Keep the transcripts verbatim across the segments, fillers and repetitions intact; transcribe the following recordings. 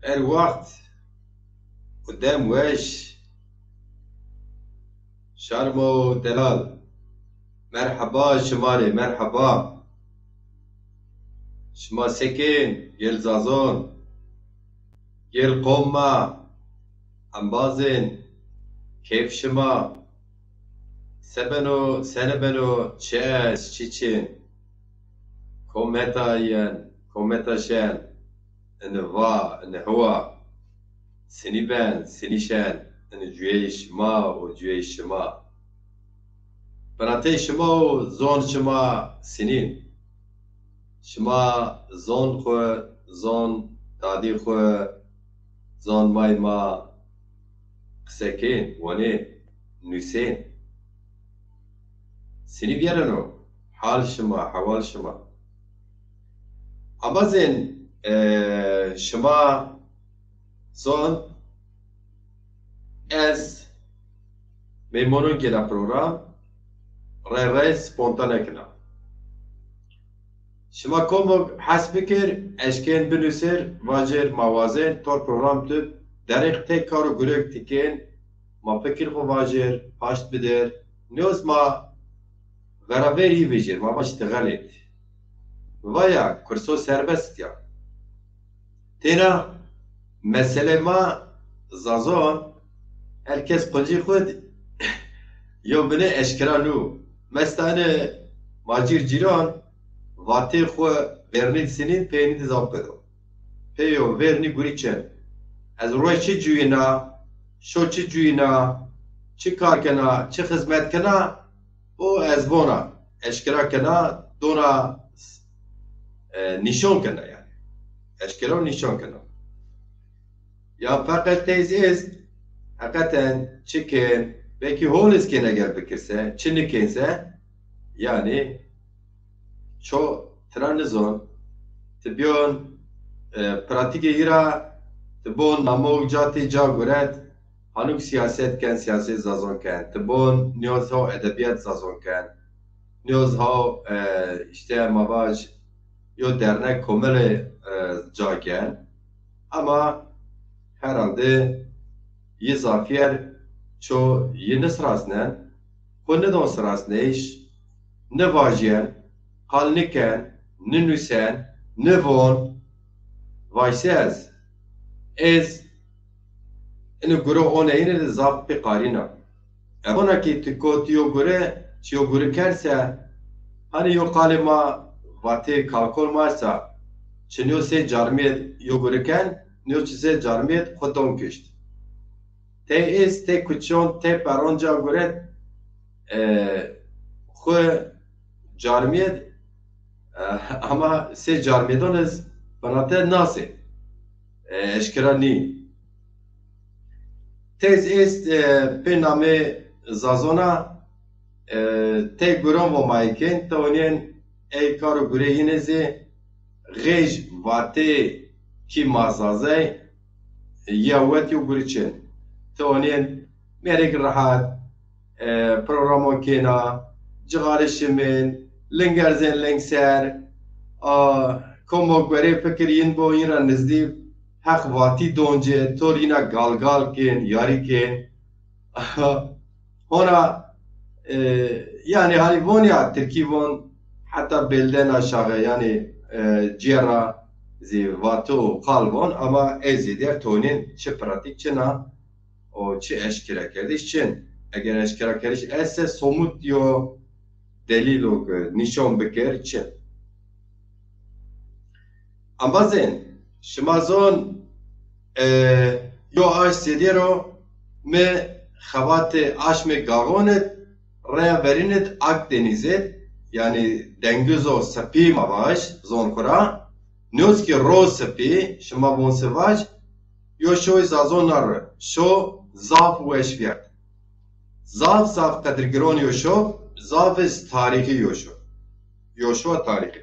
Her wext û dem weş. Şarmo delal. Merheba şima rê, merheba. Şima sekên, gel Zazon. Gel qom ma, embazên, keyf şima. Se beno, sene beno, çi est, çi çin. Kometa yen, kometa şen. Ini va, ini hiwa. Sinî ben, sinî şen. Ini cuyey şima û cuyey şima. Binatey şima û zon şima sinîn. Şima zon xwu, zon dadî xwu, zon may ma qise kên, wanê, nusên. Sinî vîyereno hal şima, hewal şima. Embazên, e, şima zon, ez meymonon gêna program, rey rey spontane kena. Şima komok hes bikir, eşkên binusir, vajir ma wazên tor program tu derêq tey kar û gurek tikên, ma fikir xwu vajir, paşt bidir. Nêoz ma veraverî vejir, ma vaj ti xelêt. Vaya, kurso serbest ya. Têna mesele ma Zazon, her kes quncî xwu d-, yo binê eşkera nû. Mestane ma cîr cîran vatê xwu vernî sinîn peynî di zaf kedo. Peyo vernî gurî çin. Ez roy çi cuyîna, şo çi cuyîna, çi kar kena, çi xizmet kena, o ez vona, eşkera kena, dona, e, nîşon kena yanî. Eşkera û nîşon kena. Ya feqet teyz est, heqeten çi kên, belkî hol iz kên eger bikirse, çi nikên se, yanî ço tira nizon, ti biyon, e, pratîkê yi ra, ti bon namok ca tê ca guret, hanuk siyaset ken, siyaset Zazon ken, ti bon nîyoz ho edebîyat Zazon ken, nîyoz ho, e, îşte ma vaj yo dernek komelê, e, ca ken. Ama herhalde yi zafîyer ço yi nisirasnen, xwu nidon sirasneyîş, nivajyen, qal niken, ninusen, nivon. Vajse ez, ez ini gure oneyine de zaf pê qarîna. Ebona ki ti kot yo gure, çi yo gure kerse, hani yo qalê ma vatê kalkol ma esta, çi nîyo sey carmêd yo gure ken, nîyo çi sey carmêd xwu don kişt. Tey êst, tey kuçon, tey peron ca guret, e, xwu carmêd, e, ama sey carmêdon iz binate nasê, e, eşkera nî. Teyz êst, e, pê namê Zazona, e, tey guron vo ma ê kên, ti onîyen ey kar û gurê yîne zî xêj vatê kî ma Zazey, ya wet yo gurî çin. Ti onîyen mêrik rehet, e, programo kêna, cixarê şimên, ling erzên ling ser, a, komo guerê fikir yin bo, yin ra nizdî, heq vatî don ci, tor yina galgal kên, yarî kên. Hona, e, yanî hani von ya, tirkî von, heta belden aşağı, yanî, e, cêra zî vato qal von, ama ez zî der tonên çi pratîk çin a, o çi eşkera kerdiş çin. Eger eşkera kerdiş esse somut yo delîl o ki nîşon bikir çin. Embazên, şima zon, e, yo aşm zêdî ro mi xebatê aşmê gaxon id, reya verîn id Akdenîz id, yanî dengizo sipî ma vaj, zon xwu ra, nîyoz ki ro sipî, şima von se vaj, yo şoy Zazon na ro, şo zaf weş vîyert. Zaf zaf qedirgiron yo şo, zaf iz tarîxî yo şo. Yo şowa tarîxî.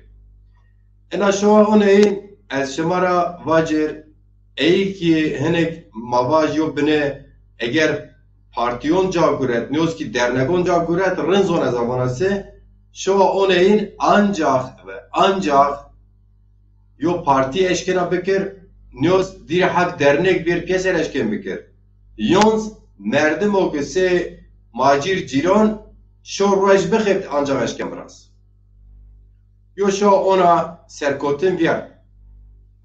Ena şowa oneyîn ez şima ra vacir, ey kî hinek ma vaj yo bine, eger partîyon ca guret, nîyoz kî dernegon ca guret, rind zon ez a vona se, şowa oneyîn ancax ve ancax yo partî eşkena bikir, Nîyoz dîrê heft dernek bêr pîyeser eşkên bikir. Yonz merdimo ke sey macîr cîran şo ruej bixebt ancax eşkên biraz. Yo şo ona serkotin vîyart.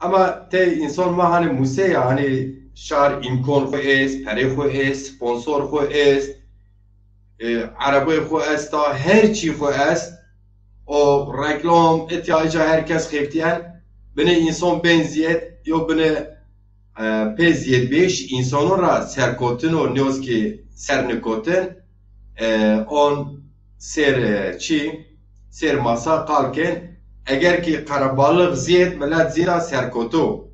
Ema tey însan ma hanî muse ya, hanî şar îmkon xwu est, perê xwu est, sponsor xwu est, e, erebeyê xwu esta, her çî xwu est. O reklam, îtya îca her kes xeftîyen. Binê însan bên zîyed, yo binê, e, pê zîyedbîyêş însanon ra serkotin o, nîyoz kî ser nikotin, e, on sêr, e, çî, sêr masa qal kên. Eger kî qerebalix zîyed, milet zîyed a serkoto.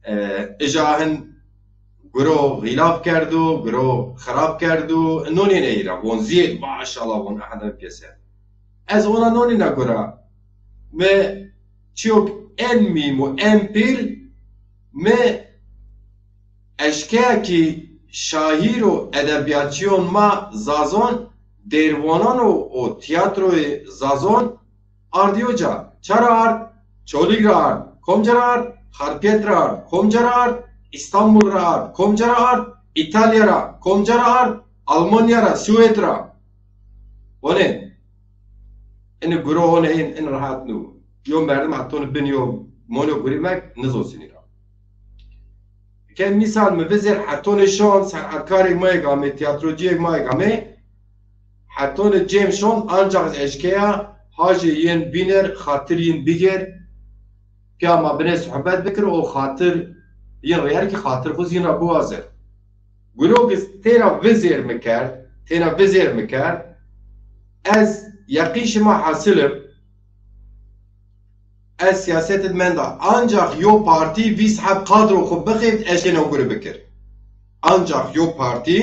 E, îja hin guro xîlaf kerdo, guro xirab kerdo, nonên ey ra, von zîyed, maşallah, von ehedem pîyeser. Ez ona nonîna gura. Mi çîyok en muhîm û en pîl, mi eşkeya kî şaîr û edebîyatçîyon ma zazon, dêrvonan û, û tîyatroyê zazon ardîyo ca. Ça ra ard? Çolîg ra ard. Komca ra ard? Xarpêt ra ard. Komca ra ard? Îstanbul ra ard. Komca ra ard? Îtalya ra. Komca ra ard? Almanya ra, Swêd ra. Onê. Ini guro onê in, in rehat nû. Yo merdim hetonê bin yo mono gurî mek nizosinî ra. Ke mîsal mi vizêr hetonê şon, senetkarê ma yê gamê, tîyatrocîyê ma yê gamê, hetonê cêm şon, ancax eşkeya hajê yin bîner, xatir yin bigêr, pîya ma binê sohbet bikir, o xatir yin rêyer kî xatir xwu zîn ra biwazir. Guro kî têna vizêr mi kerd, têna vizêr mi kerd, ez yeqîn şima hasil im, ez sîyasetid menda. Ancax yo partî vîst heb kadro xwu bixêft eşkên ew gure bikir. Ancax yo partî,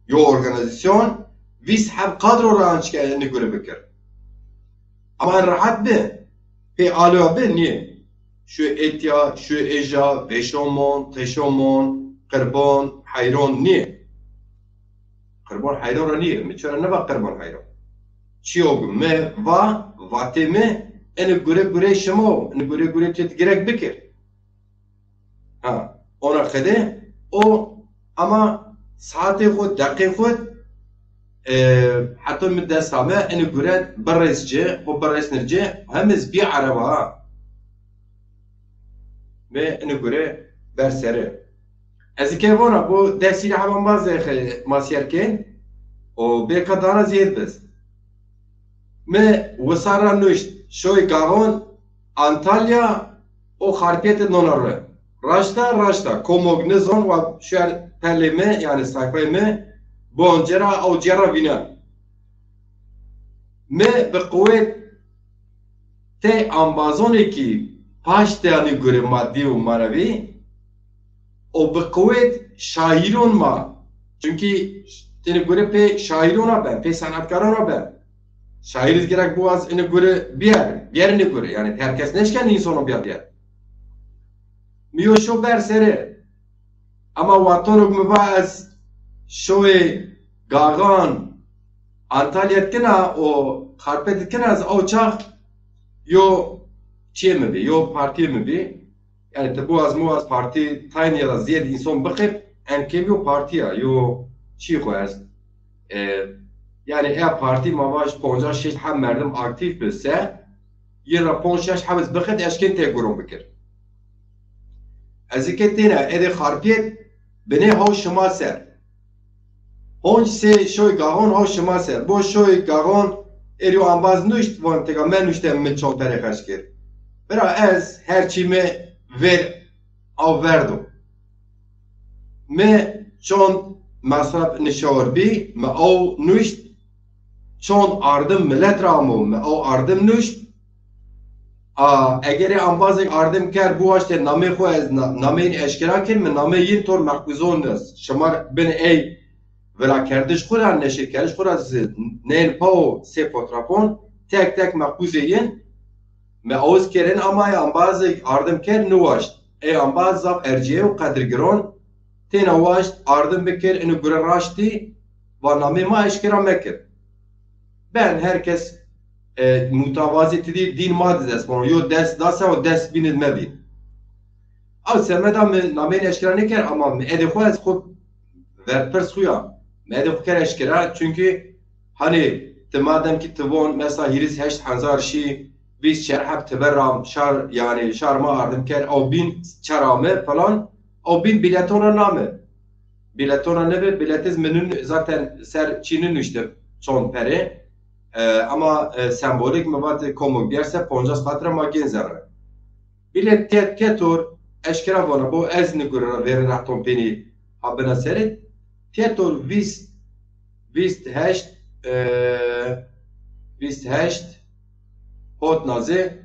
yo organîzasyon vîst heb kadro ra ancax enî gure bikir. Ama rehet bi, pê aloya bi nîyê. Şu etya, şu eja, veşomon, teşomon, qirbon, heyron nîyê. Qirbon heyron ra nîyê. Mi çira neva qirbon heyron? Çîyo mi va, vatê mi, enî gure gure şima o, enî gure gure tu girek bikir. Ha, ona qede o ama saetê xwu, deqê xwu, e, heta mi dest ame, enî gure birês ci, xwu birêsnir ci, hem ez bî ereba ha. Mi enî gure ber seri. Ez ke vona, bu destî hema ma zê xe-, ma sîyer kên, o bêka dana zêd biz. Mi wisar ra nuşt, şoy Gaxon, Antalya, o Xarpêtid nona ri. Raşta, raşta. Komog nizon wa şuer pelê mi, yanî sayfayê mi, bonce ra, awce ra vînen. Mi bi quwet tey ambazonê kî paşt de anî gure madî û manevî, o bi quwet şaîron ma. Çunkî têne gure pê şaîron ra ben, pê senetkaron ra ben. Şaîr iz gerek biwaz ini gure bîyer, bîyer ini gure. Yanî her kes nêşken însono bîyer bîyer. Mi yo şo ber seri. Ama watonok mi va ez şoyê Gaxan Antalya dikina û Xarpêt dikina, ez aw çax yo çiyê mi bî, yo partîyê mi bî. Yanî ti biwaz miwaz partî tayn ya da zêd înson bixêb, en kêm yo partî ya, yo çî xwu est. E, yanî eya partî ma vaj poncas şeşt heb merdim aktîf bi se, yin ra ponc şeş heb iz bixêb eşkên têguron bikir. Ez ike têna êdê Xarpêt binê haw şima ser. Honc sê şoy Gaxon haw şima ser. Bo şoy Gaxon êrî ambaz nuşt, von têka me nuşte mi çond perê xerc kir. Bira ez her çî mi ver aw verdo. Mi çond mesref nişawir bî, mi aw nuşt, çond ardim milet ra amo, mi aw ardim nuşt. A, egerê ambazêk ardim kerd, biwaştê namê xwu ez na-, nameyên eşkera kir, mi nameyê yin tor mehbûzon ez. Şima bin ey virakerdiş xwu ra, neşirkerdiş xwu ra zi-, neyên pawo sê fotrafon, tek tek mehbûzê yin, mi awiz kerên ama ey ambazêk ardim kerd, niwaşt. Ey ambaz zaf ercîye û qedirgiron, têna waşt ardim bikir, ini gure raştî, va namê ma eşkera mekir. Ben her kes, e, mutawazî tidî dîn ma di dest bano. Yo dest da se o dest bînid mebîn. Ew semeda mi nameyê nê eşkera nêker ama mi edê xo ez xo verpirs xo ya. Mi edê xo ker eşkera, çunkî hanî ti madem kî ti von mesela hîris heşt hezar şî, vîst çer heb ti ver ram şar, yanî şar ma ardim ker, ew bîn çer ame falan, ew bîn bîleton ra name. Bîletona nebe, bîletiz mi nûn-, zaten ser çî nînuştim çond perê. E, ama, e, sembolîk mi vat komok biyerse poncas qat ra ma gên zerre. Bîlet tiya, tiya tor eşkera vana bo ez nigure ra verê rehton pênî ha bina serê. Tiya tor vîst, vîst heşt, e, vîst heşt hot naze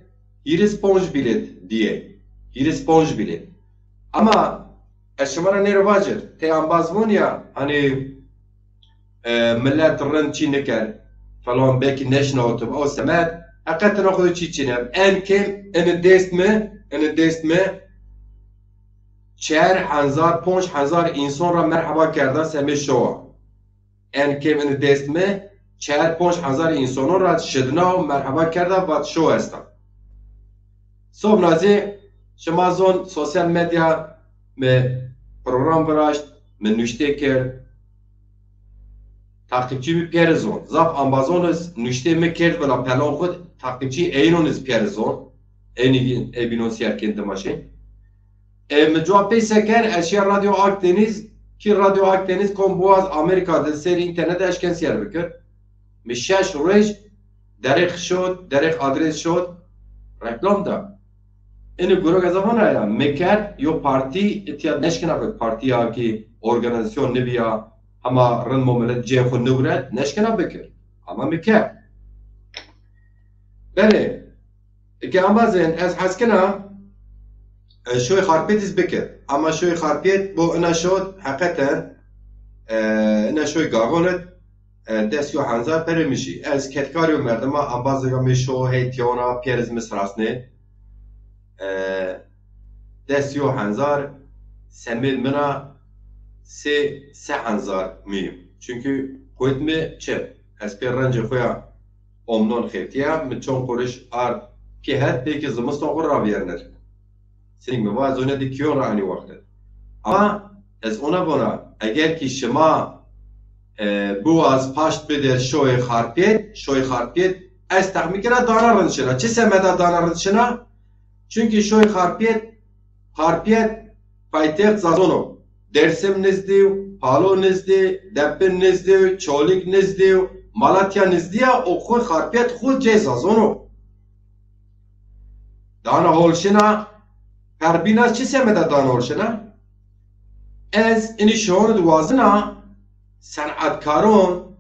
hîris ponc bîlet diye. Hîris ponc bîlet. Ama ez şima ra nêro vacir. Tey ambaz von ya, hanî, e, milet rind çî niker falan, belkî neşnawitib, o semed, heqetena xo de çî çîne. En kêm ini dest mi, ini dest mi çer hezar, ponc hezar însan ra merheba kerda semê şowa. En kêm ini dest mi çer ponc hezar însanon ra şidna û merheba kerda, vat şo esta. Sobna zî şima zon sosyal medya mi program viraşt, mi nuştê kerd. Taqîbçî mi pîyerê zon. Zaf ambazon iz nuştê mi kerd vila pelon xwu, taqîbçî eynon iz pîyerê zon. Eynî ebînon sîyer kên dimaşê. E, mi cuwa pey se ker, ez şiya Radyo Akdeniz, ki Radyo Akdeniz kom Boğaz Amerika de ser internet eşken sîyer bikir. Mi şeş ruej derêq şot, derêq adres şot, reklam da. Ini gurok ez vana ya, mi kerd, yo partî itya neşkena bi, partîya ki organîzasyon nibîya, hema rind mo milet cê xwu niguret, neşkena bikir. Ama mi kerd. Belê, eke ambazên, ez hes kena, e, şoy Xarpêt iz bikir. Ama şoy Xarpêt bo ina şot, heqeten, e, ina şoy Gaxon id, e, des yo hezar perê mi şî. Ez kedkarî yo merdima, ambazêga mi şo hey tiyona pîyer iz mi sirasnê. E, des yo hezar semêd mina sê se hezar mi. Çunkî quwet mi çi. Ez pê rencê xo ya omnon xeftîya, mi çond quriş ard pî het, pêkî zimiston xo ravîyernir. Sining mi va, ez one di kîyon ra enî wext id. Ama ez ona vona, eger kî şima, e, biwaz paşt bidir şoyê Xarpêt, şoyê Xarpêt, ez texmîn kena dana rind şina. Çi semeda dana rind şina? Çunkî şoyê Xarpêt, Xarpêt paytext Zazon o. Dêrsim nizdî, Palo nizdî, Depin nizdî, Çolîg nizdî, Malatya nizdî ya, o xwu Xarpêt xwu cê Zazon o. Dana hol şina, perbîna çi semeda dana hol şina? Ez inî şoyon di wazina senetkaron,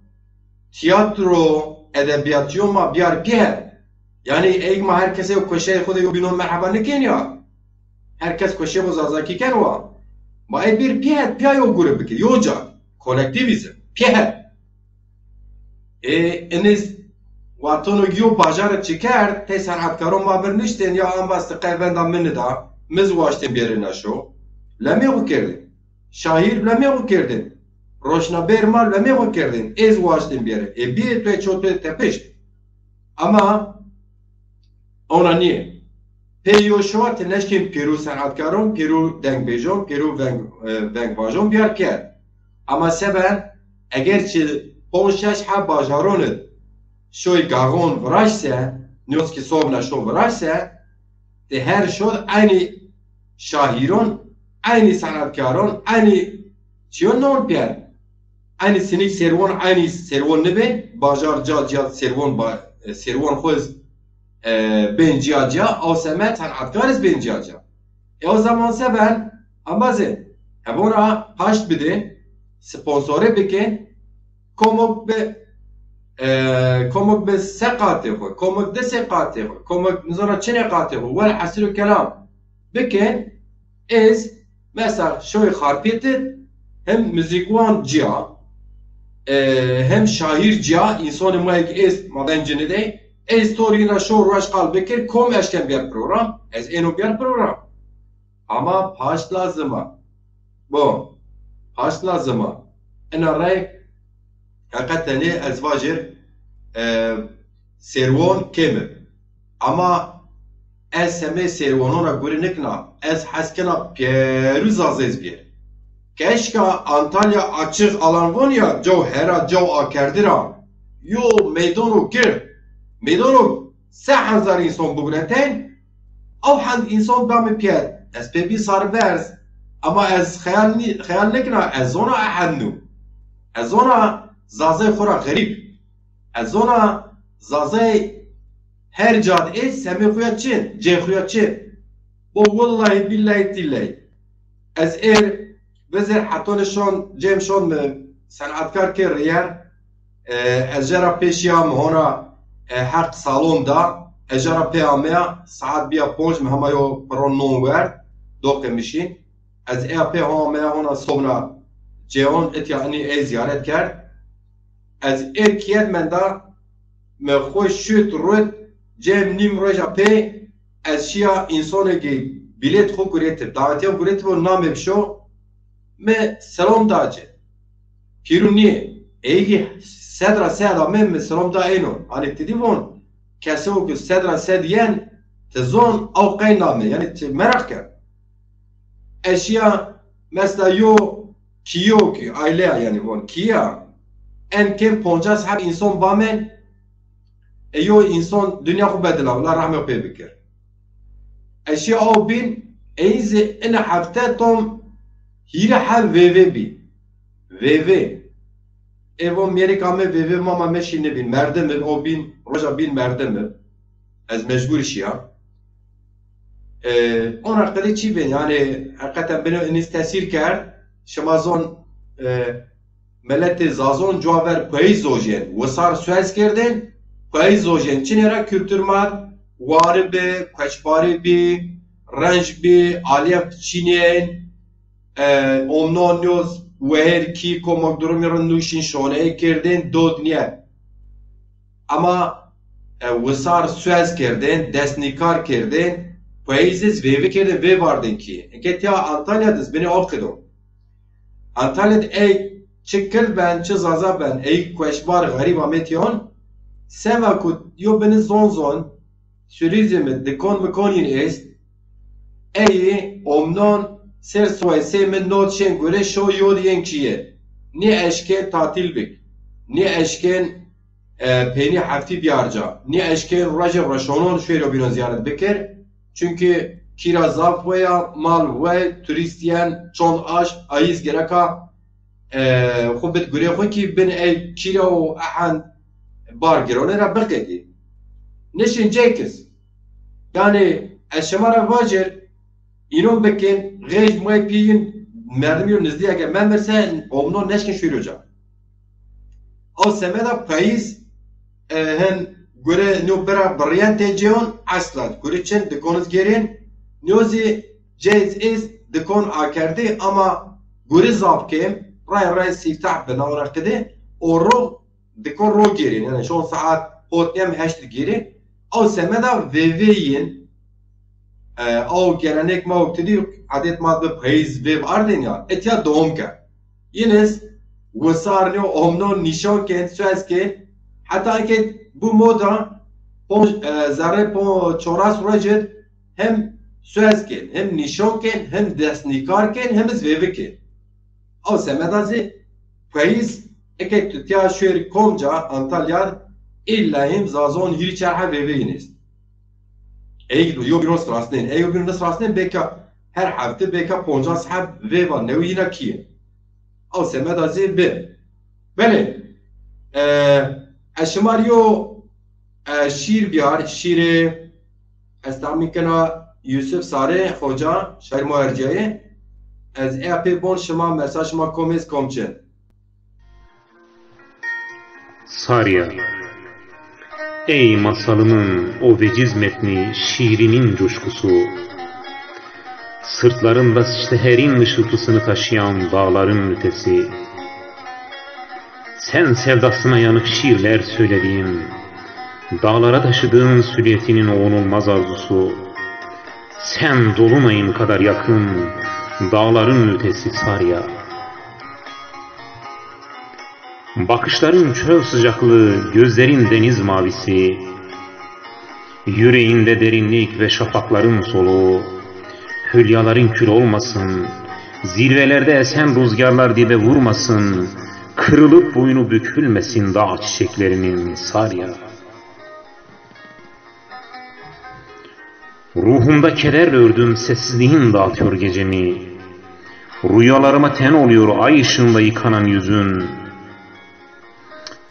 tîyatro, edebîyatçîyon ma biyar pîyer. Yanî ey ma her kesê yo koşeyê xo de yo bînon merheba nikên ya. Her kes koşeyê xo zazakî ken wa. Ma ey bir pîyer, pîya yo gure bike, yo ca. Kolektîvîzm, pîyer. Ê, iniz watono yo bajar çi kerd, tey senetkaron ma bir niştên ya ambaz ti qey venda mi nida, mi zi waştên bêrê na şo. Lemê xo kerdên. Şahîr lemê xo kerdên. Roşnabêr ma lemê xo kerdên. Ez waştên bêrê. Ê bîyê tu ê ço tu ê tepişt. Ama ona nîyê. Pê yo şowa ti neşkên pêro senetkaron, pêro dengbêjon, pêro veng, e, vengvajon biyar kerd. Ama seben, eger çi ponc şeş heb bajaron id şoy Gaxon viraşse, nîyoz ki sobna şo viraşse, ti her şod eynî şahîron, eynî senetkaron, eynî çiyon non pîyer. Eynî sinik serwon, eynî serwon nibên, bajar ca cîya serwon ba-, e, serwon xwu iz, e, bên cîya cîya, ew semed senetkar iz bên cîya cîya. E, o zaman seben, ambazên, hebon ra paşt bidê, sponsore bikên, komok bi, e, komok bi se qatê xwu, komok di sê qatê xwu, komok nizana çinê qatê xwu, welhasil û kelam bikên, ez, mesela şoyê Xarpêt id, hem muzîkwan cîya, e, hem şahîr cîya, însonê ma yê ki êst, ma veng cinî de, ez to rîna şo ruej qal bikir, kom eşken biyar program, ez êno biyar program. Ama paşt lazim a. Bo, paşt lazim a. Ina rey, heqetenê ez vajir, e, serwon kêm ib. Ama Ez semê sêrwanon ra gurî nikna, ez hes kena pêrû Zazê zî bîyêr. Keşka Antalya açık alan von ya, caw hera caw akerdî ra. Yo meydono gird, meydono se hezar însan bigureten, ew hend însan bame pîyer. Ez pê bî sarberz, ama ez xeyal nî-, xeyal nikina, ez zona ehend nû. Ez zona Zazey xo ra xerîb. Ez zona Zazey her ca de ê semê xo ya çin, cê xo ya çin. Bo wellahî bîllahî tîllahî. Ez êr vizêr hetonê şon, cem şon mi senatkar kê rîyer. E, ez jera pê şiya mi hona, e, heq salon da. Ez jera pê ameya, saet bîya ponc mi hema yo piro non werd, doqê mi şîn. Ez eya pê ho ameya hona sobna cêon, itya inî ey zîyaret kerd. Ez êr kîyet menda, mi xo şut rut, cem nîm roja pê, ez şiya însonê ki bîlêt xo guretib, dawetiya guretib û namê bişo, mi selom da ci. Pîrû nîyê, ey ki sed ra sed ame, mi selom da êno. Hanî ti dî von, keso ki sed ra sed yen, ti zon, aw qey name, yanî ti meraq ken. Ez şiya mesela yo kîyo ki, aîleya yanî von, kîya. En kêm poncas heb înson bamen, e, yo înson dinya xo bedila, wila rehmê xo pê bikir. Ez şiya aw bîn, ey zî ina hefte tom hîrê heb vêvê bî. Vêvê. Ê von mêrik ame vêvê mama meşî nibîn. Merdim ib, o bîn, roja bîn merdim ib. Ez mecbur şiya. E, ona qedê çî bên, yanî heqeten bino inîz tesîr kerd. Şima zon, e, meletê Zazon cuwa ver payîz zojên, wisar suez kerdên, payîz zojên. Çinê ra kultur ma wari bi, kueçbarî bi, renc bi, aliyef çinên, e, omnon yoz, wehêr kî komak durumî ri nuşîn şoneyê kerdên dod nîye. Ama, e, wisar suez kerdên, destnîkar kerdên, payîz iz vêvi kerdên, vêvardên kî. Eke tiya Antalya diz binê o qido. Antalya di ey çi kird ben, çi zaza ben, ey kueşbar, xerîb ametîyon, sema ku yo bini zon zon, Turizm, dikon mikon yin est. Ey omnon ser soy sê mi not şên gure şo yod yen çiye. Nî eşkên tatil bik. Nî eşkên, e, peynî heftî biyarca. Nî eşkên roje roşonon şuêro bîno ziyaret bikir. Çunkî kîra zaf weya, mal we, turîst yen, çond aşm, ayîz gereka e, xwu bid gurê xwu kî bin ey kîra û ehend bar girone ra biqedî. Nişin cêkis. Yanî ez şima ra vajir, înon bikin, xêj muay pîyin, merdim yo nizdî eger memirse, omnon neşkin şuîro ca. Aw semeda payîz, e, hin gure nîyo bira birîyen tê cêyon, esla gure çin dikoniz gêrên, nîyo zî cêz êz dikon akerdî, ama gure zaf kêm, ray ray sîftah bi nawna qidê, o ro dikon ro gêrên, yanî şon saet hot nêm heşt gêrên, aw semeda vêvê yin, e, aw gelenek ma û tidî, adet ma bi payîz vêv ardên ya, etya dewam kerd. Yines wisar nîyo omnon nîşan kên, suez kên, heta eke bu moda pon, e, zerrê pon çoras rocid hem suez kên, hem nîşan kên, hem destnîkar kên, hem iz vêvi kên. Aw semeda zî payîz eke tu tiya şuêr komca Antalya, îlla hîm zazon hîrî çar heb vêvê yines. Ey yo bîno sirasnên, ey yo bîno nisrasnên, bêka her hefte bêka poncas heb vêva newî yina kîye. Aw semeda zî bi. Belê, e, ez şima rî yo, e, şîr biyar, şîrê ez tahmîn kena Yusuf Sarê Xoca, şaîr ma erciyayê. Ez eya pê bon şima, mesaj şima kom êz kom çin. Sarya. Ey masalımın o veciz metni, şiirinin coşkusu, sırtlarında seherin ışıltısını taşıyan dağların ötesi. Sen sevdasına yanık şiirler söylediğin, dağlara taşıdığın süliyetinin o onulmaz arzusu, sen dolunayın kadar yakın, dağların ötesi Sarya. Bakışların çöl sıcaklığı, gözlerin deniz mavisi. Yüreğinde derinlik ve şafakların soluğu, hülyaların kül olmasın, zirvelerde esen rüzgarlar dibe vurmasın, kırılıp boynu bükülmesin dağ çiçeklerinin, Sarya. Ruhumda keder ördüm, sessizliğin dağıtıyor gecemi. Rüyalarıma ten oluyor ay ışığında yıkanan yüzün.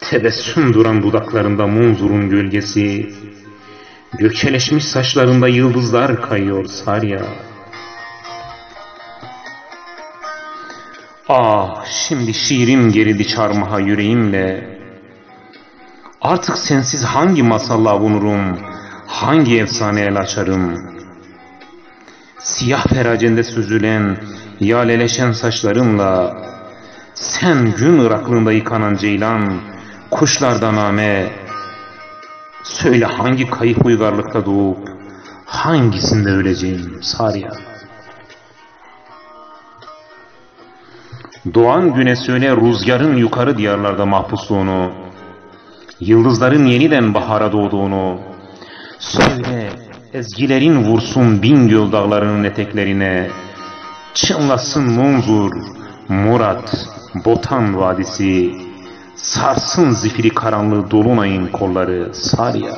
Tebessüm duran dudaklarında Munzur'un gölgesi. Gökçeleşmiş saçlarında yıldızlar kayıyor, Sarya. Ah, şimdi şiirim gerildi çarmıha yüreğimle. Artık sensiz hangi masalla avunurum, hangi efsane el açarım? Siyah feracende süzülen, yaleleşen saçlarımla, sen gün ıraklığında yıkanan ceylan, kuşlardan name. Söyle, hangi kayık uygarlıkta doğup hangisinde öleceğim, Sarya? Doğan güne söyle rüzgarın yukarı diyarlarda mahpusluğunu, yıldızların yeniden bahara doğduğunu. Söyle, ezgilerin vursun Bingöl dağlarının eteklerine. Çınlasın Munzur, Murat, Botan Vadisi. Sarsın zifiri karanlığı dolunayın kolları, Sarya.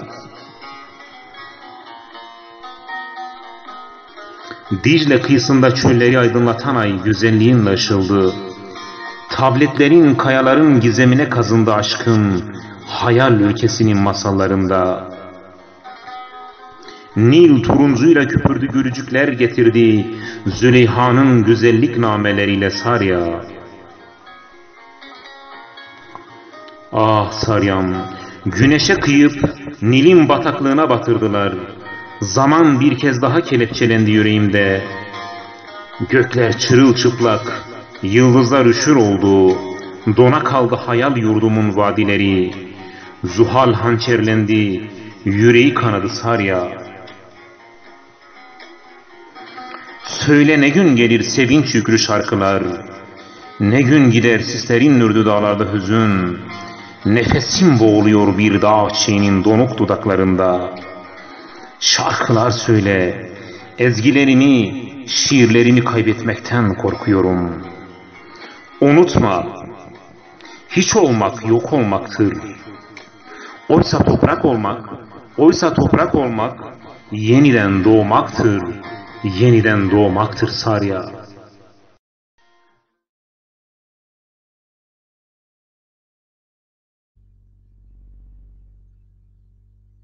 Dicle kıyısında çölleri aydınlatan ay güzelliğinle ışıldı. Tabletlerin, kayaların gizemine kazındı aşkın, hayal ülkesinin masallarında. Nil turuncuyla küpürdü, gülücükler getirdi Züleyha'nın güzellik nameleriyle, Sarya. Ah Saryam, güneşe kıyıp Nil'in bataklığına batırdılar. Zaman bir kez daha kelepçelendi yüreğimde. Gökler çırılçıplak, yıldızlar üşür oldu. Dona kaldı hayal yurdumun vadileri. Zuhal hançerlendi, yüreği kanadı Sarya. Söyle, ne gün gelir sevinç yüklü şarkılar, ne gün gider sislerin ürdü dağlarda hüzün. Nefesim boğuluyor bir dağ çiçeğinin donuk dudaklarında. Şarkılar söyle, ezgilerimi, şiirlerimi kaybetmekten korkuyorum. Unutma, hiç olmak yok olmaktır. Oysa toprak olmak, oysa toprak olmak yeniden doğmaktır, yeniden doğmaktır Sarya.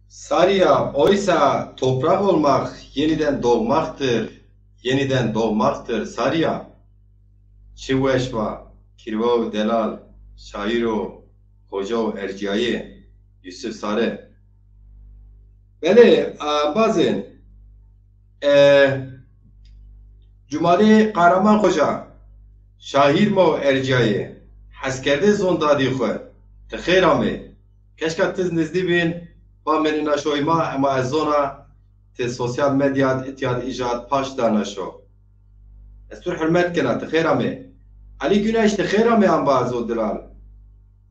Sarya, oysa toprak olmak yeniden doğmaktır, yeniden doğmaktır Sarya. Çi weş va, kirve û delal, şaîr û xoca û ercîyayê Yusuf Sare. Belê, embazên, e, Cumalî Qehreman Xoca, şaîr ma û ercîyayê, heskerdê zon dadî xwu, ti xêr amê. Keşka tiz nizdî bîn, bamênîna şoy ma, ema ez zona ti sosyal medya de îtya de îja de paş dana şo. Ez tu rê hurmet kena, ti xêr amê. Elî Guneş, ti xêr amê embaz û delal.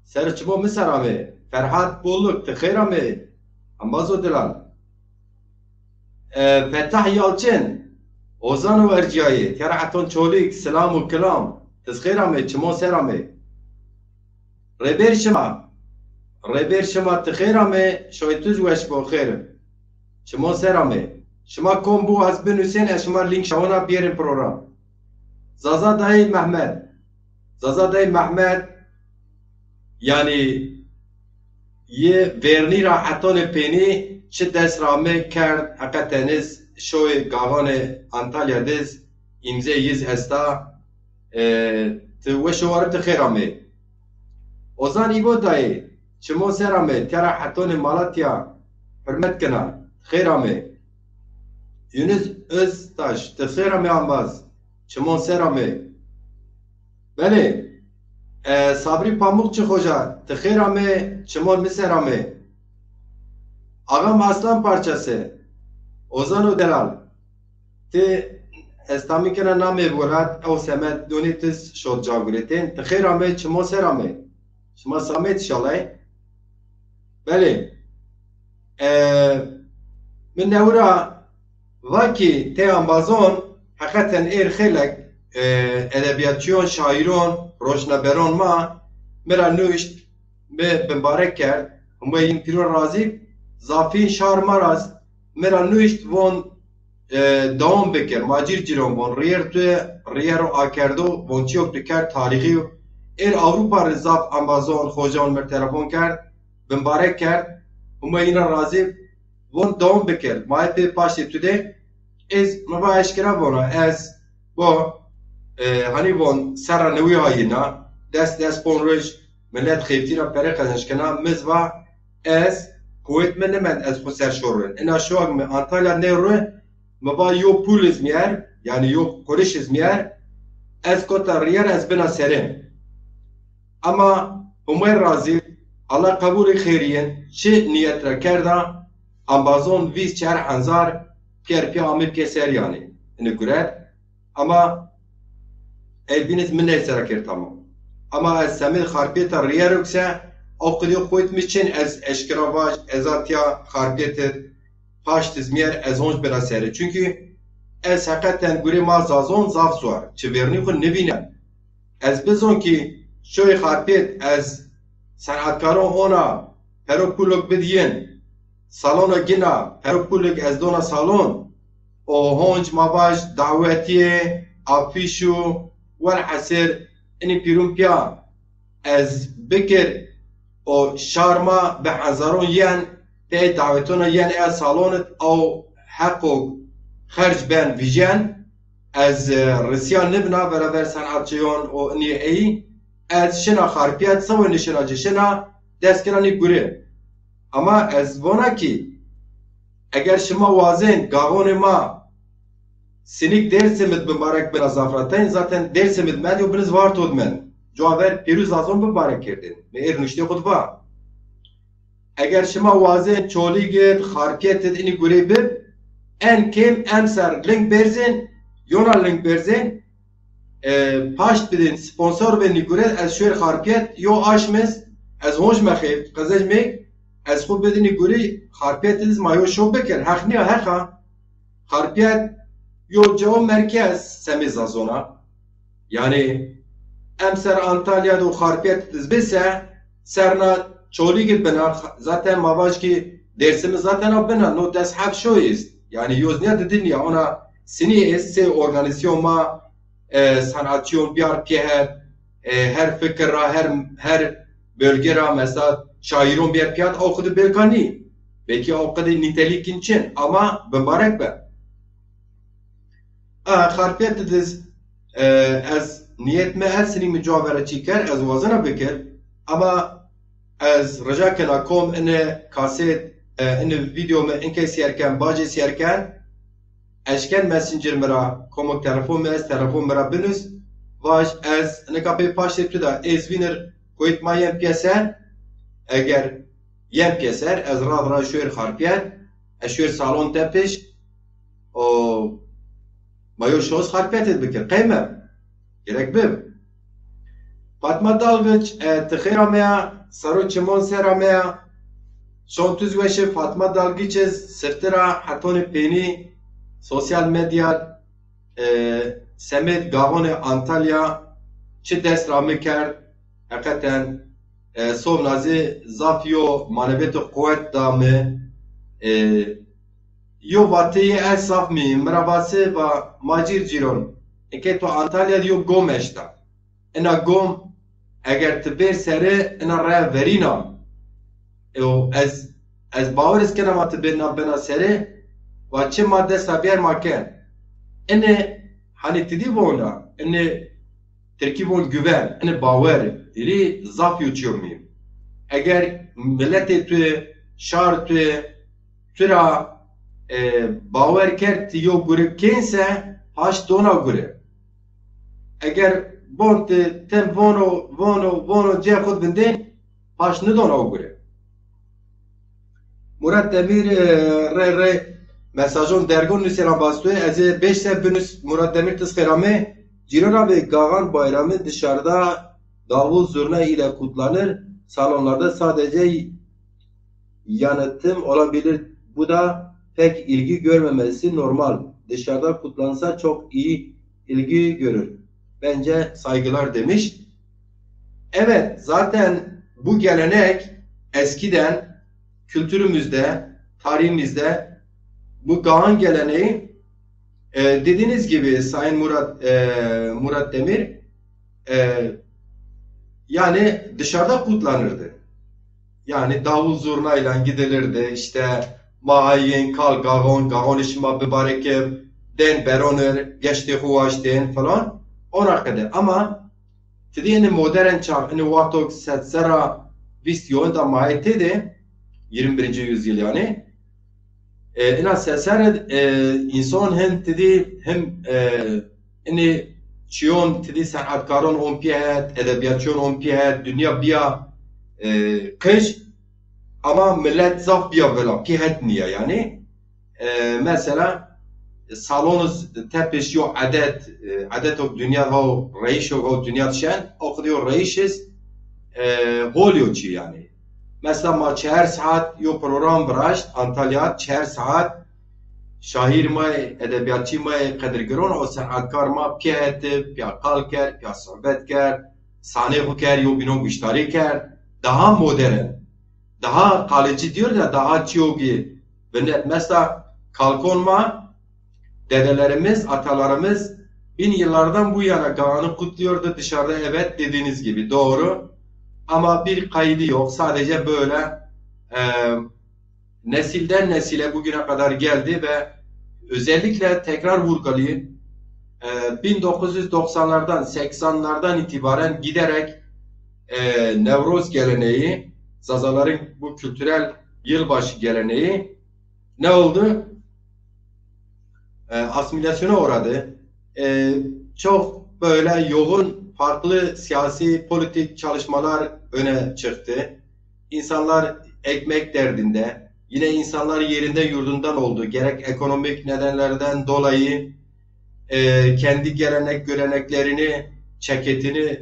Ser çimo mi ser amê. Ferhat Bolluk, ti xêr amê embaz û delal. E, Fetah Yalçin, Ozan û ercîyayê, tera Eton Çolîg, silam û kilam. Ti xêr amê, çimo ser amê. Rêber Şima, Rêber Şima ti xêr amê, şoy tu zî weş bo, xêr. Çimo ser amê. Şima kom bû, ez binusên, ez şima lînk şawena biyêrin program. Zaza Dayê Mehmet. Zaza Dayê Mehmet, yanî, yi vernî ra hetonê pênî çi dest ra amê kerd, heqeten iz şoyê gaxanê Antalya diz, îmzê yiz esta, e, ti weş û war ib, ti xêr amê. Ozan Îbo Dayê, çimo ser amê, tera hetonê Malatya, hurmet kena, xêr amê. Yunus Öztaş, ti xêr amê ambaz, çimon ser amê. Belê, e, Sabrî Pamukçi Xoca, ti xêr amê, çimon mi ser amê. Ağam Aslan Parçası, Ozan û Delal, ti ez tamîn kena namê welat, ew semed donê tiz şot ca guretên, ti xêr amê, çimon ser amê. Şima samêt inşallah. Belê. E, Mi newira va kî tey embazon heqeten êr xeylek, e, edebîyatçîyon, şaîron, roşnaberon ma mi ra nuşt, mi bimbarek kerd, Humay yin pîro razî, zafîn şar ma ra mi ra nuşt, von, e, dewam bikir, ma cîr cîron von, rîyer tu, rîyer o akerdo, von çîyok tu kerd tarîxî yo. Êr Ewropa rê zaf embazon, xocaon mi r telefon kerd, bimbarek kerd, Humay yin ra razî, von dewam bikir. Ma hep pê paştê tu de. Ez mi va eşkera vona, ez bo, e, hanî von serra newî hayîna, des des pon roj milet xeftî ra pere qezenc kena, mi z va ez quwet mi nimend ez xwu ser şorin. Ina şoag mi Antalya nêru, mi va yo pul iz miyer, yanî yo quriş iz miyer, ez kota rîyer ez bina serin. Ama Humay razî, Allah qebulê xêrî yin, çi nîyet ra kerda, embazon vîst çar hezar pîyer pîya amê pîyeser yanî. Ini guret. Ama ey bîn iz mi ney sera kerd tamam. Ama ez semêd Xarpêta rîyer o ke, o qidî quwet mi çin ez eşkera vaj, ez a tîya Xarpêt id, paşt iz miyer, ez honc bira serê. Çunkî ez heqeten gurê ma Zazon zaf zor, çi vernî xwu nivînen. Ez bizon kî şoyê Xarpêt ez senetkaron ona pero pulok bid yin, salona gina pero pulok ez dona salon, o honc ma vaj dawetîye, afîş û welhasil inî pîrun pîya ez bikir, o şar ma bi hezaron yen pey dawetona yen eya salon id, aw heqo xerc ben vîjen, ez, e, risîya nibna beraber senatçiyon û inî ey, ez şina Xarpêt, sewê nişina ci şina, dest kena nî gurê. Ama ez vona kî, eger şima wazên gaxonê ma Sinîk Dêrsim id bimbarek bina zafrateyn, zaten Dêrsim id mend yo biniz Varto id mend. Cuwa ver pêrû Zazon bimbarek kerdên. Mi êr nuştê xwu di va. Eger şima wazên Çolîg id, Xarpêt id inî gurê bib, en kêm emser link berzên, yona link berzên, e, paşt bidên, sponsor bên nî gure, ez şuêr Xarpêt, yo aşm iz, ez honc me xêft, qezenc mêk, ez xwu bidinî gurî, Xarpêt iz ma yo şo bikir, heq nîya heq a. Xarpêt yo cawo merkez semê Zazon a. Yanî emser Antalya do Xarpêt iz bise, serna Çolîg id bina, zaten ma vaj kî Dêrsim iz zaten a bina, no des heb şo ist. Yanî yoz nîya di din nîya, ona sinî est, sê organîzasyon ma, e, sanatçiyon biyar pîyer, e, her fikir ra, her, her bölge ra, mesela şaîron biyar pîyer, o xwu di belka nî. Belkî o qidî nîtelîkin çin, ama bimbarek be. A, Xarpêt id iz, e, ez nîyet mi ez sinî mi cuwa vera çî ker, ez wazena bikir. Ama ez rica kena kom ini kaset, e, ini vîdeo mi inkey sêr ken, bacê sêr ken, eşken Messenger mi ra, komok telefon mi ez, telefon mi ra binus, vaj ez nika pê paştê tu de ez vînir kuyt ma yen pîyeser, eger yen pîyeser, ez rav ra şuêr Xarpêt, ez şuêr salon tepiş, o ma yo şoz Xarpêt id bikir. Qey me? Gerek bib. Fatma Dalgiç, e, ti xêr ameya, saro çimon ser ameya. Şon tuz weşi Fatma Dalgiç iz sifti ra hetonê pênî sosyal medya, e, semêd gaxonê Antalya çi dest ra mi kerd, heqeten, e, sovna zî zaf yo manevêto quwet da mi. E, yo vateyê ez zaf mi, mi ra vase va ma cîr cîron. Eke to Antalya di yo gom eşta. Ina gom eger ti bêr sere, ina raya verîn a. E, o ez, ez bawer iz kena ma ti bêrna bena sere, va çi ma dest ra biyar ma ken. Ine, hanî ti dî vona, ine tirkî von güven, ine bawer, irî zaf yo çiyo muhîm. Eger miletê tu, şar tu, tu ra, e, bawer kerd ti yo gure kên se, paşt dona gure. Eger bon ti tim vono, vono, vono cê xwu vindên, paşt nidona o gure. Murat Demir, e, rê rê mesajon dergon nusêran vastoyê. Ez ê beş se binus Murat Demir, ti z xêr amê. Cîran abi, Gaxan Bayramı dışarıda davul zurna ile kutlanır. Salonlarda sadece yanıtım olabilir. Bu da pek ilgi görmemesi normal. Dışarıda kutlansa çok iyi ilgi görür. Bence saygılar demiş. Evet, zaten bu gelenek eskiden kültürümüzde, tarihimizde bu Gagan geleneği, e, dediğiniz gibi Sayın Murat, e, Murat Demir, e, yani dışarıda kutlanırdı. Yani davul zurnayla gidilirdi, işte mahayen kal Gagan, Gagan şima bibareke, den beronir, geçti huwaşten falan. Ona kadar. Ama ti dî inî modern çax, inî wexto sed serra vîst yoyin da maye têde, yirmi birinci yüzyıl yani. E, ina sed serre, e, însan hin ti dî him, e, inî çiyon ti dî senetkaron on pî het, edebiyatçiyon on pî het, dünya biya, e, qij, ama millet zaf biya vila, pî het niya yani. E, mesela, salonuz tepiş yo edet, e, edetok dünya ho, reyişo ho dünya şen, o qid yo reyişiz, e, hol yo çi yani. Mesela ma çeher saat yo program viraşt, Antalya, çeher saat, şair ma, edebiyatçı ma, qedirgiron, o senetkar ma pîya heti, pîya qal kerd, pîya sohbet kerd, sane xu kerd, yo bînon guştarî kerd, daha modern. Daha kalıcı diyor ya, daha çiyogi vinnet. Mesela kalkon ma, dedelerimiz, atalarımız bin yıllardan bu yana Gagan'ı kutluyordu dışarıda, evet, dediğiniz gibi doğru. Ama bir kaydı yok. Sadece böyle, e, nesilden nesile bugüne kadar geldi ve özellikle tekrar vurgulayayım, e, bin dokuz yüz doksanlardan, seksanlardan itibaren giderek, e, Nevroz geleneği, Zazaların bu kültürel yılbaşı geleneği ne oldu? E, asimilasyona uğradı. E, çok böyle yoğun farklı siyasi, politik çalışmalar öne çıktı. İnsanlar ekmek derdinde. Yine insanlar yerinde yurdundan oldu. Gerek ekonomik nedenlerden dolayı, e, kendi gelenek göreneklerini, ceketini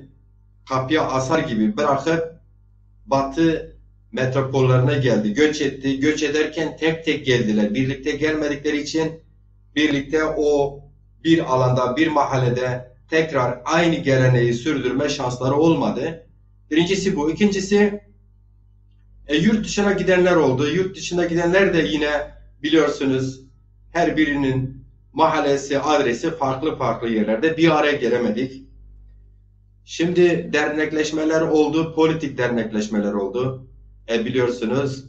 kapıya asar gibi bırakıp Batı metropollerine geldi, göç etti. Göç ederken tek tek geldiler. Birlikte gelmedikleri için birlikte o bir alanda, bir mahallede tekrar aynı geleneği sürdürme şansları olmadı. Birincisi bu. İkincisi, e, yurt dışına gidenler oldu. Yurt dışına gidenler de yine biliyorsunuz her birinin mahallesi, adresi farklı farklı yerlerde, bir araya gelemedik. Şimdi dernekleşmeler oldu, politik dernekleşmeler oldu. E, biliyorsunuz,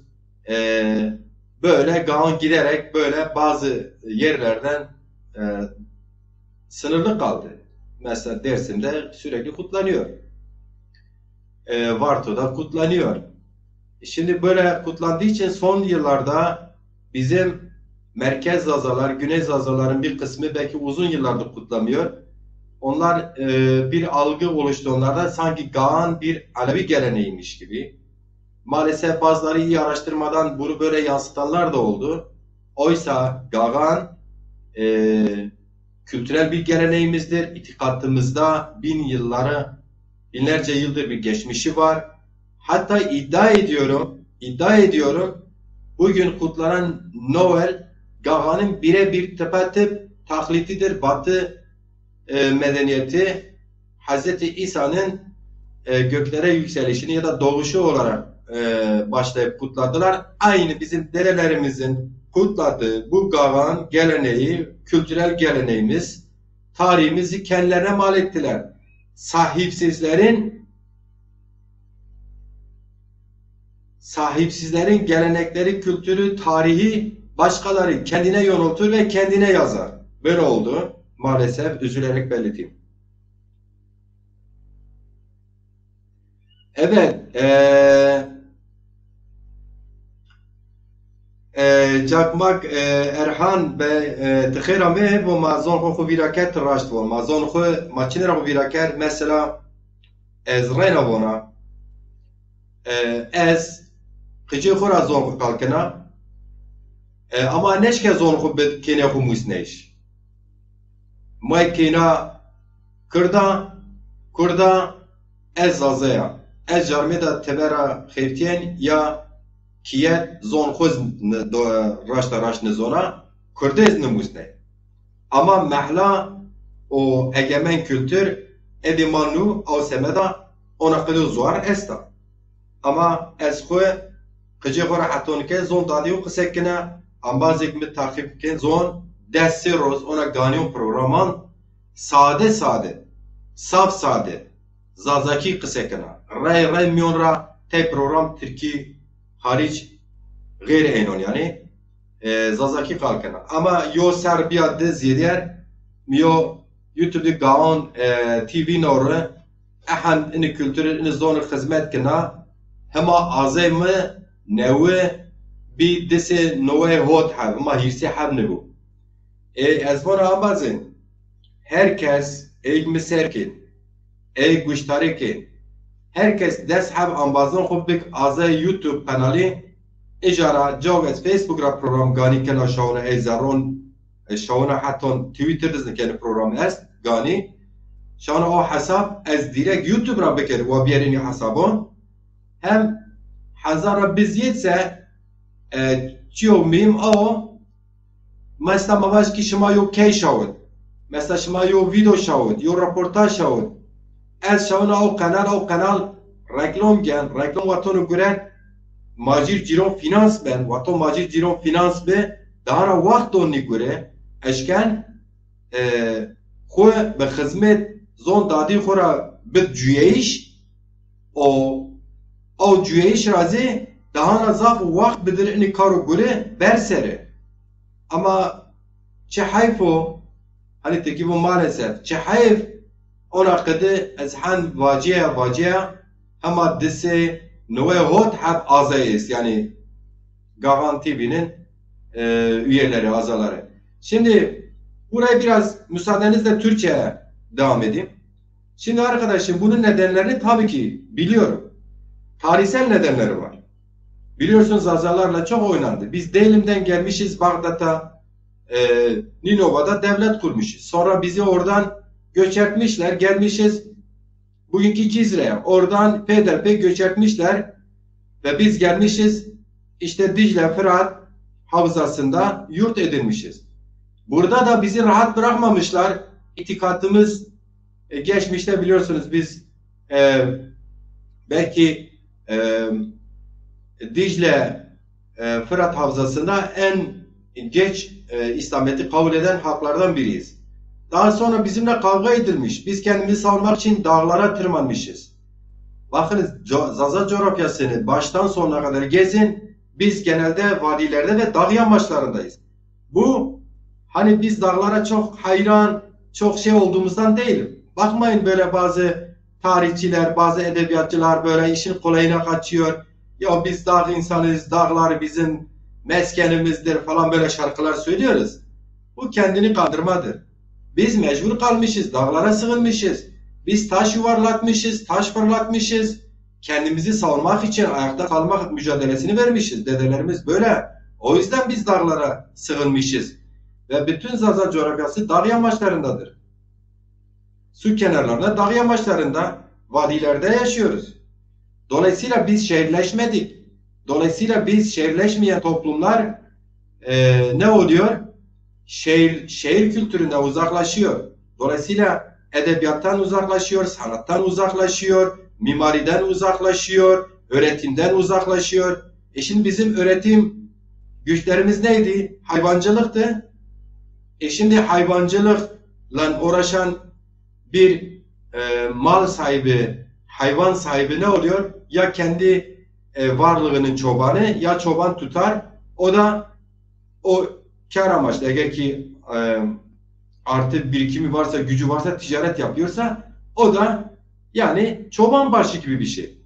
e, böyle Gagan giderek böyle bazı yerlerden, e, sınırlı kaldı. Mesela Dersim'de sürekli kutlanıyor. E, Varto'da kutlanıyor. Şimdi böyle kutlandığı için son yıllarda bizim merkez Zazalar, Güney Zazaların bir kısmı belki uzun yıllardır kutlamıyor. Onlar, e, bir algı oluştu onlarda, sanki Gagan bir Alevi geleneğiymiş gibi. Maalesef bazıları iyi araştırmadan bunu böyle yansıtanlar da oldu. Oysa Gagan, e, kültürel bir geleneğimizdir. İtikadımızda bin yılları, binlerce yıldır bir geçmişi var. Hatta iddia ediyorum, iddia ediyorum, bugün kutlanan Noel Gagan'ın birebir tıpatıp taklididir. Batı, e, medeniyeti Hazreti İsa'nın, e, göklere yükselişini ya da doğuşu olarak, e, başlayıp kutladılar. Aynı bizim dedelerimizin kutladığı bu Gagan geleneği, kültürel geleneğimiz, tarihimizi kendilerine mal ettiler. Sahipsizlerin sahipsizlerin gelenekleri, kültürü, tarihi başkaları kendine yonultur ve kendine yazar. Böyle oldu maalesef, üzülerek belirteyim. Evet, e, e, Çakmak, e, Erhan Bey, e, ti xêr amê, bo ma zon xo xo vîra kerd, ti raşt vo. Ma zon xo, ma çinê ra xo vîra kerd, mesela, ez reyna vona, e, ez qicê xo ra zon xo qal kena, e, ama neşke zon xo bi kênê xo musneyş. May kêna Kirda, Kurda, ez Zaza ya. Ez carmê de tebe ra xeftîyen ya kîyet, zon xwu z-, n-, do-, raşta raşt nizona, kurdê z-, nimusnê. Ama mehla û egemen kultur, edê ma nû, aw semeda ona qedê û zuar esta. Ama ez xwu qicê xwu ra heton ke zon dadî û qise kena, embazêk mi taqîb ken zon des sê roz ona ganîyon programan sade sade, saf sade, zazakî qise kena. Rey rey mîyon ra tey program tirkî harîc xêr eynon yanî, e, zazakî qal kena. Ama yo ser bîya di zêdîyer, mi yo YouTube de Gaon, e, T V no re, ehend ini kulturi, ini zoni xizmet kena, hema azey mi newi bî disê nowey hot heb, hema hîrsê heb nibu. E, ez vana ambazin, her kes eyg mi ser kên, eyg guştarî kên, her kes des heb ambazon xwu bik azey YouTube kanalî, îcara cawg ez Facebook ra program ganî kena şawna ey zerron, e, şawna heton Twitter de zî kenî program est, ganî. Şawna o hesab ez direkt YouTube ra bikerî, wa biyerînî hesabon. Hem hezar ra biz yet se, e, çiyo muhîm awo, mesela ma vaj ki şima yo key şawit. Mesela şima yo vîdeo şawit, yo reportaj şawit. Ez şawna o kanal, o kanal reklom gen, reklom watono gure, macir cîron fînans ben, wato macir cîron fînans bi, daha ra waxt doni gure, eşken, e, xwu bi xizmet zon dadî xwu ra bid cuyeyîş, o, o cuyeyîş ra zî daha ra zaf waxt bidir ini karo gure ber seri. Ama çi heyf o, hani tirkî bo maalesef, çi heyf, ona qidi ez hen vacîya, vacîya, hema disê nowey hot heb azey est, yanî Gavan T V'nin, e, üyeleri, azaları. Şimdi burayı biraz müsaadenizle Türkçe'ye devam edeyim. Şimdi arkadaşım, bunun nedenlerini tabii ki biliyorum. Tarihsel nedenleri var. Biliyorsunuz Zazalarla çok oynandı. Biz Deylim'den gelmişiz Bağdat'a, e, Ninova'da devlet kurmuşuz. Sonra bizi oradan göç etmişler, gelmişiz bugünkü Cizre'ye. Oradan peyderpey göç etmişler ve biz gelmişiz işte Dicle, Fırat havzasında yurt edinmişiz. Burada da bizi rahat bırakmamışlar. İtikadımız, e, geçmişte biliyorsunuz biz, e, belki, e, Dicle, e, Fırat havzasında en geç, e, İslamiyet'i kabul eden halklardan biriyiz. Daha sonra bizimle kavga edilmiş. Biz kendimizi savunmak için dağlara tırmanmışız. Bakınız, co-, Zaza coğrafyasını baştan sonuna kadar gezin. Biz genelde vadilerde ve dağ yamaçlarındayız. Bu, hani biz dağlara çok hayran, çok şey olduğumuzdan değil. Bakmayın böyle bazı tarihçiler, bazı edebiyatçılar böyle işin kolayına kaçıyor. Ya biz dağ insanıyız, dağlar bizim meskenimizdir falan böyle şarkılar söylüyoruz. Bu kendini kandırmadır. Biz mecbur kalmışız, dağlara sığınmışız. Biz taş yuvarlatmışız, taş fırlatmışız. Kendimizi savunmak için ayakta kalmak mücadelesini vermişiz. Dedelerimiz böyle. O yüzden biz dağlara sığınmışız. Ve bütün Zaza coğrafyası dağ yamaçlarındadır. Su kenarlarında, dağ yamaçlarında, vadilerde yaşıyoruz. Dolayısıyla biz şehirleşmedik. Dolayısıyla biz şehirleşmeyen toplumlar, e, ne oluyor? Şehir, şehir kültüründen uzaklaşıyor. Dolayısıyla edebiyattan uzaklaşıyor, sanattan uzaklaşıyor, mimariden uzaklaşıyor, öğretimden uzaklaşıyor. E şimdi bizim öğretim güçlerimiz neydi? Hayvancılıktı. E şimdi hayvancılıkla uğraşan bir, e, mal sahibi, hayvan sahibi ne oluyor? Ya kendi, e, varlığının çobanı, ya çoban tutar. O da o kar amaçlı, eğer ki, e, artı birikimi varsa, gücü varsa, ticaret yapıyorsa, o da yani çoban başı gibi bir şey.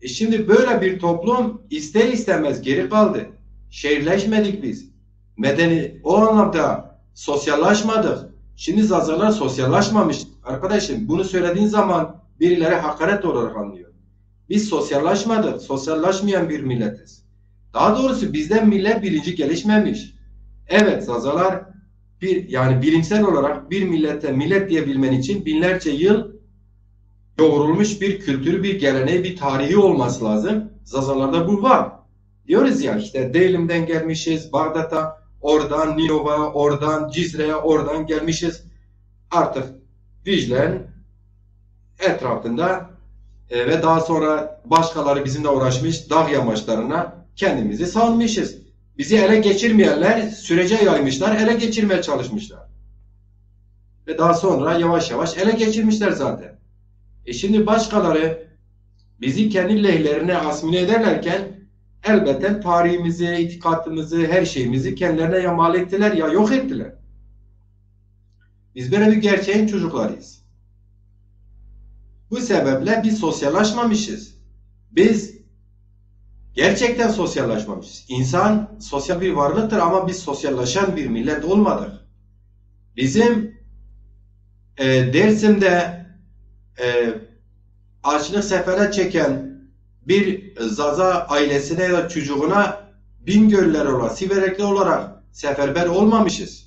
E şimdi böyle bir toplum ister istemez geri kaldı. Şehirleşmedik biz. Medeni, o anlamda sosyallaşmadık. Şimdi Zazalar sosyallaşmamış. Arkadaşım, bunu söylediğin zaman birileri hakaret olarak anlıyor. Biz sosyallaşmadık, sosyallaşmayan bir milletiz. Daha doğrusu bizden millet bilinci gelişmemiş. Evet, Zazalar bir, yani bilimsel olarak bir millete millet diyebilmen için binlerce yıl yoğrulmuş bir kültürü, bir geleneği, bir tarihi olması lazım. Zazalarda bu var. Diyoruz ya, işte Deylim'den gelmişiz, Bağdat'a, oradan Ninova, oradan Cizre'ye, oradan gelmişiz. Artık Dicle'nin etrafında, e, ve daha sonra başkaları bizimle uğraşmış, dağ yamaçlarına kendimizi salmışız. Bizi ele geçirmeyenler sürece yaymışlar, ele geçirmeye çalışmışlar. Ve daha sonra yavaş yavaş ele geçirmişler zaten. E şimdi başkaları bizi kendi lehlerine asimile ederlerken elbette tarihimizi, itikadımızı, her şeyimizi kendilerine ya mal ettiler ya yok ettiler. Biz böyle bir gerçeğin çocuklarıyız. Bu sebeple biz sosyallaşmamışız. Biz gerçekten sosyallaşmamışız. İnsan sosyal bir varlıktır ama biz sosyallaşan bir millet olmadık. Bizim, e, Dersim'de, e, açlık sefalet çeken bir Zaza ailesine ya da çocuğuna Bingöllüler olarak, Siverekli olarak seferber olmamışız.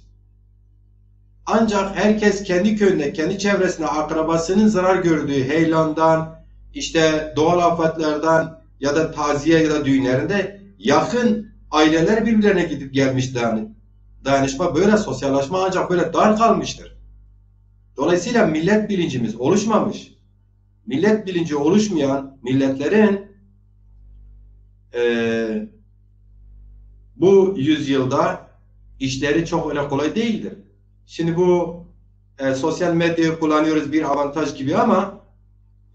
Ancak herkes kendi köyünde, kendi çevresinde akrabasının zarar gördüğü heyelandan, işte doğal afetlerden ya da taziye ya da düğünlerinde yakın aileler birbirlerine gidip gelmiş dayan-, dayanışma, böyle sosyallaşma ancak böyle dar kalmıştır. Dolayısıyla millet bilincimiz oluşmamış. Millet bilinci oluşmayan milletlerin, e, bu yüzyılda işleri çok öyle kolay değildir. Şimdi bu, e, sosyal medyayı kullanıyoruz bir avantaj gibi ama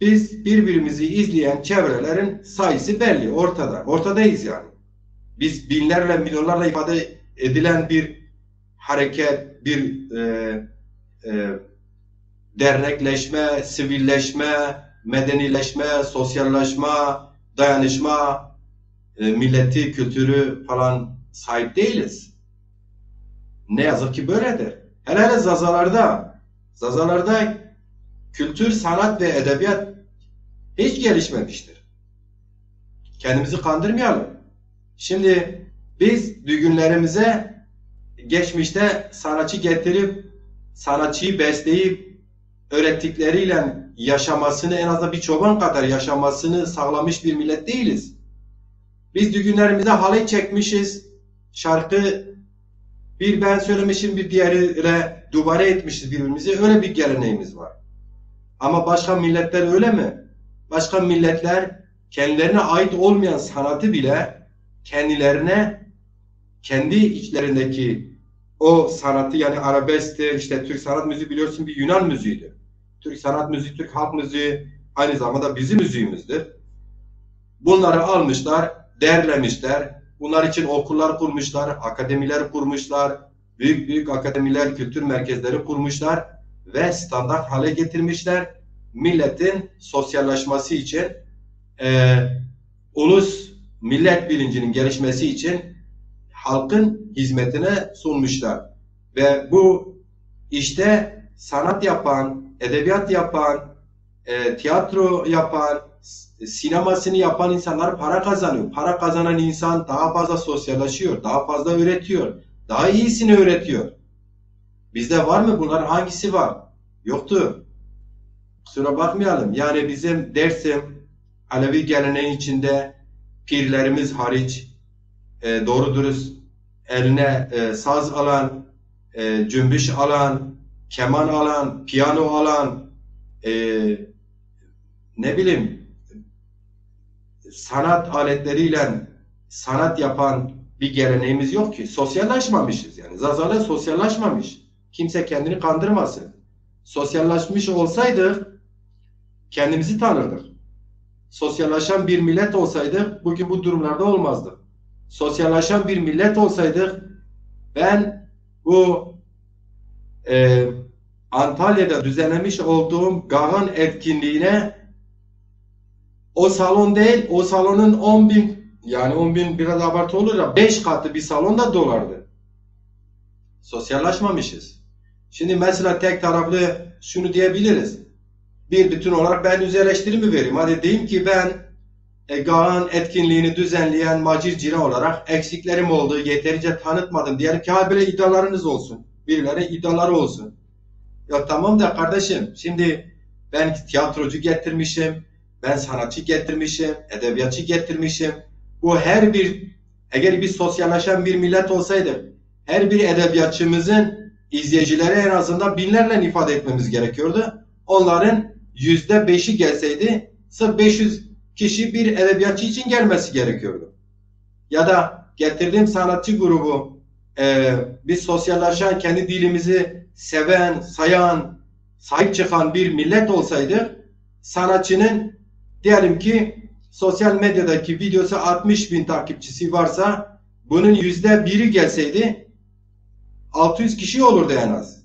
biz birbirimizi izleyen çevrelerin sayısı belli, ortada. Ortadayız yani. Biz binlerle, milyonlarla ifade edilen bir hareket, bir, e, e, dernekleşme, sivilleşme, medenileşme, sosyallaşma, dayanışma, e, milleti, kültürü falan sahip değiliz. Ne yazık ki böyledir. Hele hele Zazalarda, Zazalarda kültür, sanat ve edebiyat hiç gelişmemiştir. Kendimizi kandırmayalım. Şimdi biz düğünlerimize geçmişte sanatçı getirip, sanatçıyı besleyip, öğrettikleriyle yaşamasını, en azından bir çoban kadar yaşamasını sağlamış bir millet değiliz. Biz düğünlerimizde halay çekmişiz, şarkı bir ben söylemişim, bir diğeri ile dubare etmişiz birbirimizi. Öyle bir geleneğimiz var. Ama başka milletler öyle mi? Başka milletler kendilerine ait olmayan sanatı bile kendilerine, kendi içlerindeki o sanatı, yani arabesktir, işte Türk sanat müziği biliyorsun bir Yunan müziğidir. Türk sanat müziği, Türk halk müziği aynı zamanda bizim müziğimizdir. Bunları almışlar, derlemişler. Bunlar için okullar kurmuşlar, akademiler kurmuşlar. Büyük büyük akademiler, kültür merkezleri kurmuşlar ve standart hale getirmişler. Milletin sosyallaşması için, e, ulus, millet bilincinin gelişmesi için halkın hizmetine sunmuşlar. Ve bu işte sanat yapan, edebiyat yapan, e, tiyatro yapan, s-, sinemasını yapan insanlar para kazanıyor. Para kazanan insan daha fazla sosyallaşıyor, daha fazla üretiyor, daha iyisini üretiyor. Bizde var mı bunlar? Hangisi var? Yoktu. Kusura bakmayalım. Yani bizim Dersim, Alevi geleneğin içinde pirlerimiz hariç, e, doğru dürüst eline, e, saz alan, e, cümbüş alan, keman alan, piyano alan, e, ne bileyim, sanat aletleriyle sanat yapan bir geleneğimiz yok ki. Sosyallaşmamışız yani. Zazalar sosyallaşmamış. Kimse kendini kandırmasın. Sosyallaşmış olsaydık kendimizi tanırdık. Sosyallaşan bir millet olsaydık bugün bu durumlarda olmazdık. Sosyallaşan bir millet olsaydık ben bu, e, Antalya'da düzenlemiş olduğum Gagan etkinliğine o salon değil, o salonun on bin, yani on bin biraz abartı olur da beş katı bir salon da dolardı. Sosyallaşmamışız. Şimdi mesela tek taraflı şunu diyebiliriz. Bir bütün olarak ben öz eleştirimi vereyim. Hadi diyeyim ki ben, e, Gagan etkinliğini düzenleyen Macir Cira olarak eksiklerim oldu, yeterince tanıtmadım diyelim ki ha böyle iddialarınız olsun. Birileri iddiaları olsun. Ya tamam da kardeşim, şimdi ben tiyatrocu getirmişim, ben sanatçı getirmişim, edebiyatçı getirmişim. Bu her bir, eğer biz sosyalleşen bir millet olsaydık, her bir edebiyatçımızın izleyicileri en azından binlerle ifade etmemiz gerekiyordu. Onların yüzde beşi gelseydi, sırf beş yüz kişi bir edebiyatçı için gelmesi gerekiyordu. Ya da getirdiğim sanatçı grubu, e, biz sosyalleşen, kendi dilimizi seven, sayan, sahip çıkan bir millet olsaydı, sanatçının diyelim ki sosyal medyadaki videosu altmış bin takipçisi varsa, bunun yüzde biri gelseydi, altı yüz kişi olurdu en az.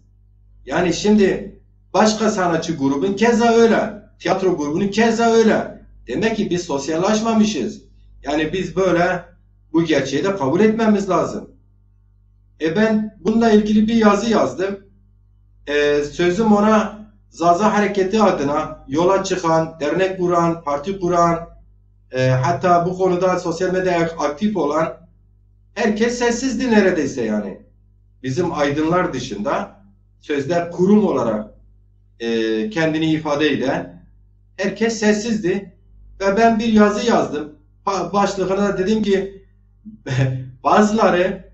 Yani şimdi başka sanatçı grubun keza öyle, tiyatro grubunun keza öyle. Demek ki biz sosyallaşmamışız. Yani biz böyle bu gerçeği de kabul etmemiz lazım. E, ben bununla ilgili bir yazı yazdım. E, sözüm ona Zaza hareketi adına yola çıkan, dernek kuran, parti kuran, e, hatta bu konuda sosyal medyada aktif olan herkes sessizdi neredeyse yani. Bizim aydınlar dışında sözde kurum olarak, e, kendini ifade eden herkes sessizdi. Ve ben bir yazı yazdım. Ba-, başlığına da dedim ki bazıları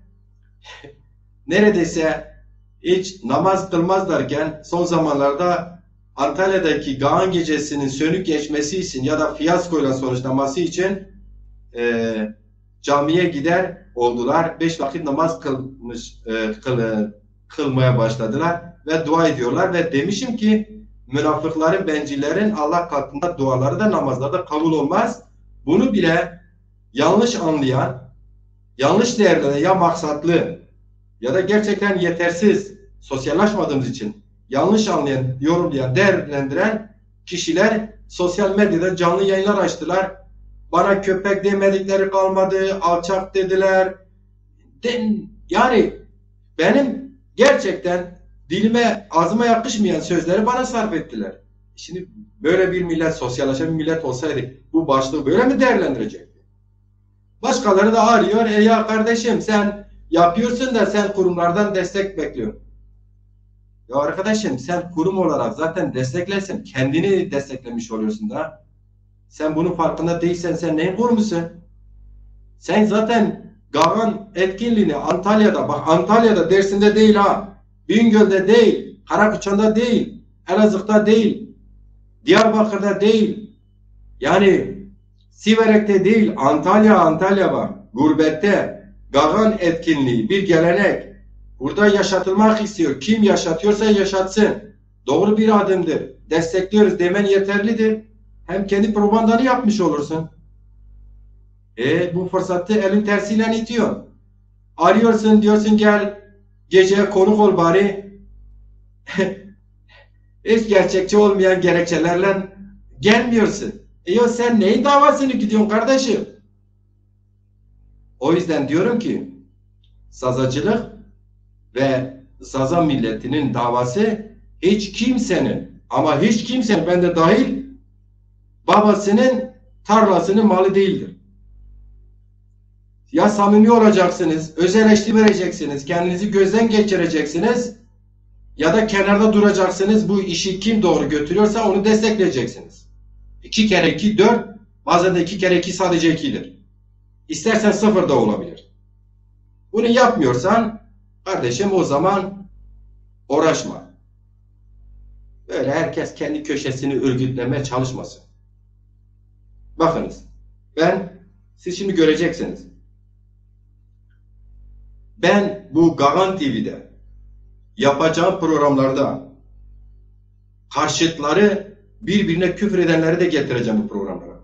neredeyse hiç namaz kılmazlarken son zamanlarda Antalya'daki Gağan gecesinin sönük geçmesi için ya da fiyaskoyla sonuçlanması için, e, camiye gider oldular. Beş vakit namaz kılmış, e, kılı-, kılmaya başladılar ve dua ediyorlar ve demişim ki münafıkların, bencillerin Allah katında duaları da namazları da kabul olmaz. Bunu bile yanlış anlayan, yanlış değerlenen ya maksatlı ya da gerçekten yetersiz, sosyallaşmadığımız için yanlış anlayan, yorumlayan, değerlendiren kişiler sosyal medyada canlı yayınlar açtılar. Bana köpek demedikleri kalmadı, alçak dediler. Den, yani benim gerçekten dilime, ağzıma yakışmayan sözleri bana sarf ettiler. Şimdi böyle bir millet, sosyalleşen bir millet olsaydı bu başlığı böyle mi değerlendirecekti? Başkaları da arıyor. E ya kardeşim, sen yapıyorsun da sen kurumlardan destek bekliyorsun. Ya arkadaşım, sen kurum olarak zaten desteklesin. Kendini desteklemiş oluyorsun da. Sen bunun farkında değilsen sen neyin kurumusun? Sen zaten Gağan etkinliğini Antalya'da, bak Antalya'da, Dersim'de değil ha, Bingöl'de değil, Karakuçan'da değil, Elazığ'da değil, Diyarbakır'da değil, yani Siverek'te değil, Antalya, Antalya bak, gurbette Gağan etkinliği bir gelenek. Burada yaşatılmak istiyor. Kim yaşatıyorsa yaşatsın. Doğru bir adımdır. Destekliyoruz demen yeterlidir. Hem kendi propagandanı yapmış olursun. E, bu fırsatı elin tersiyle itiyor. Arıyorsun, diyorsun gel geceye konuk ol bari. Hiç gerçekçi olmayan gerekçelerle gelmiyorsun. E ya sen neyin davasını gidiyorsun kardeşim? O yüzden diyorum ki sazacılık ve Zaza milletinin davası hiç kimsenin, ama hiç kimsenin, ben de dahil, babasının tarlasının malı değildir. Ya samimi olacaksınız, öz eleştiri vereceksiniz, kendinizi gözden geçireceksiniz ya da kenarda duracaksınız. Bu işi kim doğru götürüyorsa onu destekleyeceksiniz. İki kere iki dört, bazen de iki kere iki sadece ikidir. İstersen sıfır da olabilir. Bunu yapmıyorsan kardeşim, o zaman uğraşma. Böyle herkes kendi köşesini örgütlemeye çalışmasın. Bakınız, ben, siz şimdi göreceksiniz. Ben bu Gagan T V'de yapacağım programlarda karşıtları, birbirine küfür edenleri de getireceğim bu programlara.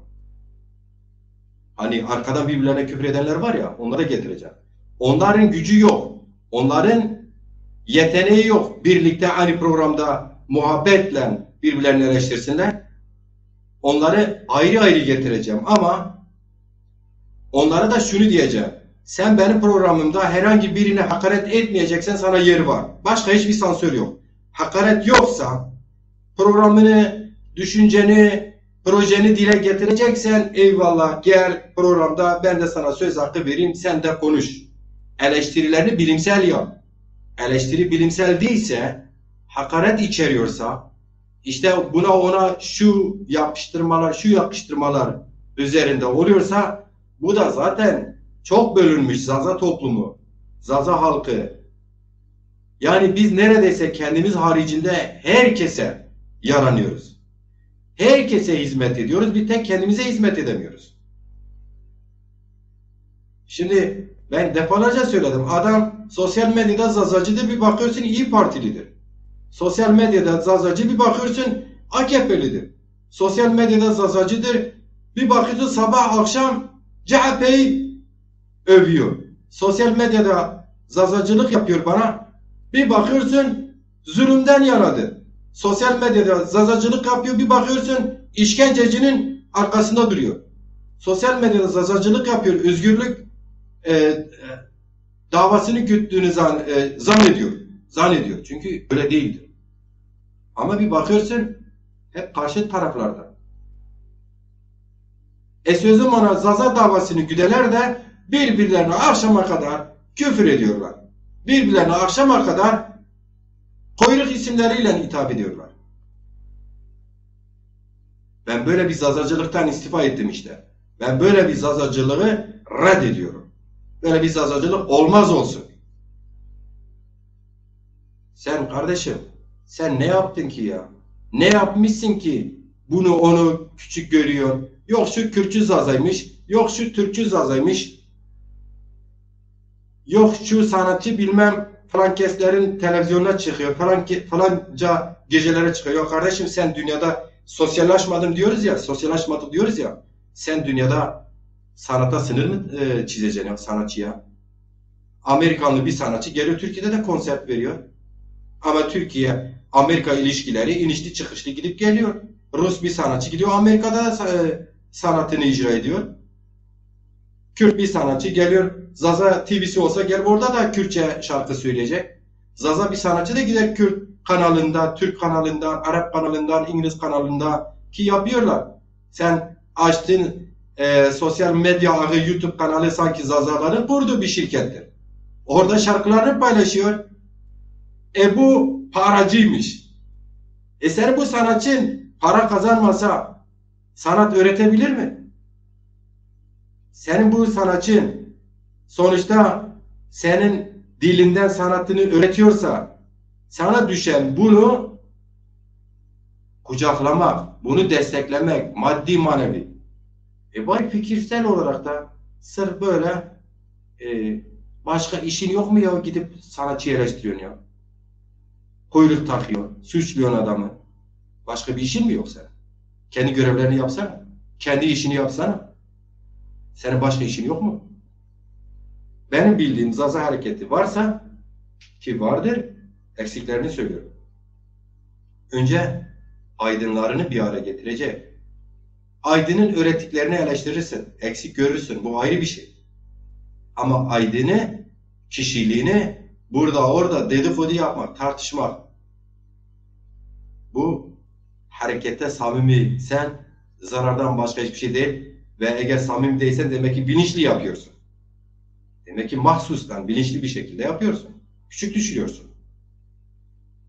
Hani arkadan birbirlerine küfür edenler var ya, onları da getireceğim. Onların gücü yok. Onların yeteneği yok. Birlikte aynı programda muhabbetle birbirlerini eleştirsinler. Onları ayrı ayrı getireceğim ama onlara da şunu diyeceğim. Sen benim programımda herhangi birine hakaret etmeyeceksen sana yer var. Başka hiçbir sansür yok. Hakaret yoksa programını, düşünceni, projeni dile getireceksen eyvallah, gel programda ben de sana söz hakkı vereyim, sen de konuş. Eleştirilerini bilimsel yap. Eleştiri bilimsel değilse, hakaret içeriyorsa, işte buna ona şu yapıştırmalar, şu yakıştırmalar üzerinde oluyorsa Bu da zaten çok bölünmüş Zaza toplumu, Zaza halkı. Yani biz neredeyse kendimiz haricinde herkese yaranıyoruz. Herkese hizmet ediyoruz, bir tek kendimize hizmet edemiyoruz. Şimdi ben defalarca söyledim. Adam sosyal medyada Zazacıdır, bir bakıyorsun İYİ Partilidir. Sosyal medyada Zazacı, bir bakıyorsun AKP'lidir. Sosyal medyada Zazacıdır, bir bakıyorsun sabah akşam CHP'yi övüyor. Sosyal medyada Zazacılık yapıyor bana, bir bakıyorsun zulümden yanadır. Sosyal medyada Zazacılık yapıyor, bir bakıyorsun işkencecinin arkasında duruyor. Sosyal medyada Zazacılık yapıyor, özgürlük e, e, davasını güttüğünü zan, e, zannediyor. Zannediyor. Çünkü öyle değildir. Ama bir bakıyorsun hep karşı taraflarda. E sözüm ona Zaza davasını güdeler de birbirlerine akşama kadar küfür ediyorlar. Birbirlerine akşama kadar kuyruk isimleriyle hitap ediyorlar. Ben böyle bir zazacılıktan istifa ettim işte. Ben böyle bir zazacılığı reddediyorum. Böyle bir zazacılık olmaz olsun. Sen kardeşim, sen ne yaptın ki ya? Ne yapmışsın ki bunu onu küçük görüyor? Yok şu Kürtçü Zazaymış, yok şu Türkçü Zazaymış. Yok şu sanatçı bilmem falan keslerin televizyonuna çıkıyor, falan ke- falanca gecelere çıkıyor. Ya kardeşim sen dünyada sosyallaşmadım diyoruz ya, sosyallaşmadık diyoruz ya. Sen dünyada sanata sınır mı e, çizeceksin ya sanatçıya? Amerikanlı bir sanatçı geliyor Türkiye'de de konser veriyor. Ama Türkiye Amerika ilişkileri inişli çıkışlı gidip geliyor. Rus bir sanatçı gidiyor Amerika'da e, sanatını icra ediyor. Kürt bir sanatçı geliyor. Zaza T V'si olsa gel orada da Kürtçe şarkı söyleyecek. Zaza bir sanatçı da gider Kürt kanalında, Türk kanalından, Arap kanalından, İngiliz kanalında ki yapıyorlar. Sen açtın e, sosyal medya ağı YouTube kanalı sanki Zazaların kurduğu bir şirkettir. Orada şarkılarını paylaşıyor. E bu paracıymış. E sen bu sanatçın para kazanmasa sanat üretebilir mi? Senin bu sanatçın sonuçta senin dilinden sanatını üretiyorsa sana düşen bunu kucaklamak, bunu desteklemek, maddi manevi. E vay fikirsel olarak da sırf böyle e, başka işin yok mu ya gidip sanatçı eleştiriyorsun ya? Kuyruk takıyor, suçluyorsun adamı. Başka bir işin mi yok senin? Kendi görevlerini yapsana. Kendi işini yapsana. Senin başka işin yok mu? Benim bildiğim Zaza hareketi varsa ki vardır, eksiklerini söylüyorum. Önce aydınlarını bir araya getirecek. Aydının öğrettiklerini eleştirirsin, eksik görürsün. Bu ayrı bir şey. Ama aydını, kişiliğini burada orada dedikodu yapmak, tartışmak. Bu harekete samimi sen zarardan başka hiçbir şey değil. Ve eğer samimi değilsen demek ki bilinçli yapıyorsun. Demek ki mahsustan, bilinçli bir şekilde yapıyorsun. Küçük düşürüyorsun.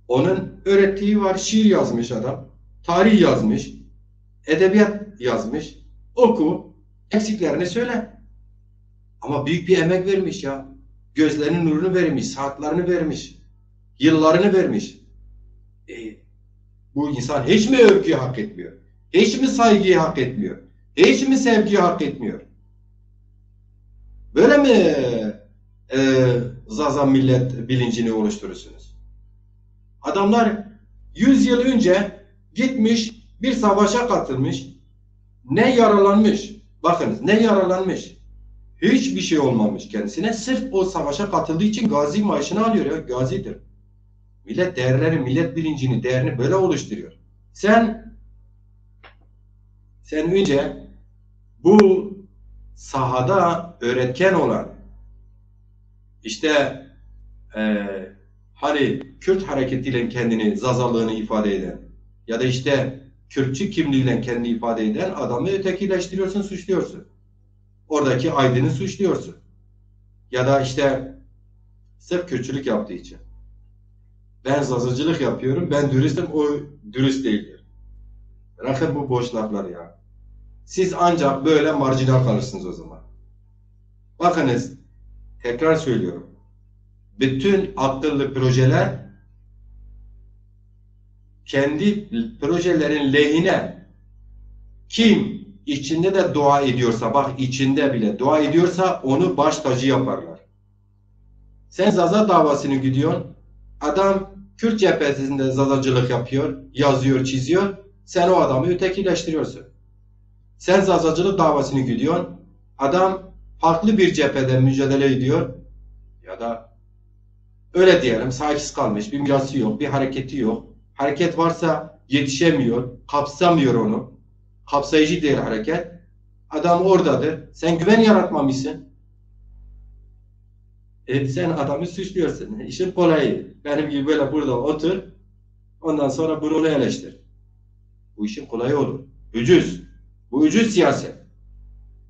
Onun öğrettiği var, şiir yazmış adam, tarih yazmış, edebiyat yazmış. Oku, eksiklerini söyle. Ama büyük bir emek vermiş ya. Gözlerinin nurunu vermiş, saatlerini vermiş, yıllarını vermiş. E, bu insan hiç mi övgüyü hak etmiyor? Hiç mi saygıyı hak etmiyor? Hiç mi sevgiyi hak etmiyor? Böyle mi e, Zaza millet bilincini oluşturursunuz? Adamlar yüz yıl önce gitmiş, bir savaşa katılmış, ne yaralanmış, bakınız, ne yaralanmış, hiçbir şey olmamış kendisine. Sırf o savaşa katıldığı için gazi maaşını alıyor ya, gazidir. Millet değerleri, millet bilincini, değerini böyle oluşturuyor. Sen sen önce bu sahada öğretken olan, işte e, hani Kürt hareketiyle kendini, Zazalığını ifade eden ya da işte Kürtçü kimliğiyle kendini ifade eden adamı ötekileştiriyorsun, suçluyorsun. Oradaki aydını suçluyorsun. Ya da işte sırf Kürtçülük yaptığı için. Ben Zazacılık yapıyorum, ben dürüstüm, o dürüst değildir. Bırakın bu boş lafları ya. Siz ancak böyle marjinal kalırsınız o zaman. Bakınız, tekrar söylüyorum. Bütün akıllı projeler kendi projelerin lehine kim içinde de dua ediyorsa, bak içinde bile dua ediyorsa onu baş tacı yaparlar. Sen Zaza davasını güdüyorsun. Adam Kürt cephesinde Zazacılık yapıyor, yazıyor, çiziyor. Sen o adamı ötekileştiriyorsun. Sen Zazacılık davasını güdüyorsun. Adam farklı bir cephede mücadele ediyor. Ya da öyle diyelim, sahipsiz kalmış, bir mirası yok, bir hareketi yok. Hareket varsa yetişemiyor, kapsamıyor onu. Kapsayıcı değil hareket. Adam oradadır. Sen güven yaratmamışsın. E, sen adamı suçluyorsun. İşin kolayı. Benim gibi böyle burada otur. Ondan sonra bunu onu eleştir. Bu işin kolayı olur. Ucuz. Bu ucuz siyaset.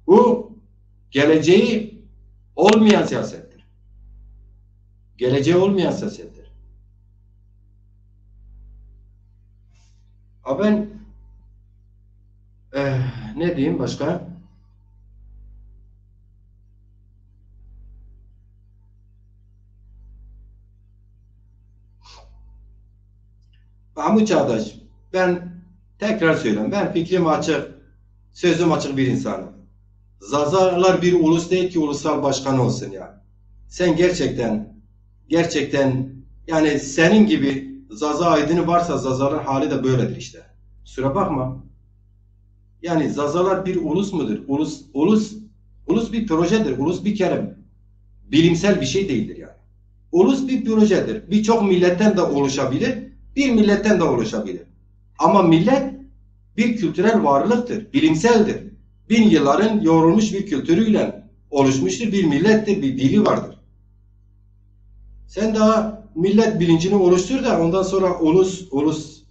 Bu geleceği olmayan siyasettir. Geleceği olmayan siyasettir. Ha ben, eh, ne diyeyim başka? Mahmut Çağdaş, ben tekrar söylüyorum, ben fikrim açık, sözüm açık bir insanım. Zazalar bir ulus değil ki ulusal başkan olsun ya. Sen gerçekten, gerçekten yani senin gibi Zaza aydını varsa Zazaların hali de böyledir işte. Kusura bakma. Yani Zazalar bir ulus mudur? Ulus, ulus, ulus bir projedir. Ulus bir kere bilimsel bir şey değildir yani. Ulus bir projedir. Birçok milletten de oluşabilir, bir milletten de oluşabilir. Ama millet bir kültürel varlıktır, bilimseldir. Bin yılların yoğrulmuş bir kültürüyle oluşmuştur, bir millettir, bir dili vardır. Sen daha millet bilincini oluştur da ondan sonra ulus, ulus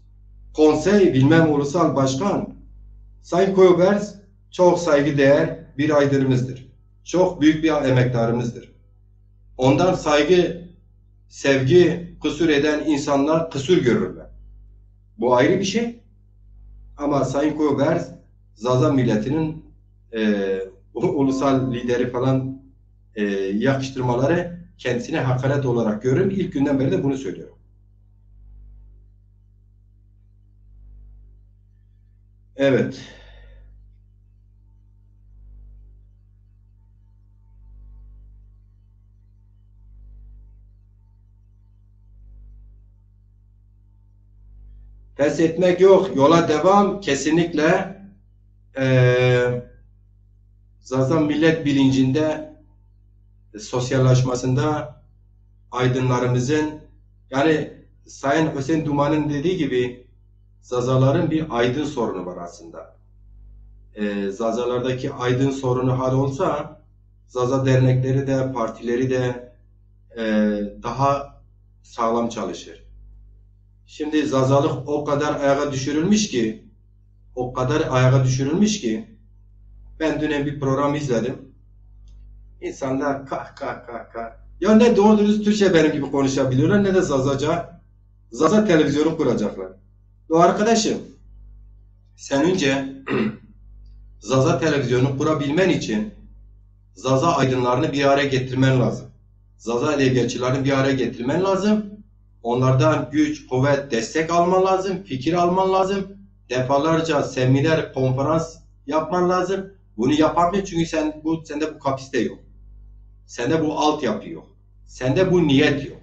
konsey, bilmem ulusal başkan. Sayın Koyuberz çok saygıdeğer bir aydınımızdır. Çok büyük bir emektarımızdır. Ondan saygı, sevgi kusur eden insanlar kusur görürler. Bu ayrı bir şey. Ama Sayın Koyuberz Zaza milletinin e, ulusal lideri falan e, yakıştırmaları kendisine hakaret olarak görürüm. İlk günden beri de bunu söylüyorum. Evet. Pes etmek yok. Yola devam. Kesinlikle. Ee, Zaza millet bilincinde, e, sosyallaşmasında aydınlarımızın, yani Sayın Hüseyin Duman'ın dediği gibi Zazaların bir aydın sorunu var aslında. Ee, Zazalardaki aydın sorunu hal olsa Zaza dernekleri de, partileri de, e, daha sağlam çalışır. Şimdi Zazalık o kadar ayağa düşürülmüş ki, o kadar ayağa düşürülmüş ki, ben dün bir program izledim. İnsanlar kah kah kah kah. Ya ne doğru dürüst Türkçe benim gibi konuşabiliyorlar ne de Zazaca, Zaza televizyonu kuracaklar. Ya arkadaşım, sen önce Zaza televizyonu kurabilmen için Zaza aydınlarını bir araya getirmen lazım. Zaza edebiyatçılarını bir araya getirmen lazım. Onlardan güç, kuvvet, destek alman lazım, fikir alman lazım. Defalarca seminer, konferans yapman lazım. Bunu yapamıyorsun çünkü sen bu sende bu kapasite yok. Sende bu altyapı yok. Sende bu niyet yok.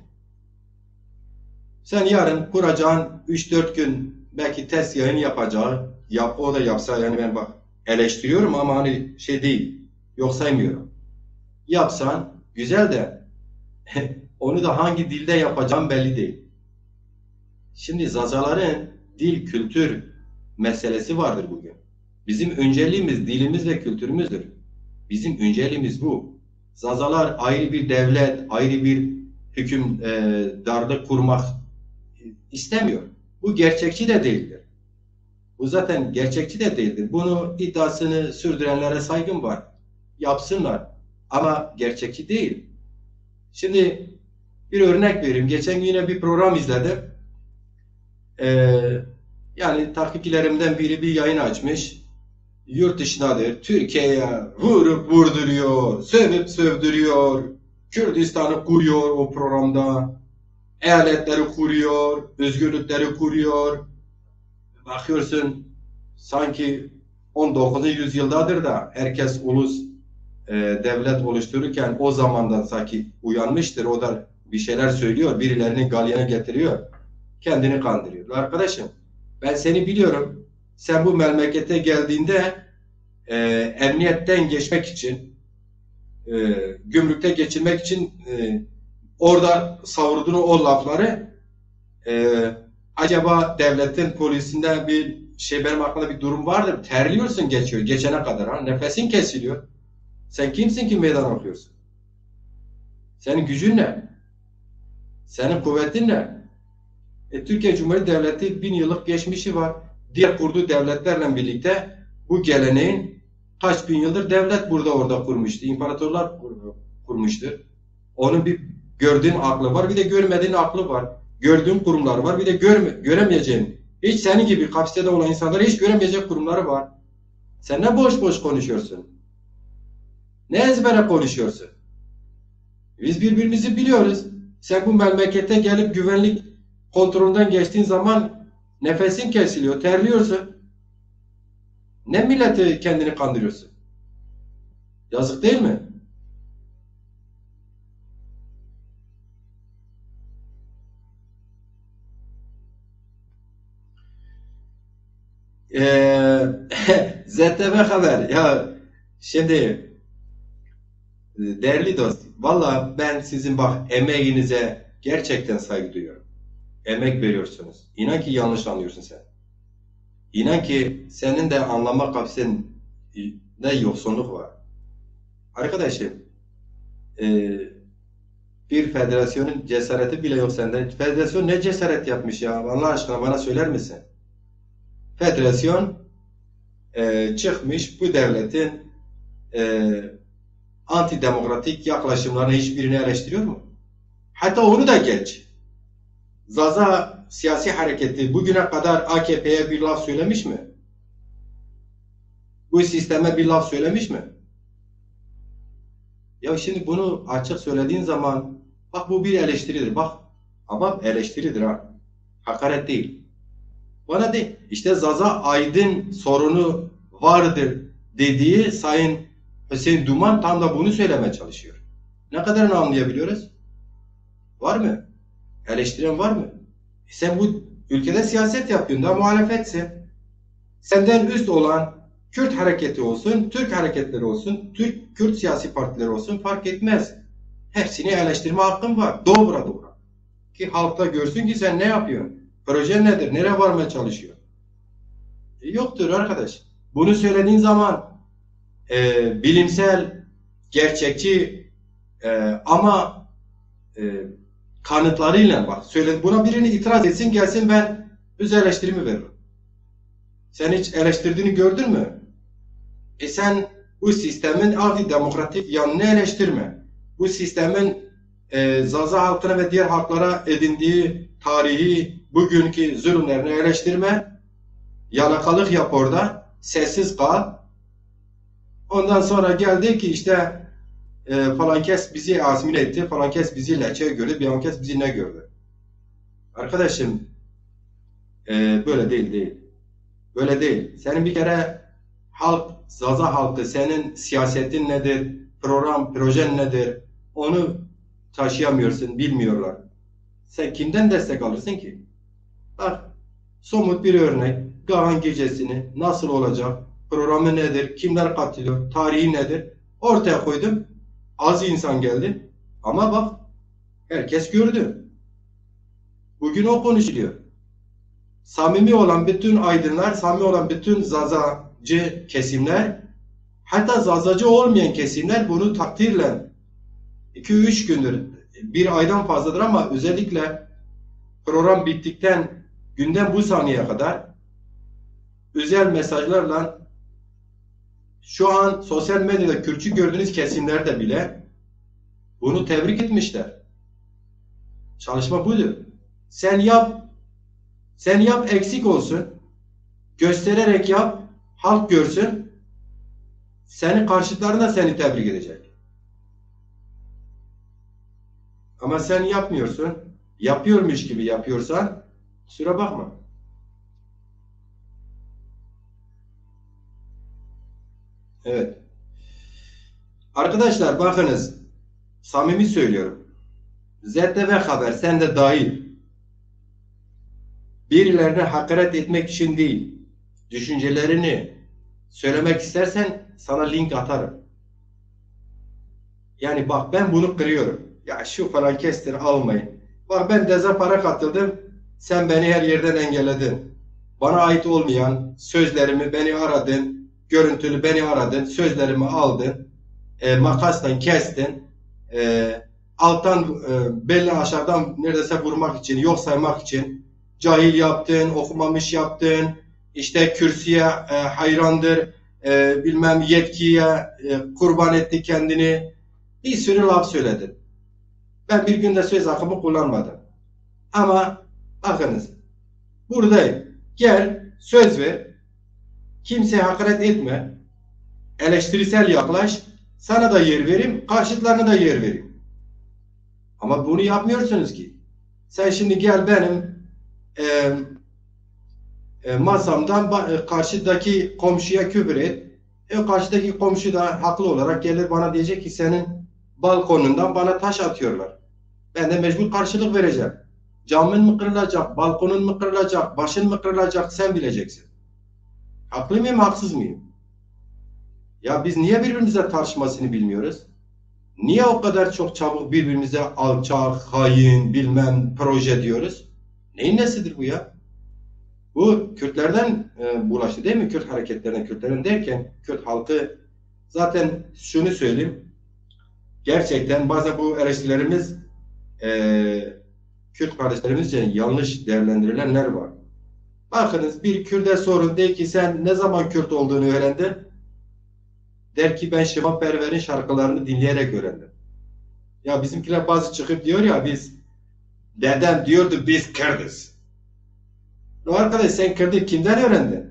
Sen yarın kuracaksın üç dört gün belki test yayın yapacağı, yap, o da yapsa yani ben bak eleştiriyorum ama hani şey değil, yok saymıyorum. Yapsan güzel de onu da hangi dilde yapacağım belli değil. Şimdi Zazaların dil, kültür meselesi vardır bugün. Bizim önceliğimiz dilimiz ve kültürümüzdür. Bizim önceliğimiz bu. Zazalar ayrı bir devlet, ayrı bir hükümdarlık kurmak istemiyor. Bu gerçekçi de değildir. Bu zaten gerçekçi de değildir. Bunu iddiasını sürdürenlere saygım var. Yapsınlar. Ama gerçekçi değil. Şimdi bir örnek vereyim. Geçen gün yine bir program izledim. Ee, yani takipçilerimden biri bir yayın açmış. yurt dışındadır. Türkiye'ye vurup vurduruyor, sövüp sövdürüyor. Kürdistan'ı kuruyor o programda. Eyaletleri kuruyor, özgürlükleri kuruyor. Bakıyorsun sanki on dokuzuncu yüzyıldadır da herkes ulus, e, devlet oluştururken o zamandan sanki uyanmıştır. O da bir şeyler söylüyor, birilerini galyana getiriyor. Kendini kandırıyor. Arkadaşım, ben seni biliyorum. Sen bu memlekete geldiğinde, e, emniyetten geçmek için, e, gümrükte geçirmek için, e, orada savurduğun o lafları, e, acaba devletin polisinde bir şey, benim aklımda bir durum vardır. Terliyorsun geçiyor, geçene kadar ha. Nefesin kesiliyor. Sen kimsin ki meydan okuyorsun? Senin gücün ne? Senin kuvvetin ne? E, Türkiye Cumhuriyeti Devleti bin yıllık geçmişi var. Diğer kurduğu devletlerle birlikte bu geleneğin kaç bin yıldır devlet burada orada kurmuştu. İmparatorlar kur- kurmuştur. Onun bir gördüğün aklı var, bir de görmediğin aklı var. Gördüğün kurumlar var, bir de görme- göremeyeceğin. Hiç senin gibi kapasitede olan insanlar hiç göremeyecek kurumları var. Sen ne boş boş konuşuyorsun? Ne ezbere konuşuyorsun? Biz birbirimizi biliyoruz. Sen bu memlekete gelip güvenlik kontrolünden geçtiğin zaman nefesin kesiliyor, terliyorsun. Ne milleti kendini kandırıyorsun? Yazık değil mi? Ee, Z T V Haber. Ya şimdi, değerli dost, valla ben sizin, bak, emeğinize gerçekten saygı duyuyorum. Emek veriyorsunuz. İnan ki yanlış anlıyorsun sen. İnan ki senin de anlama kapasitende yoksunluk var. Arkadaşım, e, bir federasyonun cesareti bile yok sende. Federasyon ne cesaret yapmış ya? Allah aşkına bana söyler misin? Federasyon, e, çıkmış bu devletin, e, antidemokratik yaklaşımlarını hiçbirini eleştiriyor mu? Hatta onu da geç. Zaza siyasi hareketi bugüne kadar A K P'ye bir laf söylemiş mi? Bu sisteme bir laf söylemiş mi? Ya şimdi bunu açık söylediğin zaman, bak, bu bir eleştiridir, bak. Ama eleştiridir ha. Hakaret değil. Bana de işte Zaza Aydın sorunu vardır dediği Sayın Hüseyin Duman tam da bunu söylemeye çalışıyor. Ne kadarını anlayabiliyoruz? Var mı? Eleştiren var mı? E sen bu ülkede siyaset yapıyorsun, da muhalefetsin. Senden üst olan Kürt hareketi olsun, Türk hareketleri olsun, Türk, Kürt siyasi partileri olsun fark etmez. Hepsini eleştirme hakkın var. Dobra dobra. Ki halk da görsün ki sen ne yapıyorsun. Projen nedir? Nereye varmaya çalışıyor? E, yoktur arkadaş. Bunu söylediğin zaman, e, bilimsel, gerçekçi, e, ama, e, kanıtlarıyla bak. Söyle, buna birini itiraz etsin, gelsin, ben öz eleştirimi veririm. Sen hiç eleştirdiğini gördün mü? E sen bu sistemin antidemokratik yanını eleştirme. Bu sistemin, e, Zaza halkına ve diğer halklara edindiği tarihi, bugünkü zulümlerini eleştirme. Yalakalık yap orada. Sessiz kal. Ondan sonra geldi ki işte, e, falan kes bizi asimile etti, falan kes bizi leçe gördü, falan kes bizi ne gördü? Arkadaşım, e, böyle değil, değil. Böyle değil. Senin bir kere halk, Zaza halkı senin siyasetin nedir, program, projen nedir, onu taşıyamıyorsun, bilmiyorlar. Sen kimden destek alırsın ki? Bak, somut bir örnek. Gahan gecesini nasıl olacak, programı nedir, kimler katılıyor, tarihi nedir? Ortaya koydum. Az insan geldi. Ama bak, herkes gördü. Bugün o konuşuluyor. Samimi olan bütün aydınlar, samimi olan bütün Zazacı kesimler, hatta Zazacı olmayan kesimler bunu takdirle iki üç gündür, bir aydan fazladır ama özellikle program bittikten günden bu saniyeye kadar özel mesajlarla şu an sosyal medyada Kürtçü gördüğünüz kesimlerde bile bunu tebrik etmişler. Çalışma budur. Sen yap, sen yap eksik olsun. Göstererek yap, halk görsün. Seni karşıtların da seni tebrik edecek. Ama sen yapmıyorsun. Yapıyormuş gibi yapıyorsan kusura bakma. Evet. Arkadaşlar bakınız. Samimi söylüyorum. Z T V Haber, sen de dahil. Birilerine hakaret etmek için değil, düşüncelerini söylemek istersen sana link atarım. Yani bak ben bunu kırıyorum. Ya şu falan kestir almayın. Bak ben deze para katıldım. Sen beni her yerden engelledin. Bana ait olmayan sözlerimi beni aradın. Görüntülü beni aradın. Sözlerimi aldın. E, makasla kestin. E, alttan e, belli aşağıdan neredeyse vurmak için, yok saymak için cahil yaptın, okumamış yaptın, işte kürsüye e, hayrandır, e, bilmem yetkiye e, kurban etti kendini. Bir sürü laf söyledin. Ben bir günde söz hakkımı kullanmadım. Ama bakınız, buradayım. Gel, söz ver. Kimseye hakaret etme. Eleştirisel yaklaş. Sana da yer vereyim, karşıtlarına da yer vereyim. Ama bunu yapmıyorsunuz ki. Sen şimdi gel benim e, e, masamdan ba- e, karşıdaki komşuya küfür et. E, karşıdaki komşu da haklı olarak gelir bana diyecek ki senin balkonundan bana taş atıyorlar. Ben de mecbur karşılık vereceğim. Camın mı kırılacak, balkonun mu kırılacak, başın mı kırılacak sen bileceksin. Haklı mıyım, haksız mıyım? Ya biz niye birbirimize tartışmasını bilmiyoruz? Niye o kadar çok çabuk birbirimize alçak, hain, bilmem proje diyoruz? Neyin nesidir bu ya? Bu Kürtlerden e, bulaştı değil mi? Kürt hareketlerine, Kürtlerden derken Kürt halkı zaten şunu söyleyeyim. Gerçekten bazen bu eleştirilerimiz e, Kürt kardeşlerimizce yanlış değerlendirilenler var. Bakınız bir Kürt'e sorun de ki sen ne zaman Kürt olduğunu öğrendin? Der ki ben Şivan Perver'in şarkılarını dinleyerek öğrendim. Ya bizimkiler bazı çıkıp diyor ya biz dedem diyordu biz Kürt'üz. Ya arkadaş sen Kürt'ü kimden öğrendin?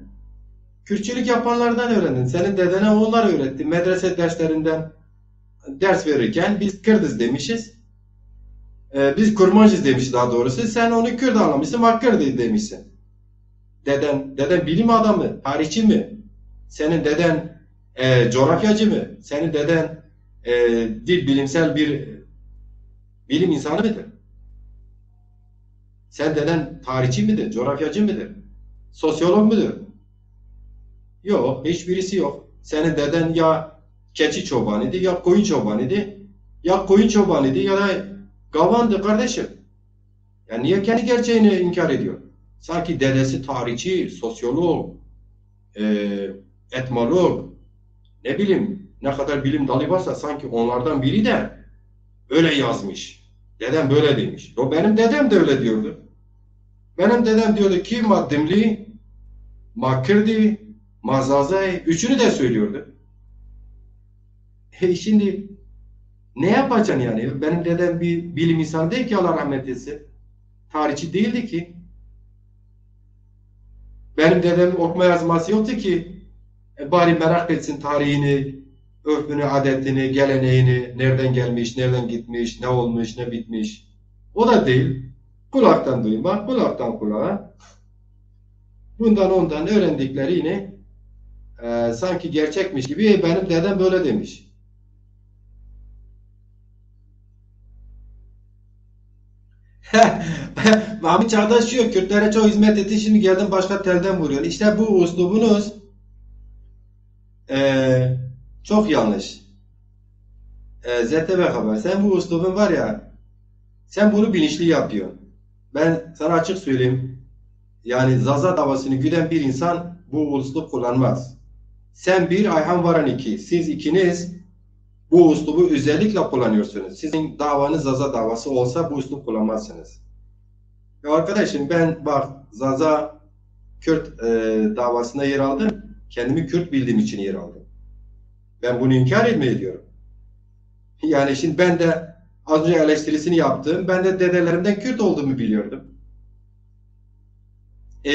Kürtçülük yapanlardan öğrendin. Senin dedene onlar öğretti. Medrese derslerinden ders verirken biz Kürt'üz demişiz. E, biz Kurmancız demiş daha doğrusu. Sen onu Kürt anlamışsın, ma Kürt demişsin. Deden, deden bilim adamı, tarihçi mi? Senin deden e, coğrafyacı mı? Senin deden e, dil bilimsel bir bilim insanı mıdır? Sen deden tarihçi midir, coğrafyacı mıdır? Sosyolog mudur? Yok, hiçbirisi yok. Senin deden ya keçi çobanıydı, ya koyun çobanıydı, ya koyun çobanıydı ya da gavandı kardeşim. Yani niye kendi gerçeğini inkar ediyor? Sanki dedesi tarihçi, sosyolog, e, etnolog, ne bileyim ne kadar bilim dalı varsa sanki onlardan biri de öyle yazmış. Dedem böyle demiş. O benim dedem de öyle diyordu. Benim dedem diyordu ki ma Dimli, ma Kürdi, ma Zazay, üçünü de söylüyordu. E şimdi ne yapacaksın yani? Benim dedem bir bilim insanı değil ki Allah rahmet etsin. Tarihçi değildi ki. Benim dedem okuma yazması yoktu ki. E, bari merak etsin tarihini, örfünü, adetini, geleneğini, nereden gelmiş, nereden gitmiş, ne olmuş, ne bitmiş. O da değil. Kulaktan duyma, kulaktan kulağa. Bundan ondan öğrendiklerini e, sanki gerçekmiş gibi "E, benim dedem böyle demiş." Mahmut Çağdaş diyor, Kürtlere çok hizmet etti, şimdi geldim başka telden vuruyor. İşte bu üslubunuz e, çok yanlış. E, Z T V Haber, sen bu üslubun var ya, sen bunu bilinçli yapıyorsun. Ben sana açık söyleyeyim. Yani Zaza davasını güden bir insan bu üslup kullanmaz. Sen bir, Ayhan Varan iki. Siz ikiniz bu üslubu özellikle kullanıyorsunuz. Sizin davanız Zaza davası olsa bu üslup kullanmazsınız. Ya arkadaşım ben bak Zaza Kürt e, davasında yer aldım. Kendimi Kürt bildiğim için yer aldım. Ben bunu inkar etmeye diyorum. Yani şimdi ben de az önce eleştirisini yaptım. Ben de dedelerimden Kürt olduğumu biliyordum. E,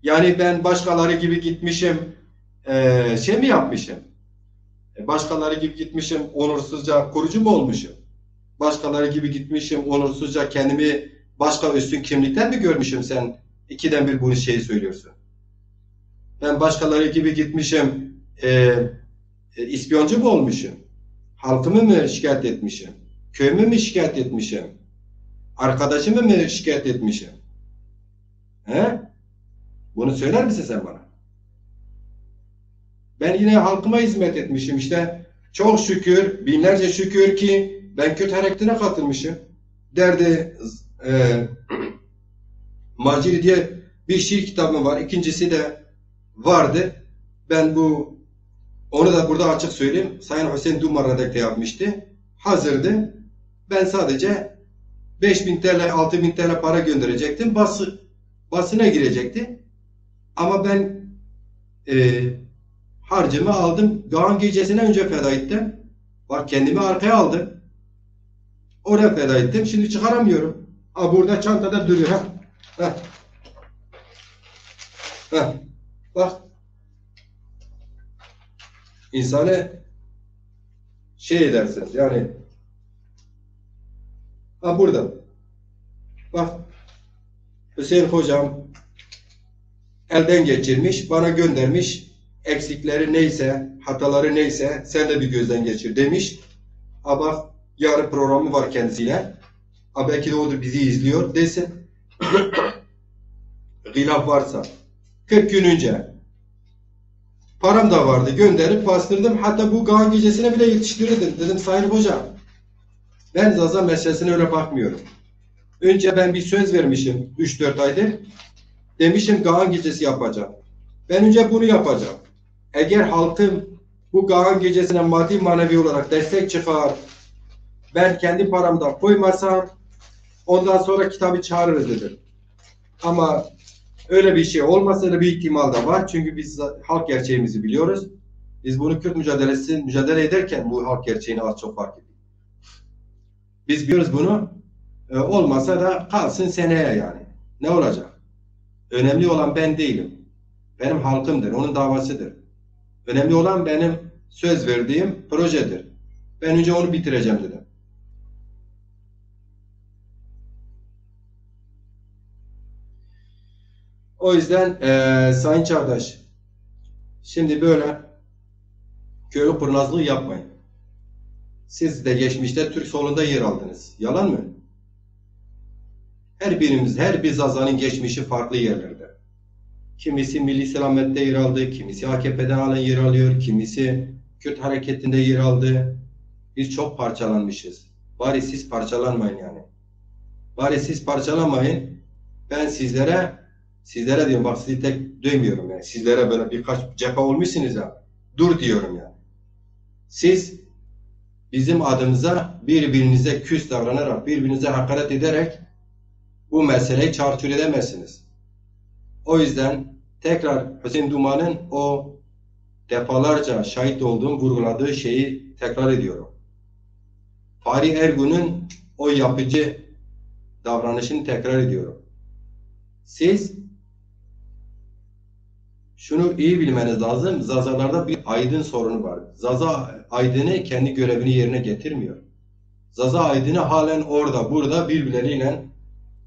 yani ben başkaları gibi gitmişim, e, şey mi yapmışım? E, başkaları gibi gitmişim, onursuzca kurucu mu olmuşum? Başkaları gibi gitmişim, onursuzca kendimi başka üstün kimlikten mi görmüşüm sen ikiden bir bunu şey söylüyorsun? Ben başkaları gibi gitmişim, e, e, ispiyoncu mu olmuşum? Halkımı mı şikayet etmişim? Köyümü mü şikayet etmişim? Arkadaşımı mı şikayet etmişim? He? Bunu söyler misin sen bana? Ben yine halkıma hizmet etmişim işte. Çok şükür, binlerce şükür ki ben Kürt hareketine katılmışım. Derdi e, Maciri diye bir şiir kitabım var. İkincisi de vardı. Ben bu, onu da burada açık söyleyeyim. Sayın Hüseyin Duman redakte yapmıştı. Hazırdı. Ben sadece beş bin T L, altı bin T L para gönderecektim. Bası, basına girecekti. Ama ben e, harcımı aldım. Gağan gecesine önce feda ettim. Bak, kendimi arkaya aldım. Oraya feda ettim. Şimdi çıkaramıyorum. Ha, burada çantada duruyor. Ha. Ha. Ha. Bak. İnsanı şey edersiniz yani. Ha, burada. Bak. Hüseyin hocam elden geçirmiş, bana göndermiş. Eksikleri neyse, hataları neyse sen de bir gözden geçir demiş. Ha bak, yarın programı var kendisiyle. Ha, belki de odur, bizi izliyor. Desin. Hilaf varsa. Kırk gün önce. Param da vardı. Gönderip bastırdım. Hatta bu Gağan gecesine bile yetiştirirdim. Dedim, Sayın Hoca, ben Zaza meselesine öyle bakmıyorum. Önce ben bir söz vermişim üç dört aydır. Demişim Gağan gecesi yapacağım. Ben önce bunu yapacağım. Eğer halkım bu Gağan gecesine maddi manevi olarak destek çıkar, ben kendi paramdan koymasam, ondan sonra kitabı çağırırız dedim. Ama öyle bir şey olmasa da bir ihtimal de var. Çünkü biz halk gerçeğimizi biliyoruz. Biz bunu Kürt mücadelesi, mücadele ederken bu halk gerçeğini az çok fark ettik. Biz biliyoruz bunu. E, olmasa da kalsın seneye yani. Ne olacak? Önemli olan ben değilim. Benim halkımdır, onun davasıdır. Önemli olan benim söz verdiğim projedir. Ben önce onu bitireceğim dedim. O yüzden e, Sayın Çağdaş, şimdi böyle köylü kurnazlığı yapmayın. Siz de geçmişte Türk solunda yer aldınız. Yalan mı? Her birimiz, her bir Zaza'nın geçmişi farklı yerlerde. Kimisi Milli Selamet'te yer aldı, kimisi A K P'de halen yer alıyor, kimisi Kürt hareketinde yer aldı. Biz çok parçalanmışız. Bari siz parçalanmayın yani. Bari siz parçalamayın. Ben sizlere, sizlere diyorum, bak, sizi tek demiyorum yani. Sizlere böyle birkaç cephe olmuşsunuz ya. Dur diyorum yani. Siz bizim adımıza birbirinize küs davranarak, birbirinize hakaret ederek bu meseleyi çarçur edemezsiniz. O yüzden tekrar Hüseyin Duman'ın o defalarca şahit olduğum, vurguladığı şeyi tekrar ediyorum. Fahri Ergun'un o yapıcı davranışını tekrar ediyorum. Siz şunu iyi bilmeniz lazım, Zazalarda bir aydın sorunu var. Zaza aydını kendi görevini yerine getirmiyor. Zaza aydını halen orada, burada birbirleriyle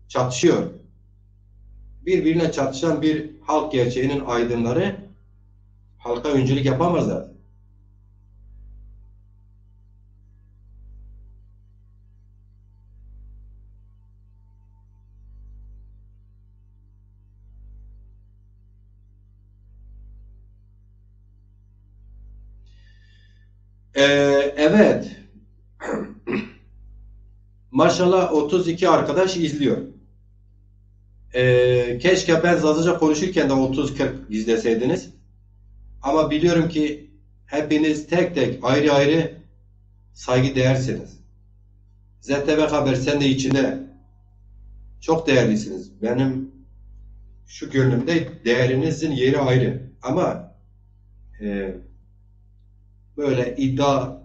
çatışıyor. Birbirine çatışan bir halk gerçeğinin aydınları halka öncülük yapamazlar. Ee, evet. Maşallah, otuz iki arkadaş izliyor. Ee, keşke ben Zazaca konuşurken de otuz kırk izleseydiniz. Ama biliyorum ki hepiniz tek tek, ayrı ayrı saygı değersiniz. Z T V Haber, sen de içinde, çok değerlisiniz. Benim şu gönlümde değerinizin yeri ayrı. Ama e, böyle iddia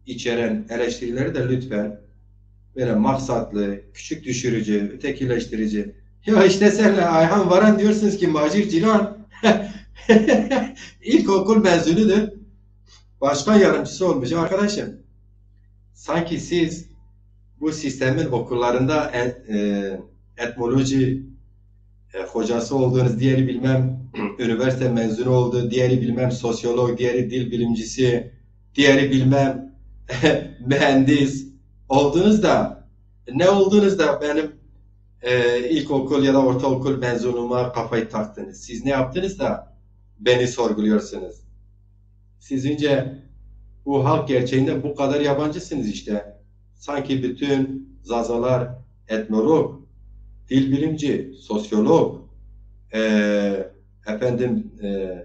içeren eleştirileri de lütfen böyle maksatlı, küçük düşürücü, ötekileştirici. Ya işte senle Ayhan Varan diyorsunuz ki Macir Cilan ilkokul mezunudur. Başkan yardımcısı olmuş. Arkadaşım, sanki siz bu sistemin okullarında e- e- etmoloji e, hocası oldunuz, diğeri bilmem üniversite mezunu oldu, diğeri bilmem sosyolog, diğeri dil bilimcisi, diğeri bilmem mühendis oldunuz da, ne oldunuz da benim e, ilkokul ya da ortaokul mezunuma kafayı taktınız? Siz ne yaptınız da beni sorguluyorsunuz? Siz önce bu halk gerçeğinden bu kadar yabancısınız işte. Sanki bütün Zazalar etnolog, dil bilimci, sosyolog, e, efendim e,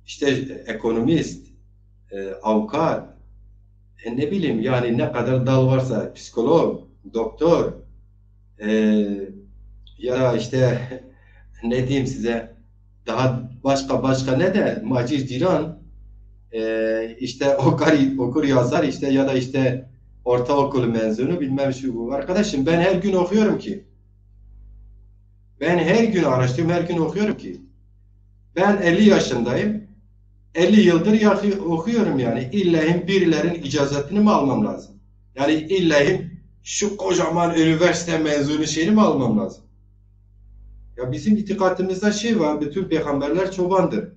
işte ekonomist, e, avukat, e, ne bileyim yani ne kadar dal varsa, psikolog, doktor, e, ya işte ne diyeyim size, daha başka başka ne de macir ciran, e, işte okar, okur yazar işte ya da işte ortaokul mezunu bilmem şu bu. Arkadaşım, ben her gün okuyorum ki. Ben her gün araştırıyorum, her gün okuyorum ki. Ben elli yaşındayım. Elli yıldır yakı- okuyorum yani. İllahim birilerinin icazatını mı almam lazım? Yani illahim şu kocaman üniversite mezunu şeyini mi almam lazım? Ya bizim itikadımızda şey var, bütün peygamberler çobandır.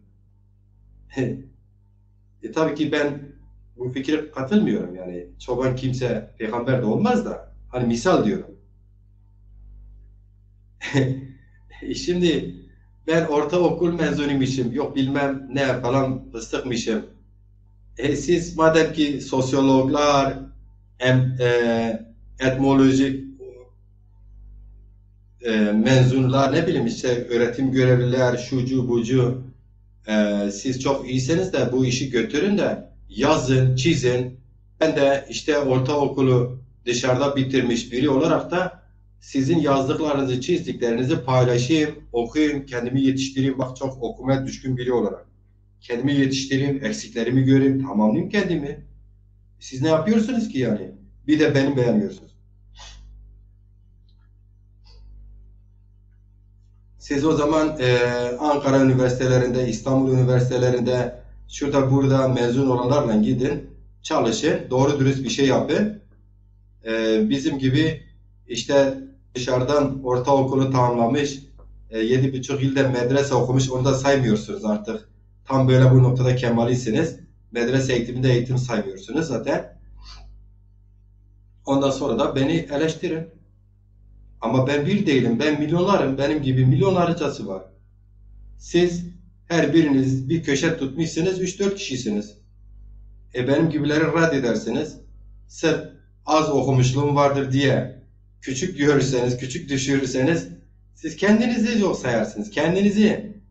E, tabii ki ben bu fikre katılmıyorum. Yani çoban kimse peygamber de olmaz da. Hani misal diyorum. E, şimdi ben ortaokul mezunuymuşum, yok bilmem ne falan fıstıkmışım. E, siz madem ki sosyologlar, em, e, etmolojik e, mezunlar, ne bileyim işte öğretim görevliler, şucu bucu, e, siz çok iyisiniz de bu işi götürün de yazın, çizin. Ben de işte ortaokulu dışarıda bitirmiş biri olarak da sizin yazdıklarınızı, çizdiklerinizi paylaşayım, okuyayım, kendimi yetiştireyim. Bak, çok okumaya düşkün biri olarak. Kendimi yetiştireyim, eksiklerimi göreyim, tamamlayayım kendimi. Siz ne yapıyorsunuz ki yani? Bir de beni beğenmiyorsunuz. Siz o zaman e, Ankara üniversitelerinde, İstanbul üniversitelerinde, şurada burada mezun olanlarla gidin, çalışın, doğru dürüst bir şey yapın. E, bizim gibi işte dışarıdan ortaokulu tamamlamış, e, yedi buçuk yılda medrese okumuş, onu da saymıyorsunuz artık. Tam böyle bu noktada kemalisiniz. Medrese eğitiminde eğitim saymıyorsunuz zaten. Ondan sonra da beni eleştirin. Ama ben bir değilim, ben milyonlarım, benim gibi milyonlarcası var. Siz her biriniz bir köşe tutmuşsunuz, üç dört kişisiniz. E, benim gibileri reddedersiniz. Sırf az okumuşluğum vardır diye küçük görürseniz, küçük düşürürseniz siz kendinizi yok sayarsınız, kendinizi.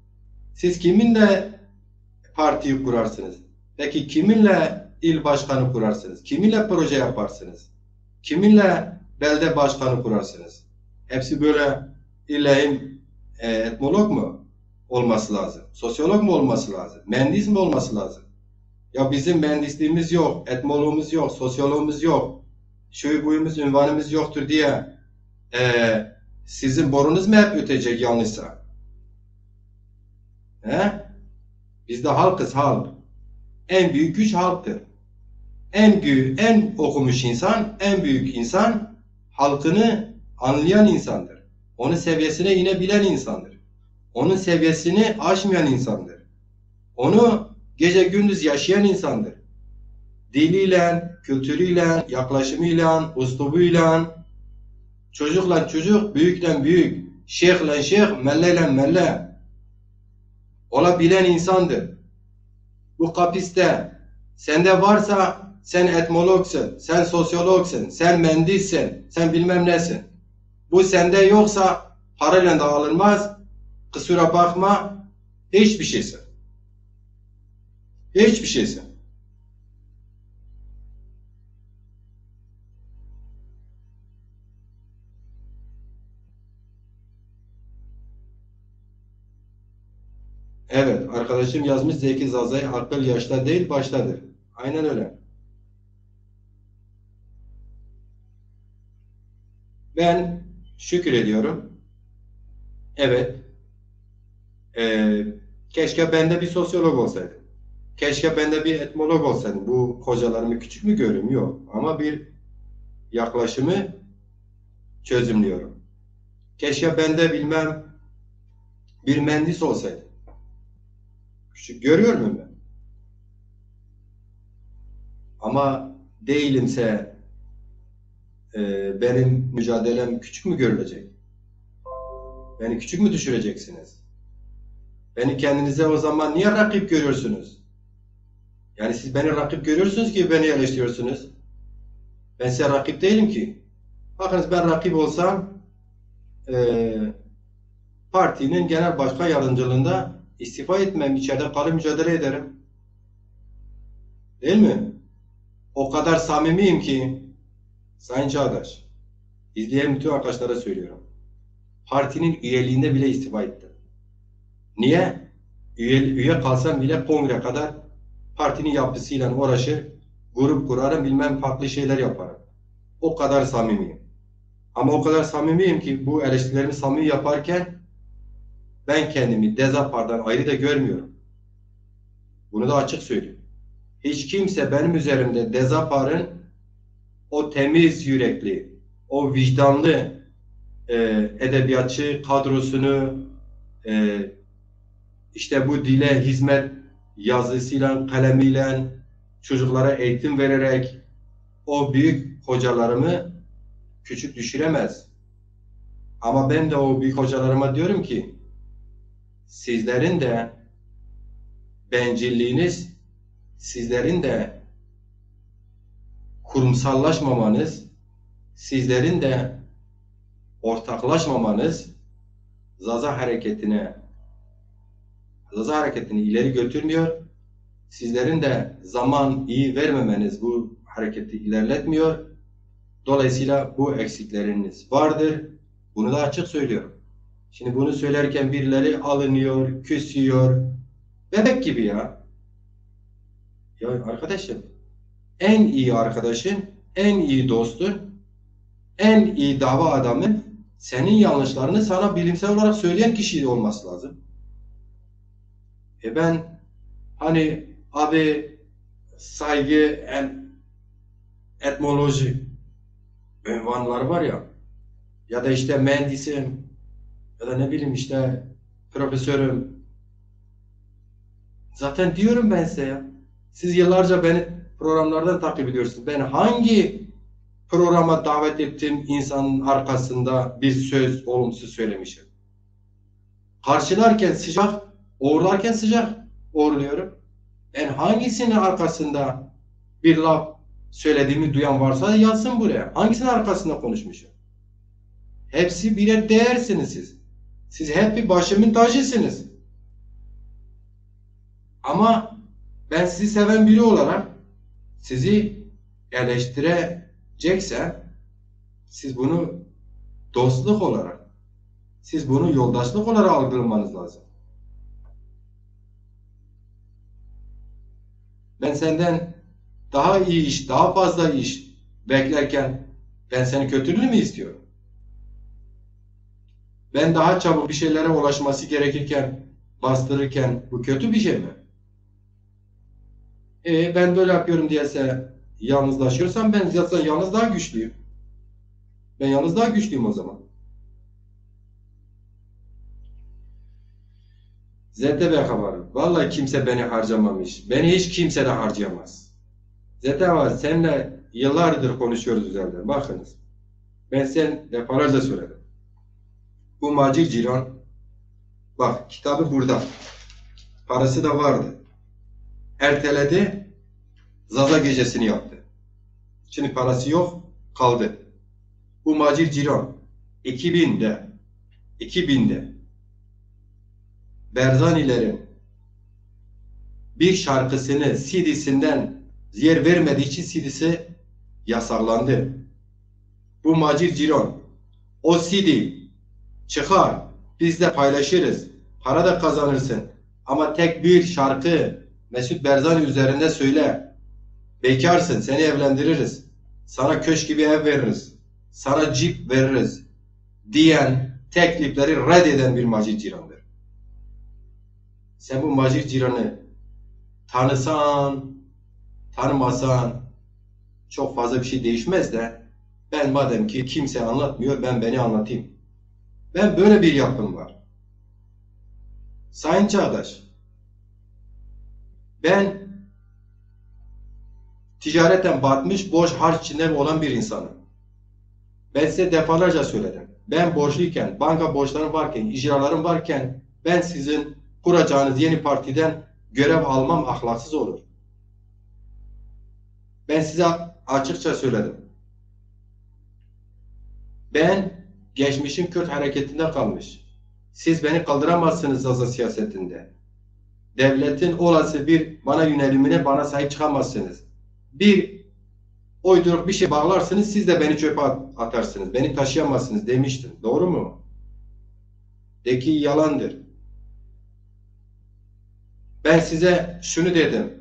Siz kiminle partiyi kurarsınız? Peki kiminle il başkanı kurarsınız? Kiminle proje yaparsınız? Kiminle belde başkanı kurarsınız? Hepsi böyle illahim e, etmolog mu olması lazım? Sosyolog mu olması lazım? Mühendis mi olması lazım? Ya bizim mühendisliğimiz yok, etmologumuz yok, sosyologumuz yok, şuyu buyumuz, ünvanımız yoktur diye e, sizin borunuz mu hep ötecek yanlışsa? He? Biz de halkız, halk. En büyük güç halktır. En gü en okumuş insan, en büyük insan halkını anlayan insandır. Onun seviyesine inebilen insandır. Onun seviyesini aşmayan insandır. Onu gece gündüz yaşayan insandır. Diliyle, kültürüyle, yaklaşımıyla, uslubuyla, çocukla çocuk, büyükle büyük, şeyhle şeyh, melleyle melle olabilen insandır. Bu kapiste sende varsa sen etmologsun, sen sosyologsun, sen mühendissin, sen bilmem nesin. Bu sende yoksa parayla da alınmaz. Kusura bakma, hiçbir şeysin. Hiçbir şeysin. Evet, arkadaşım yazmış, Zeki Zazay, akıl yaşta değil, baştadır. Aynen öyle. Ben şükür ediyorum. Evet. Ee, keşke ben de bir sosyolog olsaydım. Keşke ben de bir etmolog olsaydım. Bu hocalarımı küçük mü görüyorum? Yok. Ama bir yaklaşımı çözümlüyorum. Keşke ben de bilmem bir mühendis olsaydım. Küçük görüyor muyum ben? Ama değilimse, e, benim mücadelem küçük mü görülecek? Beni küçük mü düşüreceksiniz? Beni kendinize o zaman niye rakip görüyorsunuz? Yani siz beni rakip görüyorsunuz ki beni eleştiriyorsunuz. Ben size rakip değilim ki. Bakınız, ben rakip olsam, e, partinin genel başkan yardımcılığında istifa etmem, içeride kalıp mücadele ederim. Değil mi? O kadar samimiyim ki, Sayın Çağdaş, izleyen bütün arkadaşlara söylüyorum. Partinin üyeliğinde bile istifa ettim. Niye? Üye, üye kalsam bile kongre kadar partinin yapısıyla uğraşır, grup kurarım, bilmem farklı şeyler yaparım. O kadar samimiyim. Ama o kadar samimiyim ki bu eleştirilerimi samimi yaparken ben kendimi Dezapar'dan ayrı da görmüyorum. Bunu da açık söyleyeyim. Hiç kimse benim üzerimde Dezapar'ın o temiz yürekli, o vicdanlı, e, edebiyatçı kadrosunu, e, işte bu dile hizmet yazısıyla, kalemiyle, çocuklara eğitim vererek o büyük hocalarımı küçük düşüremez. Ama ben de o büyük hocalarıma diyorum ki, sizlerin de bencilliğiniz, sizlerin de kurumsallaşmamanız, sizlerin de ortaklaşmamanız Zaza hareketine, Zaza hareketini ileri götürmüyor. Sizlerin de zaman iyi vermemeniz bu hareketi ilerletmiyor. Dolayısıyla bu eksikleriniz vardır. Bunu da açık söylüyorum. Şimdi bunu söylerken birileri alınıyor, küsüyor. Bebek gibi ya. Ya arkadaşım, en iyi arkadaşın, en iyi dostun, en iyi dava adamın senin yanlışlarını sana bilimsel olarak söyleyen kişi olması lazım. E ben hani abi saygı en etmoloji unvanları var ya, ya da işte mühendisim, ya da ne bileyim işte profesörüm. Zaten diyorum ben size ya. Siz yıllarca beni programlardan takip ediyorsunuz. Ben hangi programa davet ettim, insanın arkasında bir söz olumsuz söylemişim? Karşılarken sıcak, uğurlarken sıcak uğurluyorum. Ben hangisinin arkasında bir laf söylediğimi duyan varsa yazsın buraya. Hangisinin arkasında konuşmuşum? Hepsi birer değersiniz siz. Siz hep bir başımın tacısınız. Ama ben sizi seven biri olarak sizi eleştireceksem siz bunu dostluk olarak, siz bunu yoldaşlık olarak algılamanız lazım. Ben senden daha iyi iş, daha fazla iş beklerken ben senin kötülüğünü mü istiyorum? Ben daha çabuk bir şeylere ulaşması gerekirken, bastırırken bu kötü bir şey mi? E, ben böyle yapıyorum diye sen yalnızlaşıyorsan ben zaten yalnız daha güçlüyüm. Ben yalnız daha güçlüyüm o zaman. Zete be haber. Vallahi kimse beni harcamamış. Beni hiç kimse de harcayamaz. Zete var, seninle yıllardır konuşuyoruz üzerinde. Bakınız. Ben sen defalarca söyledim. Bu Macir Ciran, bak, kitabı burada. Parası da vardı. Erteledi. Zaza gecesini yaptı. Şimdi parası yok, kaldı. Bu Macir Ciran iki binde, iki binde Berzanilerin bir şarkısını C D'sinden yer vermediği için C D'si yasaklandı. Bu Macir Ciran, o C D çıkar, biz de paylaşırız, para da kazanırsın. Ama tek bir şarkı Mesut Berzani üzerinde söyle. Bekarsın, seni evlendiririz. Sana köşk gibi ev veririz. Sana cip veririz diyen, teklifleri reddeden bir Macir Ciran'dır. Sen bu Macir Ciran'ı Tanısan, tanımasan çok fazla bir şey değişmez de ben madem ki kimse anlatmıyor, ben beni anlatayım. Ben böyle bir yapım var. Sayın Çağdaş, ben ticareten batmış, borç harç içinde olan bir insanım. Ben size defalarca söyledim. Ben borçluyken, banka borçlarım varken, icralarım varken ben sizin kuracağınız yeni partiden görev almam ahlaksız olur. Ben size açıkça söyledim. Ben geçmişim Kürt hareketinde kalmış. Siz beni kaldıramazsınız Zaza siyasetinde. Devletin olası bir bana yönelimine bana sahip çıkamazsınız. Bir uyduruk bir şey bağlarsınız, siz de beni çöpe at- atarsınız. Beni taşıyamazsınız demiştim. Doğru mu? De ki yalandır. Ben size şunu dedim.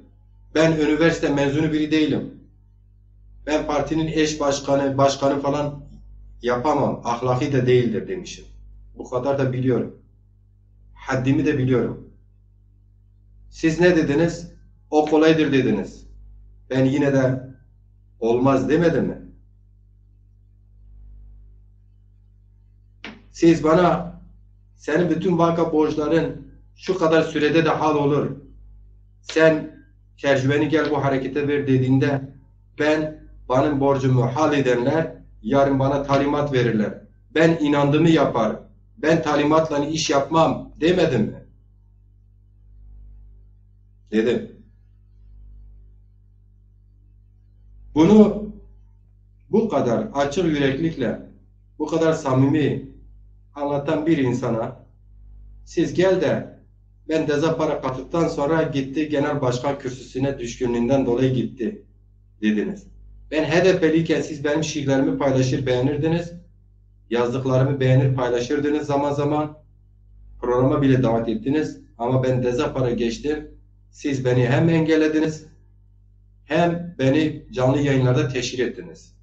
Ben üniversite mezunu biri değilim. Ben partinin eş başkanı, başkanı falan yapamam. Ahlaki de değildir demişim. Bu kadar da biliyorum. Haddimi de biliyorum. Siz ne dediniz? O kolaydır dediniz. Ben yine de olmaz demedim mi? Siz bana senin bütün banka borçların şu kadar sürede de hal olur. Sen tercübeni gel bu harekete ver dediğinde ben benim borcumu halledenler yarın bana talimat verirler. Ben inandığımı yaparım. Ben talimatla iş yapmam demedim mi? Dedim. Bunu bu kadar açık yüreklikle, bu kadar samimi anlatan bir insana siz gel de ben Deza Para kattıktan sonra gitti genel başkan kürsüsüne düşkünlüğünden dolayı gitti dediniz. Ben H D P'liyken siz benim şiirlerimi paylaşır beğenirdiniz. Yazdıklarımı beğenir paylaşırdınız zaman zaman. Programa bile davet ettiniz. Ama ben Deza Para geçtim. Siz beni hem engellediniz hem beni canlı yayınlarda teşhir ettiniz.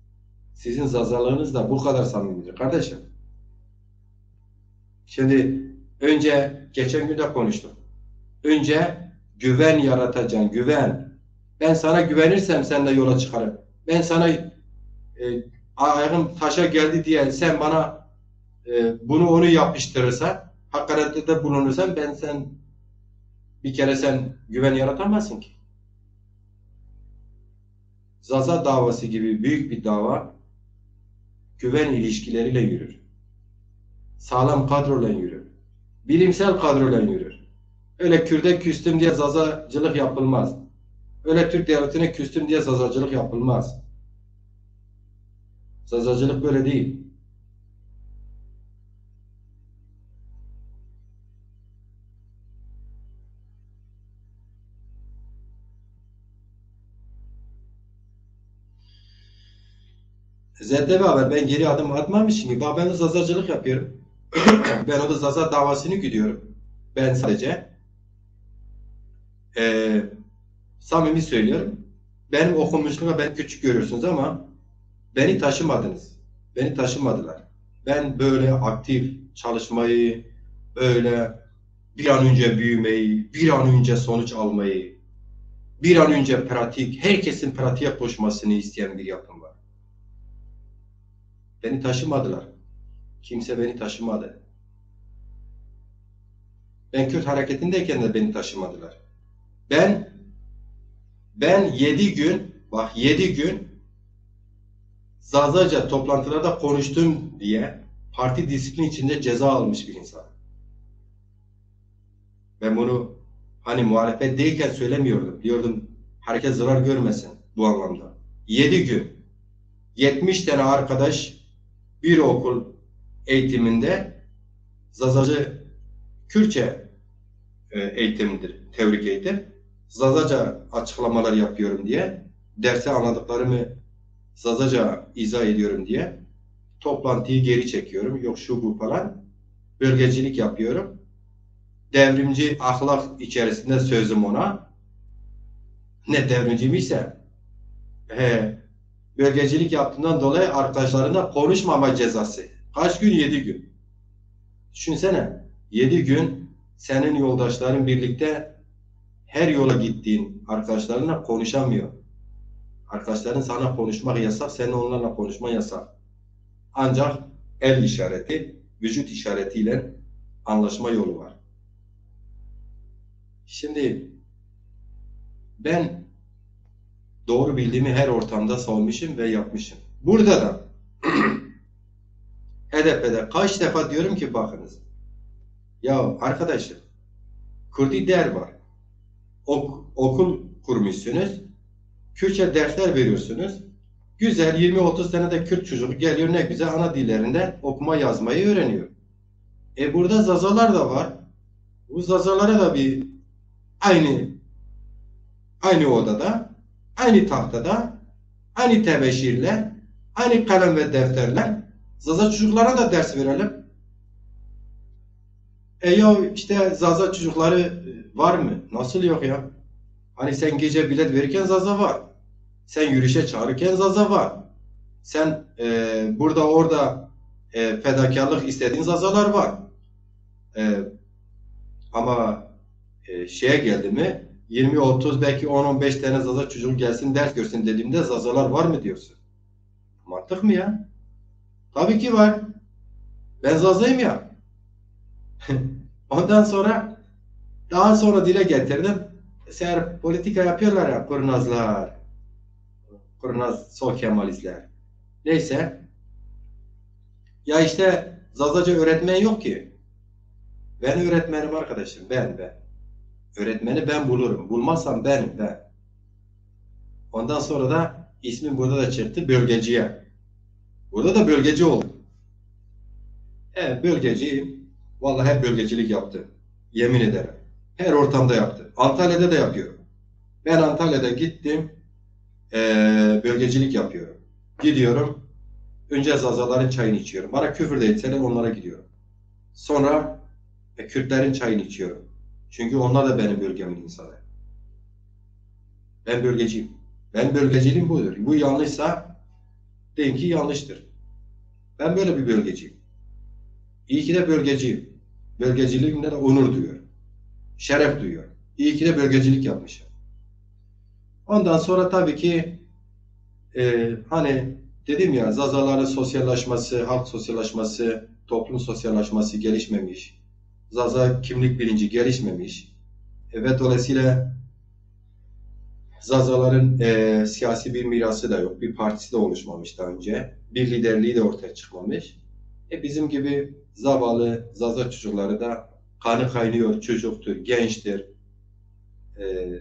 Sizin zazalığınız da bu kadar samimidir kardeşim. Şimdi önce geçen gün de konuştuk. Önce güven yaratacaksın, güven. Ben sana güvenirsem sen de yola çıkarım. Ben sana e, ayağım taşa geldi diye sen bana e, bunu onu yapıştırırsan, hakarette de bulunursan ben sen bir kere sen güven yaratamazsın ki. Zaza davası gibi büyük bir dava güven ilişkileriyle yürür. Sağlam kadroyla yürür. Bilimsel kadroyla yürür. Öyle Kürde küstüm diye Zazacılık yapılmaz. Öyle Türk devletine küstüm diye Zazacılık yapılmaz. Zazacılık böyle değil. Z T V Haber, ben geri adım atmamışım ki. Bak, ben de Zazacılık yapıyorum. Ben o da Zaza davasını gidiyorum. Ben sadece e, samimi söylüyorum. Benim okumuşluğuma beni küçük görüyorsunuz ama beni taşımadınız. Beni taşımadılar. Ben böyle aktif çalışmayı, böyle bir an önce büyümeyi, bir an önce sonuç almayı, bir an önce pratik, herkesin pratiğe koşmasını isteyen bir yapım var. Beni taşımadılar. Kimse beni taşımadı. Ben Kürt hareketindeyken de beni taşımadılar. Ben ben yedi gün, bak, yedi gün Zazaca toplantılarda konuştum diye parti disiplin içinde ceza almış bir insan. Ben bunu hani muhalefetteyken söylemiyordum. Diyordum herkes zarar görmesin bu anlamda. Yedi gün yetmiş tane arkadaş bir okul eğitiminde Zazacı Kürtçe e, eğitimdir, teorik eğitim. Zazaca açıklamalar yapıyorum diye, derse anladıklarımı Zazaca izah ediyorum diye toplantıyı geri çekiyorum. Yok şu bu falan. Bölgecilik yapıyorum. Devrimci ahlak içerisinde sözüm ona. Ne devrimciymişse, he, bölgecilik yaptığından dolayı arkadaşlarına konuşmama cezası. Kaç gün? Yedi gün. Düşünsene, yedi gün senin yoldaşların birlikte Her yola gittiğin arkadaşlarınla konuşamıyor. Arkadaşların sana konuşmak yasak, senin onlarla konuşman yasak. Ancak el işareti, vücut işaretiyle anlaşma yolu var. Şimdi ben doğru bildiğimi her ortamda savunmuşum ve yapmışım. Burada da H D P'de kaç defa diyorum ki bakınız. Ya arkadaşım, Kürdi der var. Ok- okul kurmuşsunuz. Kürtçe dersler veriyorsunuz. Güzel, yirmi otuz tane de Kürt çocuğu geliyor, ne güzel ana dillerinde okuma yazmayı öğreniyor. E, burada Zazalar da var. Bu Zazalara da bir aynı aynı odada, aynı tahtada, aynı tebeşirle, aynı kalem ve defterle Zaza çocuklara da ders verelim. E ya işte Zaza çocukları var mı? Nasıl yok ya? Hani sen gece bilet verirken Zaza var. Sen yürüyüşe çağırırken Zaza var. Sen e, burada orada e, fedakarlık istediğin Zazalar var. E, ama e, şeye geldi mi, yirmi, otuz, belki on, on beş tane Zaza çocuğu gelsin ders görsün dediğimde Zazalar var mı diyorsun. Mantık mı ya? Tabii ki var. Ben Zazayım ya. Ondan sonra daha sonra dile getirdim. Ser politika yapıyorlar ya kurnazlar. Kurnaz sol Kemalistler. Neyse. Ya işte Zazaca öğretmen yok ki. Ben öğretmenim arkadaşım. Ben, ben. Öğretmeni ben bulurum. Bulmazsam benim, ben. Ondan sonra da ismim burada da çıktı. Bölgeciye. Burada da bölgeci oldum. Evet, bölgeciyim. Vallahi hep bölgecilik yaptım. Yemin ederim. Her ortamda yaptım. Antalya'da da yapıyorum. Ben Antalya'da gittim. Ee, bölgecilik yapıyorum. Gidiyorum. Önce Zazaların çayını içiyorum. Bana küfür de etseler onlara gidiyorum. Sonra e, Kürtlerin çayını içiyorum. Çünkü onlar da benim bölgemin insanı. Ben bölgeciyim. Ben bölgeciliğim budur. Bu yanlışsa deyin ki yanlıştır. Ben böyle bir bölgeciyim. İyi ki de bölgeciyim. Bölgeciliğimde de onur duyuyorum. Şeref duyuyorum. İyi ki de bölgecilik yapmışım. Ondan sonra tabii ki e, hani dedim ya, Zazaların sosyallaşması, halk sosyallaşması, toplum sosyallaşması gelişmemiş. Zaza kimlik bilinci gelişmemiş. E, ve dolayısıyla Zazaların e, siyasi bir mirası da yok, bir partisi de oluşmamış daha önce, bir liderliği de ortaya çıkmamış. E, bizim gibi zavallı Zaza çocukları da kanı kaynıyor, çocuktur, gençtir, e,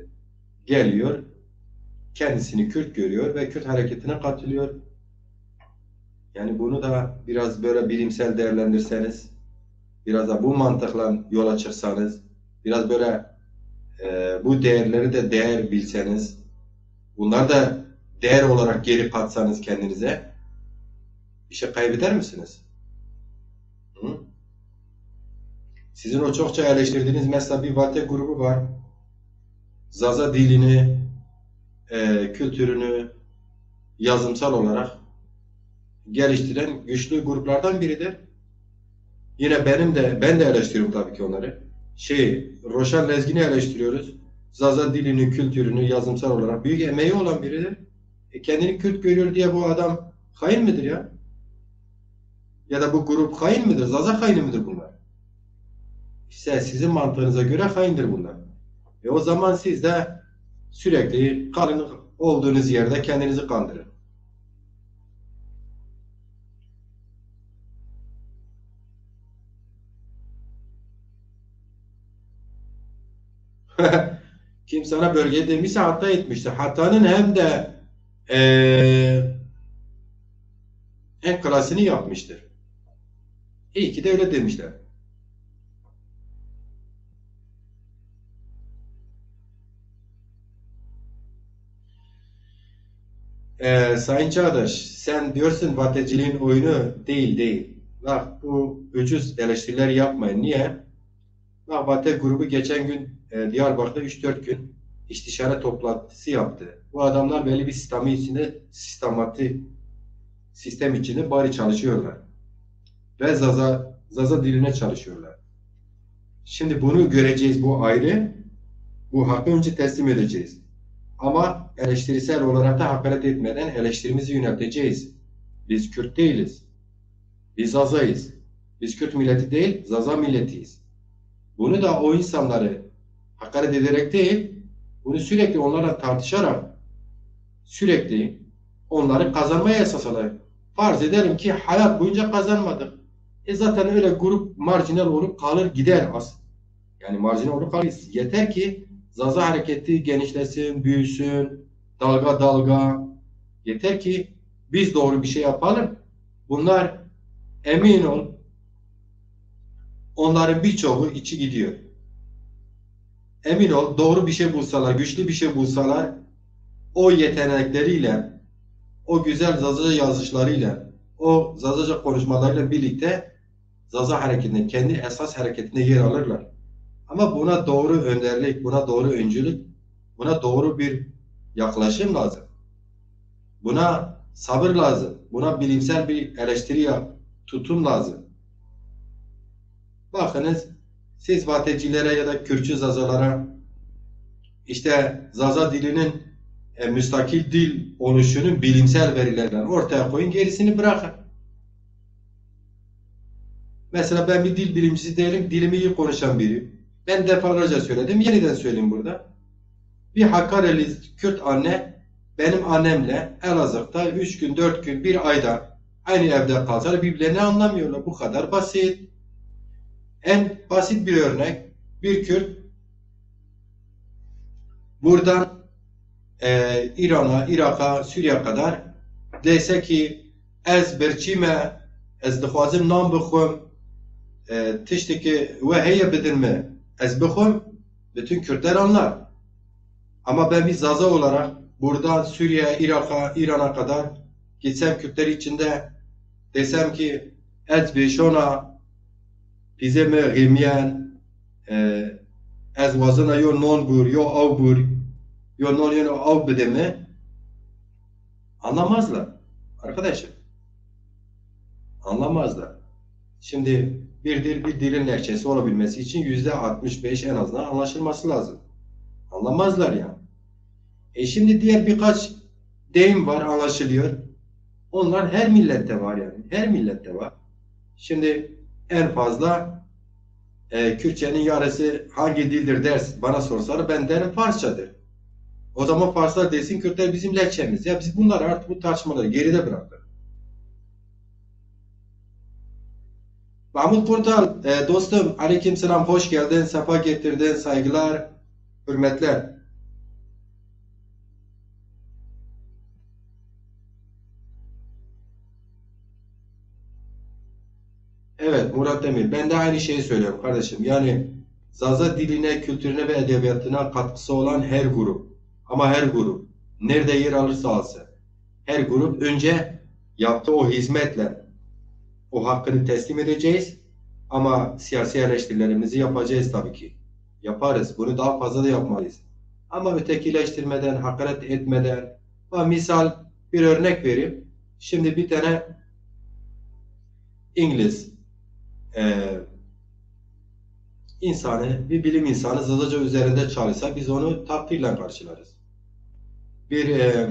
geliyor, kendisini Kürt görüyor ve Kürt hareketine katılıyor. Yani bunu da biraz böyle bilimsel değerlendirseniz, biraz da bu mantıkla yola çıksanız, biraz böyle e, bu değerleri de değer bilseniz, bunları da değer olarak geri katsanız kendinize, bir şey kaybeder misiniz? Hı? Sizin o çokça eleştirdiğiniz mesela bir Vate grubu var. Zaza dilini, e, kültürünü yazımsal olarak geliştiren güçlü gruplardan biridir. Yine benim de, ben de eleştiriyorum tabii ki onları. Şey, Roşan Lezgin'i eleştiriyoruz. Zaza dilini, kültürünü yazımsal olarak büyük emeği olan biridir. E, kendini Kürt görüyor diye bu adam hain midir ya? Ya da bu grup hain midir? Zaza haini midir bunlar? İşte sizin mantığınıza göre haindir bunlar. E, o zaman siz de sürekli kalın olduğunuz yerde kendinizi kandırın. Kim sana bölge demişse hata etmiştir. Hatanın hem de eee en klasını yapmıştır. İyi ki de öyle demişler. Ee, Sayın Çağdaş, sen diyorsun vateciliğin oyunu değil, değil. Bak, bu ucuz eleştiriler yapmayın. Niye? Bak, Vate grubu geçen gün e, Diyarbakır'da üç dört gün istişare toplantısı yaptı. Bu adamlar belli bir sistemi içinde, sistemati, sistem içinde bari çalışıyorlar. Ve Zaza, Zaza diline çalışıyorlar. Şimdi bunu göreceğiz, bu ayrı. Bu hakkı önce teslim edeceğiz. Ama eleştirisel olarak da hakaret etmeden eleştirimizi yönelteceğiz. Biz Kürt değiliz. Biz Zazayız. Biz Kürt milleti değil, Zaza milletiyiz. Bunu da o insanları hakaret ederek değil, bunu sürekli onlarla tartışarak, sürekli onları kazanmaya esas alarak. Farz edelim ki hayat boyunca kazanmadık. E, zaten öyle grup marjinal olup kalır gider as. Yani marjinal olup kalır. Yeter ki Zaza hareketi genişlesin, büyüsün, dalga dalga. Yeter ki biz doğru bir şey yapalım. Bunlar, emin ol, onların birçoğu içi gidiyor. Emin ol, doğru bir şey bulsalar, güçlü bir şey bulsalar, o yetenekleriyle, o güzel Zazaca yazışlarıyla, o Zazaca konuşmalarıyla birlikte Zaza hareketine, kendi esas hareketine yer alırlar. Ama buna doğru önderlik, buna doğru öncülük, buna doğru bir yaklaşım lazım. Buna sabır lazım. Buna bilimsel bir eleştiri yap, tutum lazım. Bakınız, siz Vatecilere ya da Kürtçü Zazalara işte Zaza dilinin, e, müstakil dil oluşunun bilimsel verilerle ortaya koyun, gerisini bırakın. Mesela ben bir dil bilimcisi değilim, dilimi iyi konuşan biri. Ben defalarca söyledim, yeniden söyleyeyim burada. Bir Hakkari'li Kürt anne benim annemle Elazığ'da üç gün, dört gün, bir ayda aynı evde kalsalar birbirlerini anlamıyorlar. Bu kadar basit. En basit bir örnek, bir Kürt buradan, e, İran'a, Irak'a, Suriye'ye kadar dese ki ez birçî me, ez dixwazim nan bixwim, e, tiştekî we heye bidin mi, ez bixwim, bütün Kürtler anlar. Ama ben bir Zaza olarak buradan Suriye, Irak'a, İran'a kadar gitsem Kürtler içinde desem ki ez vêşona, pîzê mi xêmîyen, e, ez wazena yo non bur, yo aw bur, yo non yeno aw bide mi, anlamazlar. Arkadaşım, anlamazlar. Şimdi bir dil bir dilin lehçesi olabilmesi için yüzde altmış beş en azından anlaşılması lazım. Anlamazlar yani. E, şimdi diğer birkaç deyim var, anlaşılıyor. Onlar her millette var yani. Her millette var. Şimdi en fazla, e, Kürtçenin yarısı hangi dildir ders bana sorsalar ben derim Farsçadır. O zaman Farslar desin Kürtler bizim lehçemiz. Ya biz bunları artık bu tartışmaları geride bıraktık. Mahmut Kurtal, e, dostum, aleyküm selam, hoş geldin, sefa getirdin, saygılar, hürmetler. Evet, Murat Demir, ben de aynı şeyi söylüyorum kardeşim. Yani Zaza diline, kültürüne ve edebiyatına katkısı olan her grup, ama her grup, nerede yer alırsa alsın, her grup önce yaptığı o hizmetle o hakkını teslim edeceğiz. Ama siyasi eleştirilerimizi yapacağız tabii ki. Yaparız. Bunu daha fazla da yapmalıyız. Ama ötekileştirmeden, hakaret etmeden, ha, misal bir örnek vereyim. Şimdi bir tane İngiliz, e, insanı, bir bilim insanı Zazaca üzerinde çalışsa biz onu takdirle karşılarız. Bir, e,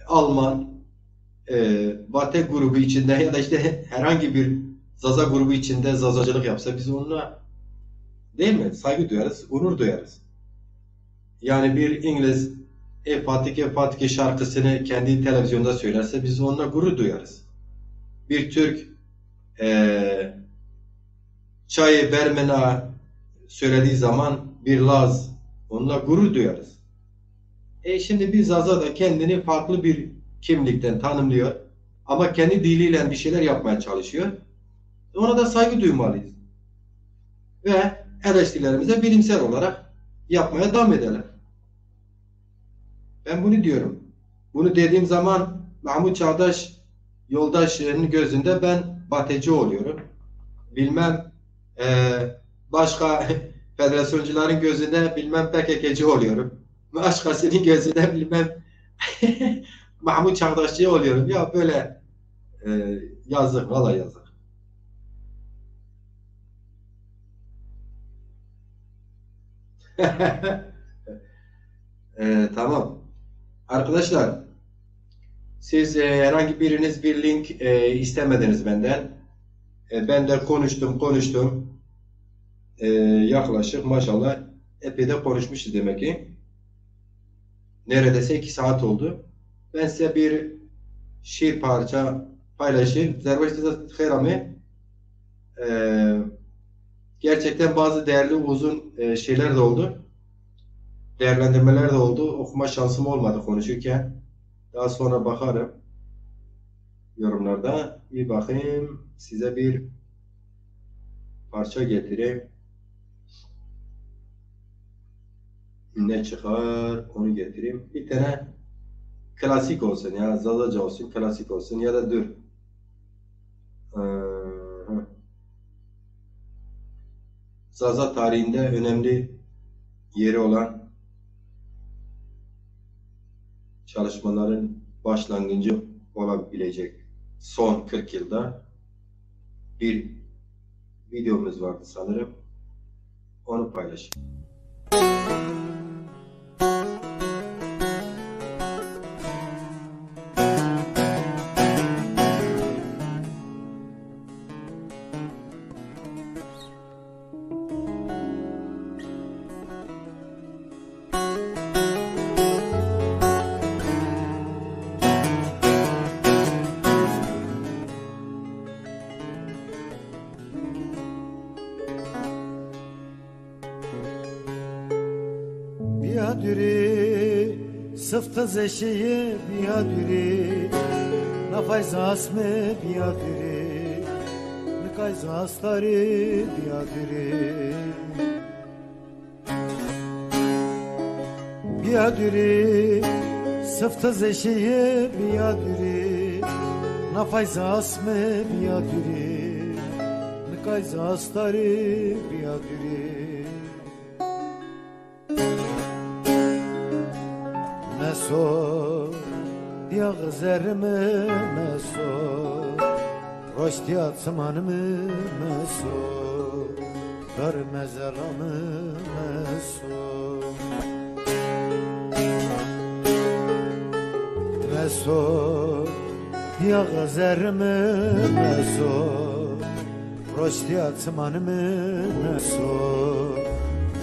Alman, e, Vate grubu içinde ya da işte herhangi bir Zaza grubu içinde Zazacılık yapsa biz onunla, değil mi, saygı duyarız, onur duyarız. Yani bir İngiliz E Fatike Fatike şarkısını kendi televizyonda söylerse biz onunla gurur duyarız. Bir Türk, e, Çayê Bermina söylediği zaman bir Laz, onunla gurur duyarız. E, şimdi bir Zaza da kendini farklı bir kimlikten tanımlıyor. Ama kendi diliyle bir şeyler yapmaya çalışıyor. Ona da saygı duymalıyız. Ve eleştirilerimize bilimsel olarak yapmaya devam edelim. Ben bunu diyorum. Bunu dediğim zaman Mahmut Çağdaş yoldaşının gözünde ben Bateci oluyorum. Bilmem, e, başka federasyoncuların gözünde bilmem P K K'ci oluyorum. Başkasının gözünde bilmem Mahmut Çağdaşçı oluyorum. Ya böyle, e, yazık, valla yazık. E, tamam. Arkadaşlar, siz, e, herhangi biriniz bir link, e, istemediniz benden. E, ben de konuştum, konuştum. E, yaklaşık maşallah epey de konuşmuşuz demek ki. Neredeyse iki saat oldu. Ben size bir şiir parça paylaşayım. Zerweştî zî xêr amê. E, gerçekten bazı değerli uzun, e, şeyler de oldu. Değerlendirmeler de oldu. Okuma şansım olmadı konuşurken. Daha sonra bakarım yorumlarda. Bir bakayım, size bir parça getireyim. Ne çıkar, onu getireyim. Bir tane klasik olsun ya, Zazaca olsun, klasik olsun ya da dur. Ee, hı. Zaza tarihinde önemli yeri olan çalışmaların başlangıcı olabilecek son kırk yılda bir videomuz vardı sanırım. Onu paylaşayım. Bîya dûrî, sifte zeşeye bîya dûrî, nafay zasme bîya dûrî, nikay zastarî bîya dûrî. Bîya dûrî, sifte zeşeye bîya dûrî, nafay zasme bîya dûrî, nikay zastarî bîya dûrî. Meso, dîyax zerrî mi meso, roştîya çimanî mi meso, dar mezelami meso. Meso, dîyax zerrî mi meso, roştîya çimanî mi meso,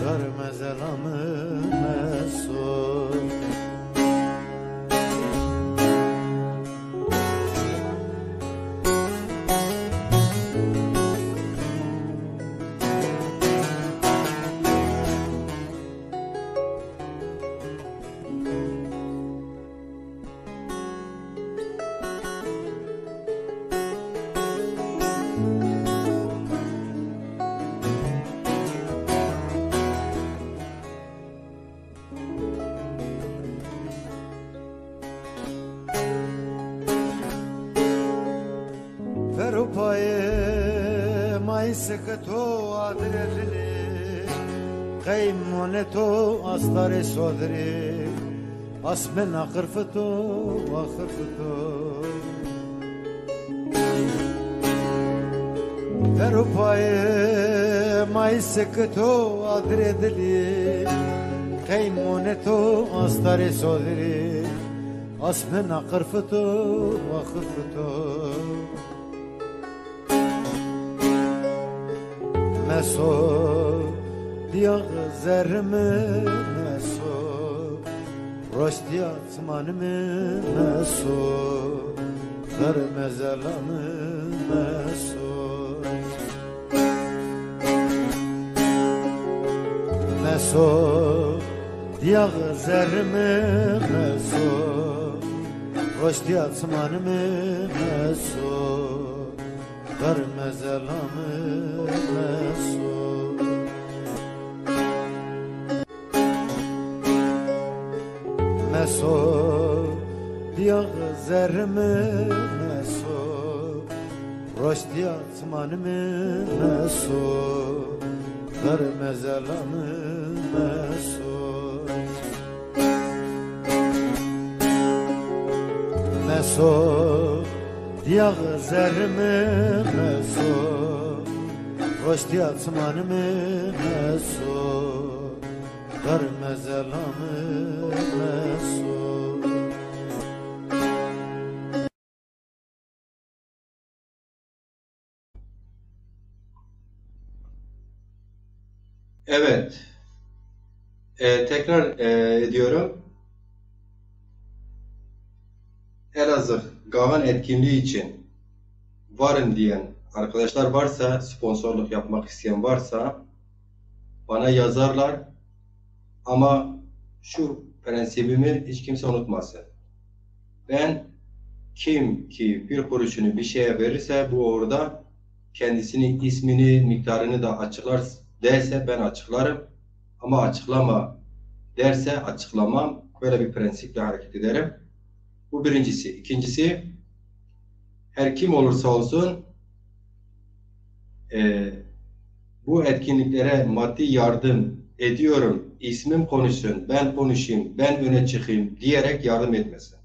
dar mezelami meso. Ver û payê mayî sikit o adirê dilê, qey monet o astarê sodirê, asmên axir fito, axir fito. Ver û payê mayî sikit o adirê dilî, qey monet o astarê sodirî, asmên axir fito, axir fito. Meso, dîyax zerrî mi meso, roştîya çimanî mi meso, xer mezelami meso. Meso, dîyax zerrî mi meso, roştîya çimanî mi meso, xer mezelami meso. Meso, dîyax zerrî mi meso, roştîya çimanî mi meso, xer mezelami meso. Meso, dîyax zerrî mi meso, roştîya çimanî mi meso, Verme zelamê meso. Evet. E, tekrar, e, ediyorum. Elazığ Gagan etkinliği için varım diyen arkadaşlar varsa, sponsorluk yapmak isteyen varsa bana yazarlar. Ama şu prensibimi hiç kimse unutmasın. Ben, kim ki bir kuruşunu bir şeye verirse, bu uğurda kendisini, ismini, miktarını da açıklar derse ben açıklarım. Ama açıklama derse açıklamam. Böyle bir prensiple hareket ederim. Bu birincisi. İkincisi, her kim olursa olsun, e, bu etkinliklere maddi yardım ediyorum, ismim konuşsun, ben konuşayım, ben öne çıkayım diyerek yardım etmesin.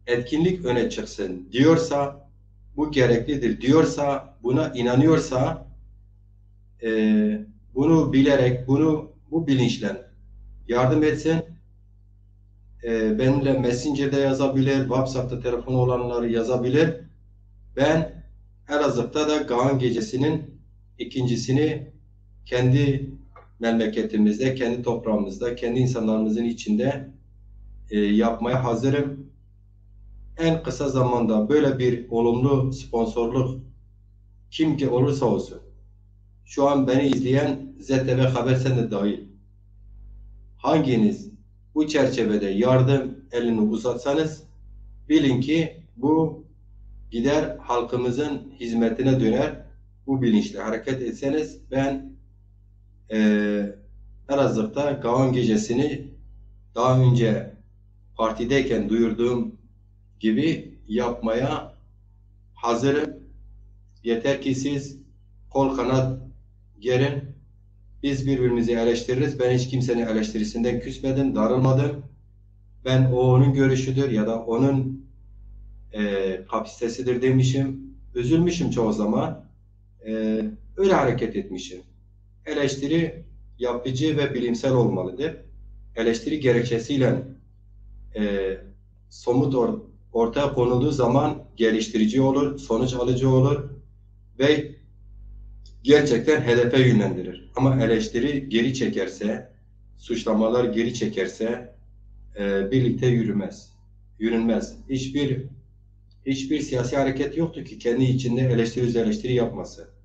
Etkinlik öne çıksın diyorsa, bu gereklidir diyorsa, buna inanıyorsa, e, bunu bilerek, bunu bu bilinçle yardım etsin. E, benimle Messenger'da yazabilir, WhatsApp'ta telefonu olanları yazabilir. Ben Elazığ'da da Gagan Gecesi'nin ikincisini kendi memleketimizde, kendi toprağımızda, kendi insanlarımızın içinde, e, yapmaya hazırım. En kısa zamanda böyle bir olumlu sponsorluk kim ki olursa olsun, şu an beni izleyen Z T V Haber Sen de dahil, hanginiz bu çerçevede yardım elini uzatsanız, bilin ki bu gider halkımızın hizmetine döner. Bu bilinçle hareket etseniz, ben, e, Elazığ'da Gagan Gecesi'ni daha önce partideyken duyurduğum gibi yapmaya hazırım. Yeter ki siz kol kanat gerin. Biz birbirimizi eleştiririz. Ben hiç kimsenin eleştirisinden küsmedim, darılmadım. Ben o onun görüşüdür ya da onun, e, kapasitesidir demişim. Üzülmüşüm çoğu zaman. E, öyle hareket etmişim. Eleştiri yapıcı ve bilimsel olmalıdır. Eleştiri gerekçesiyle, e, somut or-, ortaya konulduğu zaman geliştirici olur, sonuç alıcı olur ve gerçekten hedefe yönlendirir. Ama eleştiri geri çekerse, suçlamalar geri çekerse, e, birlikte yürümez, yürünmez. Hiçbir, hiçbir siyasi hareket yoktur ki kendi içinde eleştiri, öz eleştiri yapması.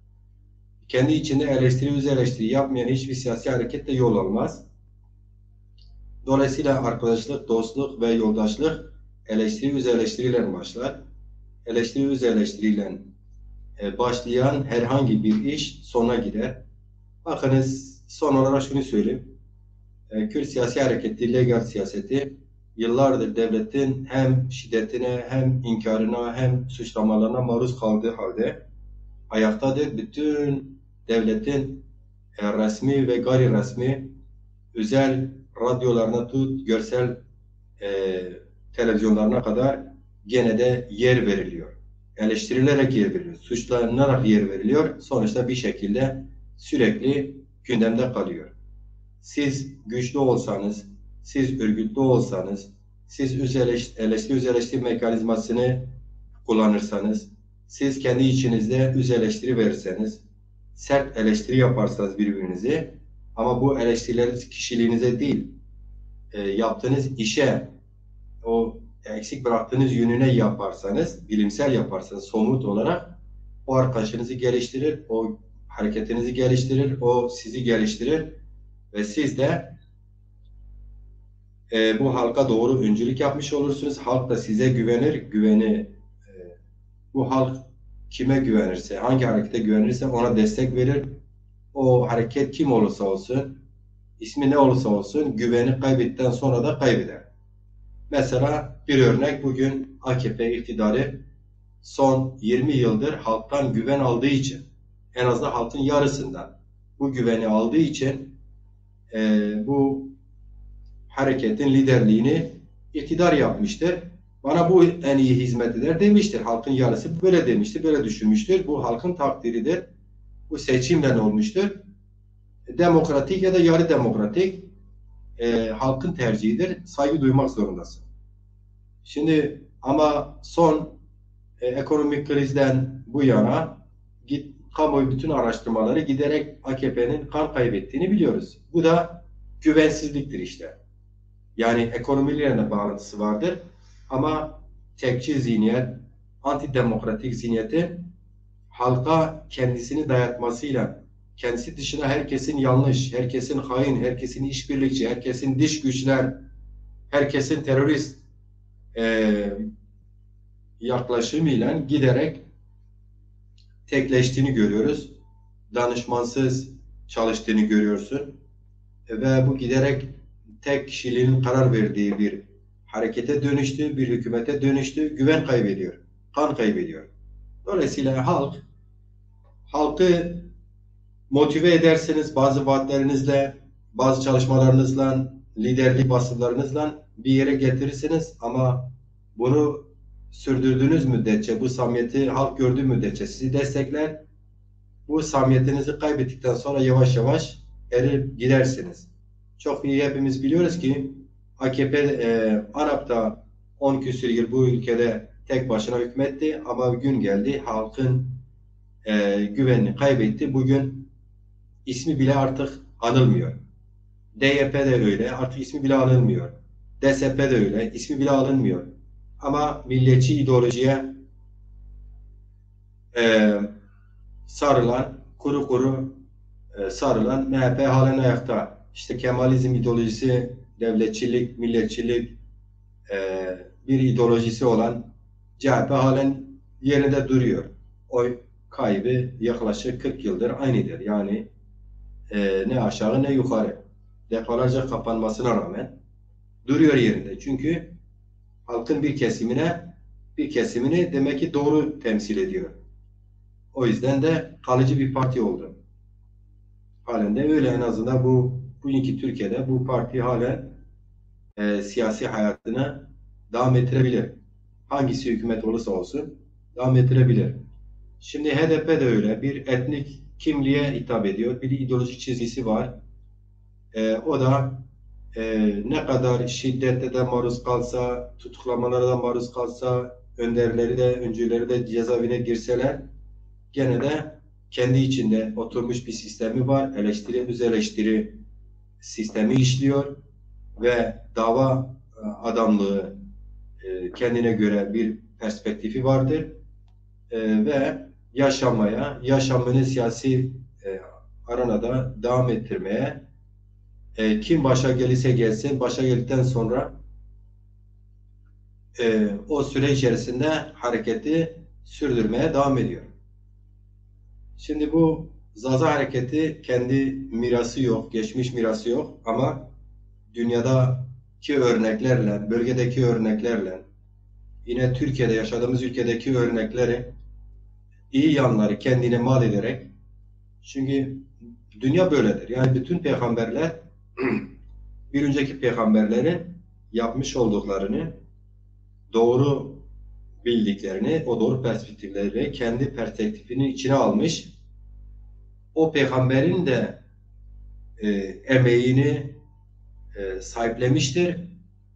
Kendi içinde eleştiri, öz eleştiri yapmayan hiçbir siyasi hareket de yol almaz. Dolayısıyla arkadaşlık, dostluk ve yoldaşlık eleştiri, öz eleştiriyle başlar. Eleştiri, öz eleştiriyle, e, başlayan herhangi bir iş sona gider. Bakınız, son olarak şunu söyleyeyim. E, Kürt siyasi hareketi, legal siyaseti yıllardır devletin hem şiddetine, hem inkarına, hem suçlamalarına maruz kaldığı halde ayaktadır. Bütün devletin, e, resmi ve gayri resmi özel radyolarına tut, görsel, e, televizyonlarına kadar gene de yer veriliyor. Eleştirilerek yer veriliyor, suçlanarak yer veriliyor. Sonuçta bir şekilde sürekli gündemde kalıyor. Siz güçlü olsanız, siz örgütlü olsanız, siz öz eleş-, eleştiri, öz eleştiri mekanizmasını kullanırsanız, siz kendi içinizde öz eleştiri verirseniz, sert eleştiri yaparsanız birbirinizi, ama bu eleştirileriniz kişiliğinize değil, e, yaptığınız işe, o eksik bıraktığınız yönüne yaparsanız, bilimsel yaparsanız, somut olarak o arkadaşınızı geliştirir, o hareketinizi geliştirir, o sizi geliştirir ve siz de, e, bu halka doğru öncülük yapmış olursunuz. Halk da size güvenir, güveni, e, bu halk kime güvenirse, hangi harekete güvenirse ona destek verir. O hareket kim olursa olsun, ismi ne olursa olsun, güveni kaybetten sonra da kaybeder. Mesela bir örnek, bugün A K P iktidarı son yirmi yıldır halktan güven aldığı için, en azından halkın yarısından bu güveni aldığı için, e, bu hareketin liderliğini iktidar yapmıştır. Bana bu en iyi hizmet eder demiştir. Halkın yarısı böyle demiştir, böyle düşünmüştür. Bu halkın takdiridir. Bu seçimle olmuştur. Demokratik ya da yarı demokratik, e, halkın tercihidir. Saygı duymak zorundasın. Şimdi ama son, e, ekonomik krizden bu yana git, kamuoyu bütün araştırmaları giderek A K P'nin kan kaybettiğini biliyoruz. Bu da güvensizliktir işte. Yani ekonomiyle de bağlantısı vardır. Ama tekçi zihniyet, antidemokratik zihniyetin halka kendisini dayatmasıyla, kendisi dışında herkesin yanlış, herkesin hain, herkesin işbirlikçi, herkesin dış güçler, herkesin terörist, e, yaklaşımıyla giderek tekleştiğini görüyoruz. Danışmansız çalıştığını görüyorsun. Ve bu giderek tek kişiliğin karar verdiği bir harekete dönüştü, bir hükümete dönüştü. Güven kaybediyor, kan kaybediyor. Dolayısıyla halk, halkı motive edersiniz bazı vaatlerinizle, bazı çalışmalarınızla, liderlik vasıflarınızla bir yere getirirsiniz ama bunu sürdürdüğünüz müddetçe, bu samimiyeti halk gördüğü müddetçe sizi destekler. Bu samimiyetinizi kaybettikten sonra yavaş yavaş eriyip gidersiniz. Çok iyi hepimiz biliyoruz ki A K P, e, ANAP da on küsür yıl bu ülkede tek başına hükmetti ama gün geldi halkın, e, güvenini kaybetti. Bugün ismi bile artık anılmıyor. D Y P de öyle, artık ismi bile anılmıyor. D S P de öyle, ismi bile alınmıyor. Ama milliyetçi ideolojiye, e, sarılan, kuru kuru, e, sarılan M H P halen ayakta. İşte Kemalizm ideolojisi, devletçilik, milliyetçilik, e, bir ideolojisi olan C H P halen yerinde duruyor. Oy kaybı yaklaşık kırk yıldır aynıdır. Yani, e, ne aşağı ne yukarı. Defalarca kapanmasına rağmen duruyor yerinde. Çünkü halkın bir kesimine, bir kesimini demek ki doğru temsil ediyor. O yüzden de kalıcı bir parti oldu. Halen de öyle, en azından bu bugünkü Türkiye'de bu parti halen, e, siyasi hayatını devam ettirebilir. Hangisi hükümet olursa olsun devam ettirebilir. Şimdi H D P de öyle, bir etnik kimliğe hitap ediyor, bir ideolojik çizgisi var. E, o da, e, ne kadar şiddete de maruz kalsa, tutuklamalara da maruz kalsa, önderleri de, öncüleri de cezaevine girseler, gene de kendi içinde oturmuş bir sistemi var. Eleştiri, öz eleştiri sistemi işliyor ve dava, e, adamlığı, e, kendine göre bir perspektifi vardır. E, ve yaşamaya, yaşamını siyasi, e, arenada devam ettirmeye, e, kim başa gelirse gelsin, başa geldikten sonra, e, o süre içerisinde hareketi sürdürmeye devam ediyor. Şimdi bu Zaza hareketi kendi mirası yok, geçmiş mirası yok ama dünyadaki örneklerle, bölgedeki örneklerle, yine Türkiye'de yaşadığımız ülkedeki örnekleri, iyi yanları kendine mal ederek, çünkü dünya böyledir. Yani bütün peygamberler bir önceki peygamberlerin yapmış olduklarını, doğru bildiklerini, o doğru perspektifleri kendi perspektifinin içine almış, o peygamberin de, e, emeğini, e, sahiplemiştir.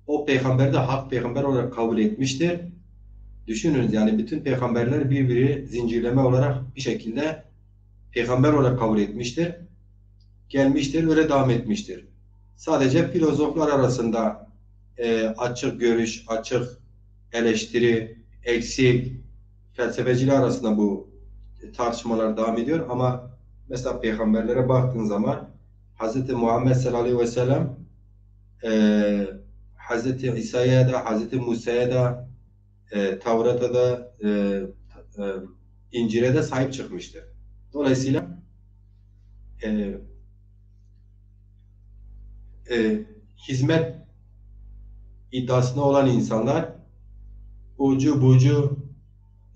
O peygamberi de hak peygamber olarak kabul etmiştir. Düşününüz, yani bütün peygamberler birbiri zincirleme olarak bir şekilde peygamber olarak kabul etmiştir. Gelmiştir, öyle devam etmiştir. Sadece filozoflar arasında, e, açık görüş, açık eleştiri, eksik, felsefeciler arasında bu tartışmalar devam ediyor. Ama mesela peygamberlere baktığın zaman Hz. Muhammed sallallahu aleyhi ve sellem, e, Hz. İsa'ya da, Hz. Musa'ya da, e, Tevrat'a da, e, e, İncil'e de sahip çıkmıştır. Dolayısıyla, e, e, hizmet iddiasında olan insanlar ucu bucu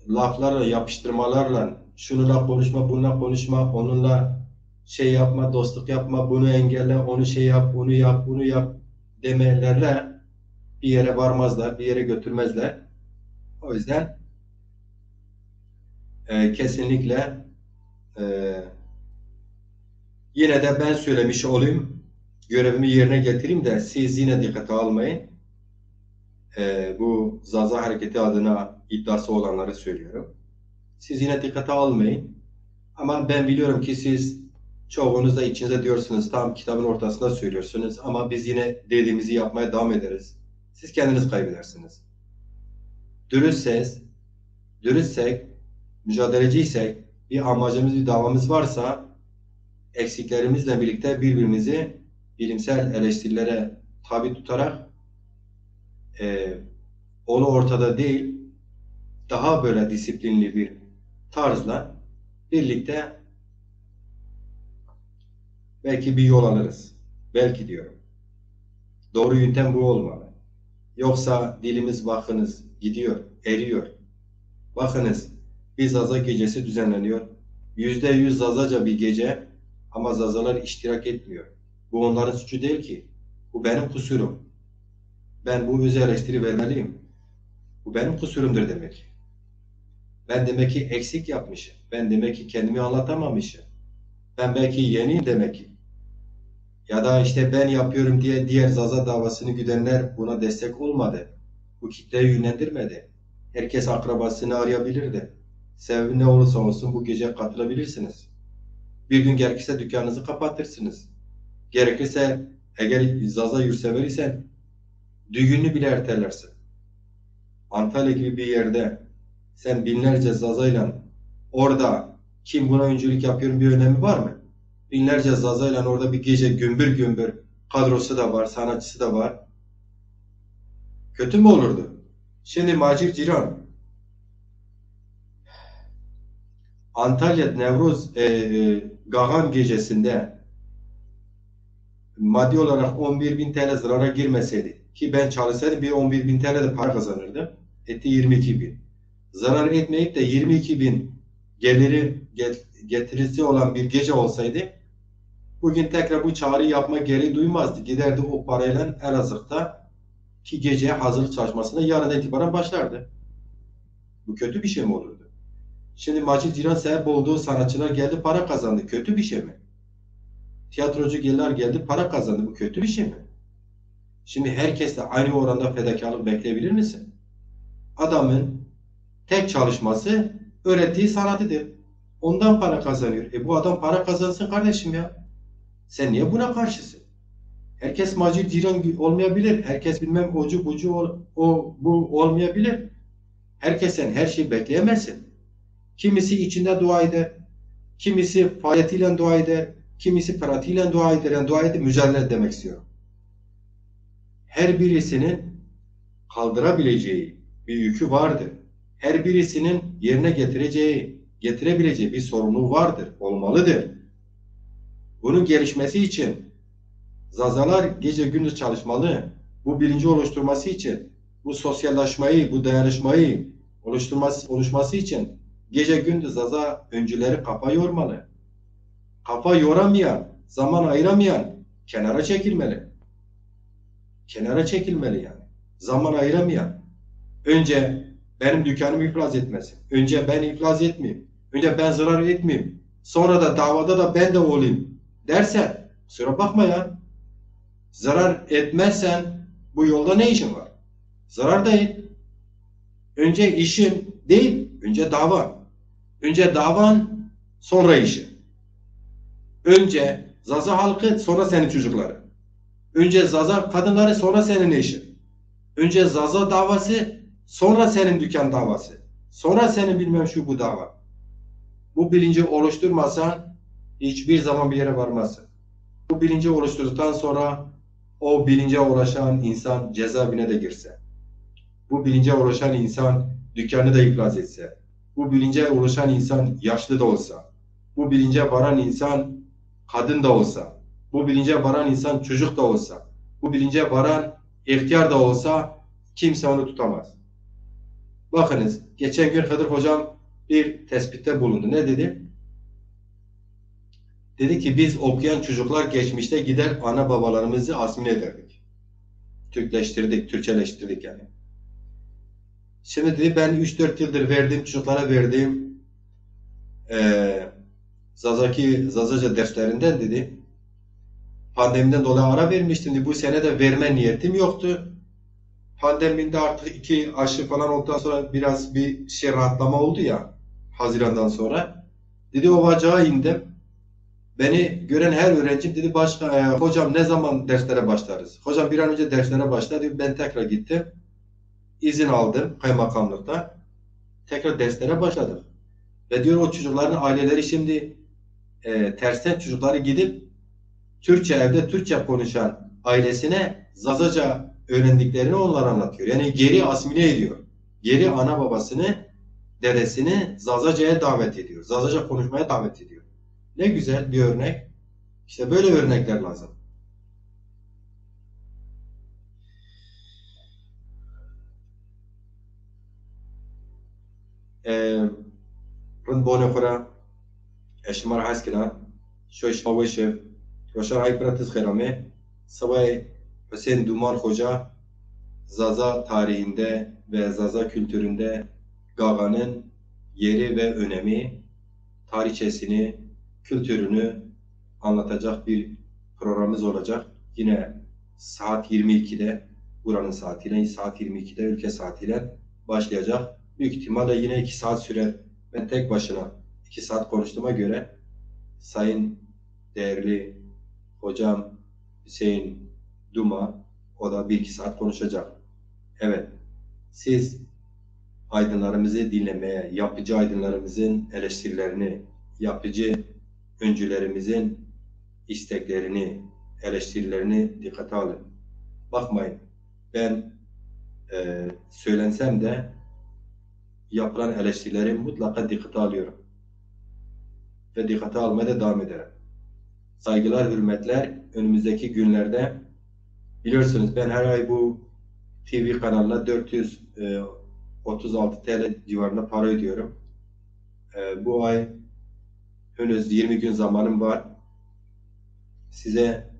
laflarla, yapıştırmalarla, şununla konuşma, bununla konuşma, onunla şey yapma, dostluk yapma, bunu engelle, onu şey yap, onu yap, bunu yap demelerle bir yere varmazlar, bir yere götürmezler. O yüzden, e, kesinlikle, e, yine de ben söylemiş olayım. görevimi yerine getireyim de siz yine dikkate almayın. E, bu Zaza Hareketi adına iddiası olanları söylüyorum. Siz yine dikkate almayın. Ama ben biliyorum ki siz çoğunuz da içinize diyorsunuz, tam kitabın ortasında söylüyorsunuz ama biz yine dediğimizi yapmaya devam ederiz. Siz kendiniz kaybedersiniz. Dürüst ses, dürüstsek, mücadeleciysek, bir amacımız, bir davamız varsa eksiklerimizle birlikte birbirimizi bilimsel eleştirilere tabi tutarak e, onu ortada değil, daha böyle disiplinli bir tarzla birlikte belki bir yol alırız. Belki diyorum. Doğru yöntem bu olmalı. Yoksa dilimiz bakınız gidiyor, eriyor. Bakınız, bir Zaza gecesi düzenleniyor. Yüzde yüz Zazaca bir gece ama Zazalar iştirak etmiyor. Bu onların suçu değil ki. Bu benim kusurum. Ben bu öz eleştiri vermeliyim. Bu benim kusurumdur demek ki. Ben demek ki eksik yapmışım. Ben demek ki kendimi anlatamamışım. Ben belki yeniyim demek ki. Ya da işte ben yapıyorum diye diğer Zaza davasını güdenler buna destek olmadı. Bu kitleyi yönlendirmedi. Herkes akrabasını arayabilirdi. Sebebi ne olursa olsun bu gece katılabilirsiniz. Bir gün gerekirse dükkanınızı kapatırsınız. Gerekirse eğer Zaza yurtsever isen düğününü bile ertelersin. Antalya gibi bir yerde sen binlerce Zazayla orada kim buna öncülük yapıyorum bir önemi var mı? Binlerce Zazayla orada bir gece gümbür gümbür kadrosu da var, sanatçısı da var. Kötü mü olurdu? Şimdi Macir Ciran Antalya Nevruz e, e, Gagam gecesinde maddi olarak on bir bin T L zarara girmeseydi ki ben çalışsaydım bir on bir bin T L de para kazanırdım. Etti yirmi iki bin. Zarar etmeyip de yirmi iki bin geliri get- getirisi olan bir gece olsaydı bugün tekrar bu çağrı yapma gereği duymazdı. Giderdi o parayla Elazığ'da ki geceye hazırlık çalışmasına yarından itibaren başlardı. Bu kötü bir şey mi olurdu? Şimdi Macit Ciran sebep olduğu sanatçılar geldi para kazandı. Kötü bir şey mi? Tiyatrocu geller geldi para kazandı. Bu kötü bir şey mi? Şimdi herkes de aynı oranda fedakarlık bekleyebilir misin? Adamın tek çalışması öğrettiği sanatıdır. Ondan para kazanıyor. E bu adam para kazansın kardeşim ya. Sen niye buna karşısın? Herkes Macir Ciran olmayabilir. Herkes bilmem ocu bucu ol, o bu olmayabilir. Herkesten her şeyi bekleyemezsin. Kimisi içinde dua eder, kimisi faaliyetiyle dua eder, kimisi pratiğiyle dua eder. Yani dua edip mücadele etmek istiyorum. Her birisinin kaldırabileceği bir yükü vardır. Her birisinin yerine getireceği, getirebileceği bir sorumluluğu vardır, olmalıdır. Bunun gelişmesi için Zazalar gece gündüz çalışmalı. Bu bilinci oluşturması için, bu sosyallaşmayı, bu dayanışmayı oluşturması, oluşması için gece gündüz Zaza öncüleri kafa yormalı. Kafa yoramayan, zaman ayıramayan kenara çekilmeli. Kenara çekilmeli yani. Zaman ayıramayan. Önce benim dükkanım iflas etmesin. Önce ben iflas etmeyeyim. Önce ben zarar etmeyeyim. Sonra da davada da ben de olayım dersen kusura bakma ya. Zarar etmezsen bu yolda ne işin var? Zarar da et. Önce işin değil, önce davan. Önce davan, sonra işin. Önce Zaza halkı, sonra senin çocukların. Önce Zaza kadınları, sonra senin eşin. Önce Zaza davası, sonra senin dükkan davası. Sonra senin bilmem şu bu dava. Bu bilinci oluşturmasan hiçbir zaman bir yere varmazsın. Bu bilinci oluşturduktan sonra o bilince ulaşan insan cezaevine de girse, bu bilince ulaşan insan dükkanı da iflas etse, bu bilince ulaşan insan yaşlı da olsa, bu bilince varan insan kadın da olsa, bu bilince varan insan çocuk da olsa, bu bilince varan ihtiyar da olsa kimse onu tutamaz. Bakınız, geçen gün Hıdır Hocam bir tespitte bulundu. Ne dedi? Dedi ki biz okuyan çocuklar geçmişte gider ana babalarımızı asimile ederdik. Türkleştirdik, Türkçeleştirdik yani. Şimdi dedi ben üç dört yıldır verdiğim çocuklara verdiğim e, Zazaki, Zazaca derslerinden dedi Pandemiden dolayı ara vermiştim. Bu sene de verme niyetim yoktu. Pandemide artık iki aşı falan olduktan sonra biraz bir şey rahatlama oldu ya Haziran'dan sonra. Dedi Ovacık'a indim. Beni gören her öğrencim dedi başka e, hocam ne zaman derslere başlarız? Hocam bir an önce derslere başla diyor. Ben tekrar gittim. İzin aldım kaymakamlıkta. Tekrar derslere başladık. Ve diyor o çocukların aileleri şimdi e, tersten çocukları gidip Türkçe evde Türkçe konuşan ailesine Zazaca öğrendiklerini onlara anlatıyor. Yani geri asimile ediyor. Geri ana babasını, dedesini Zazaca'ya davet ediyor. Zazaca konuşmaya davet ediyor. Ne güzel bir örnek. İşte böyle örnekler lazım. E, rind bonê xo ra, e, şima ra hes kena. Şoy şima weş e. Roşan Ay pira tiz xêr amê. Seway Hüseyin Duman Hoca Zaza tarihinde ve Zaza kültüründe Gaga'nın yeri ve önemi, tarihçesini, kültürünü anlatacak bir programımız olacak. Yine saat yirmi ikide, buranın saatiyle saat yirmi ikide ülke saatiyle başlayacak. Büyük ihtimalle yine iki saat sürer. Ben tek başına iki saat konuştuğuma göre Sayın değerli hocam Hüseyin Duma, o da bir iki saat konuşacak. Evet, siz aydınlarımızı dinlemeye, yapıcı aydınlarımızın eleştirilerini, yapıcı öncülerimizin isteklerini, eleştirilerini dikkate alın. Bakmayın, ben e, söylensem de yapılan eleştirileri mutlaka dikkate alıyorum. Ve dikkate almaya da devam ederim. Saygılar, hürmetler. Önümüzdeki günlerde biliyorsunuz ben her ay bu T V kanalına dört yüz otuz altı T L civarında para ödüyorum. E, bu ay henüz yirmi gün zamanım var. Size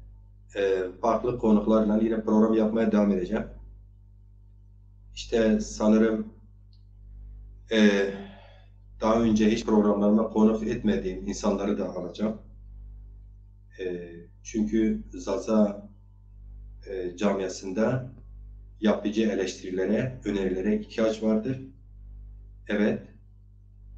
e, farklı konuklarla yine program yapmaya devam edeceğim. İşte sanırım e, daha önce hiç programlarıma konuk etmediğim insanları da alacağım. E, çünkü Zaza e, camiasında yapıcı eleştirilere, önerilere ihtiyaç vardır. Evet,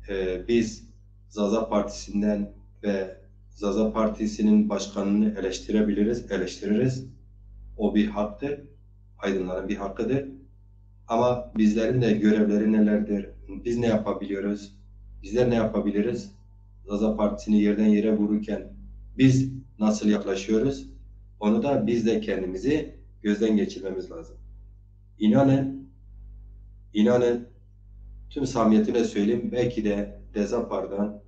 e, biz Zaza Partisi'nden ve Zaza Partisi'nin başkanını eleştirebiliriz, eleştiririz. O bir haktır, aydınların bir hakkıdır. Ama bizlerin de görevleri nelerdir? Biz ne yapabiliyoruz? Bizler ne yapabiliriz? Zaza Partisi'ni yerden yere vururken biz nasıl yaklaşıyoruz? Onu da biz de kendimizi gözden geçirmemiz lazım. İnanın, inanın, tüm samimiyetimle söyleyeyim, belki de Dezapar'dan,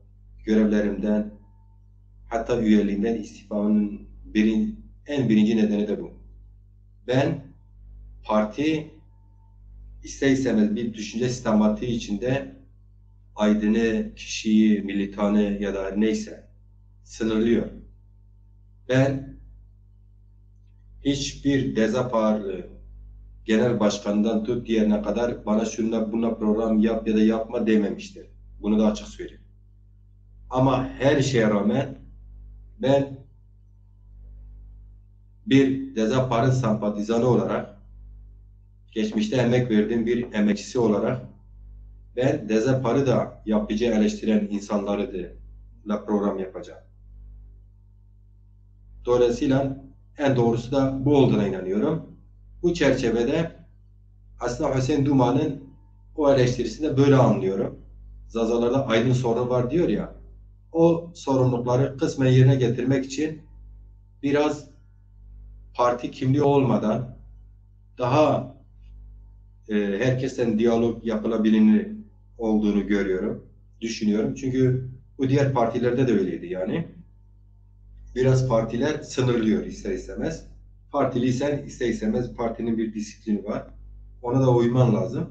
görevlerimden, hatta üyeliğimden istifamın birin-, en birinci nedeni de bu. Ben parti ister istemez bir düşünce sistematiği içinde aydını, kişiyi, militanı ya da neyse sınırlıyor. Ben hiçbir Dezaparlı genel başkanından tut diğerine kadar bana şununla bununla program yap ya da yapma dememiştir. Bunu da açık söyleyeyim. Ama her şeye rağmen ben bir Dezapar'ın sempatizanı olarak, geçmişte emek verdiğim bir emekçisi olarak ben Dezapar'ı da yapıcı eleştiren insanlarla program yapacağım. Dolayısıyla en doğrusu da bu olduğuna inanıyorum. Bu çerçevede aslında Hüseyin Duman'ın o eleştirisini de böyle anlıyorum. Zazalarda aydın sorunu var diyor ya, o sorumlulukları kısmen yerine getirmek için biraz parti kimliği olmadan daha e, herkesten diyalog yapılabilir olduğunu görüyorum, düşünüyorum. Çünkü bu diğer partilerde de öyleydi yani. Biraz partiler sınırlıyor ister istemez. Partiliysen ister istemez partinin bir disiplini var. Ona da uyman lazım.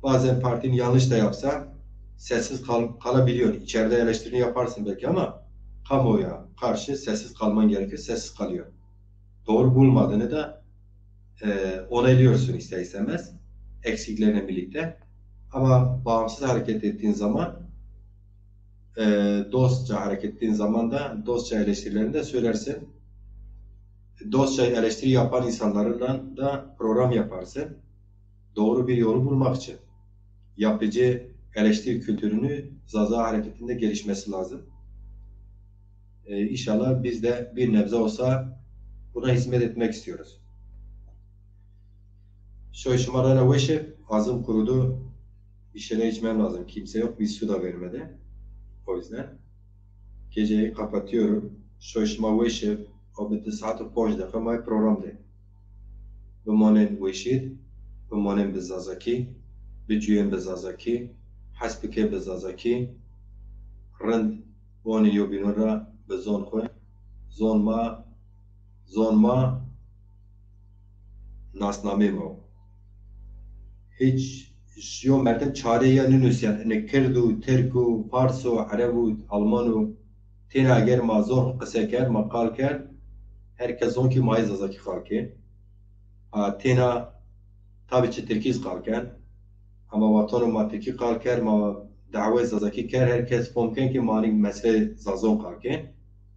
Bazen partinin yanlış da yapsa sessiz kal kalabiliyor. İçeride eleştirini yaparsın belki ama kamuoyuna karşı sessiz kalman gerekiyor. Sessiz kalıyor. Doğru bulmadığını da e, onaylıyorsun ister istemez eksiklerine birlikte. Ama bağımsız hareket ettiğin zaman e, dostça hareket ettiğin zaman da dostça eleştirilerini de söylersin. dostça eleştiri yapan insanlarla da program yaparsın. Doğru bir yolu bulmak için. Yapıcı eleştiri kültürünü Zaza hareketinde gelişmesi lazım. E, inşallah biz de bir nebze olsa buna hizmet etmek istiyoruz. Şoy şima rana weşe, ağzım kurudu. Bir şeyler içmem lazım. Kimse yok. Bir su da vermedi. O yüzden geceyi kapatıyorum. Şoy şima weşe, o bitti saat ponc dakika may program de. Bimonên weşî, bimonên bi Zazakî, bicuyên bi Zazakî, hes bike bi Zazakî, rind wanê yobînon ra bi zon xwe, zon ma, zon ma, nasnamê ma. Hiç yo merdim çare ya ninusyan, ine Kird û Tirk û Fars û Ereb û Alman û têna eger ma zon qise kerd, ma qal kerd, her kes zon ki ma yê Zazakî qal kê. Ha, têna tabi çi Tirkî zî qal ken. Ama wextano ma Tirkî qal kerd, ma dawê Zazakî kerd, her kes fom ken ki ma nî mesele Zazon qal kên.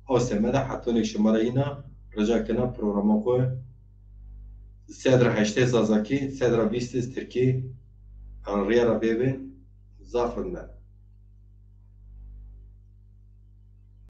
O semede hetonê şima ra yîna rica kena programa xo sed ra heştê Zazakî, sed ra vîst Tirkî, an riya ra bêbê, zaf rind ben.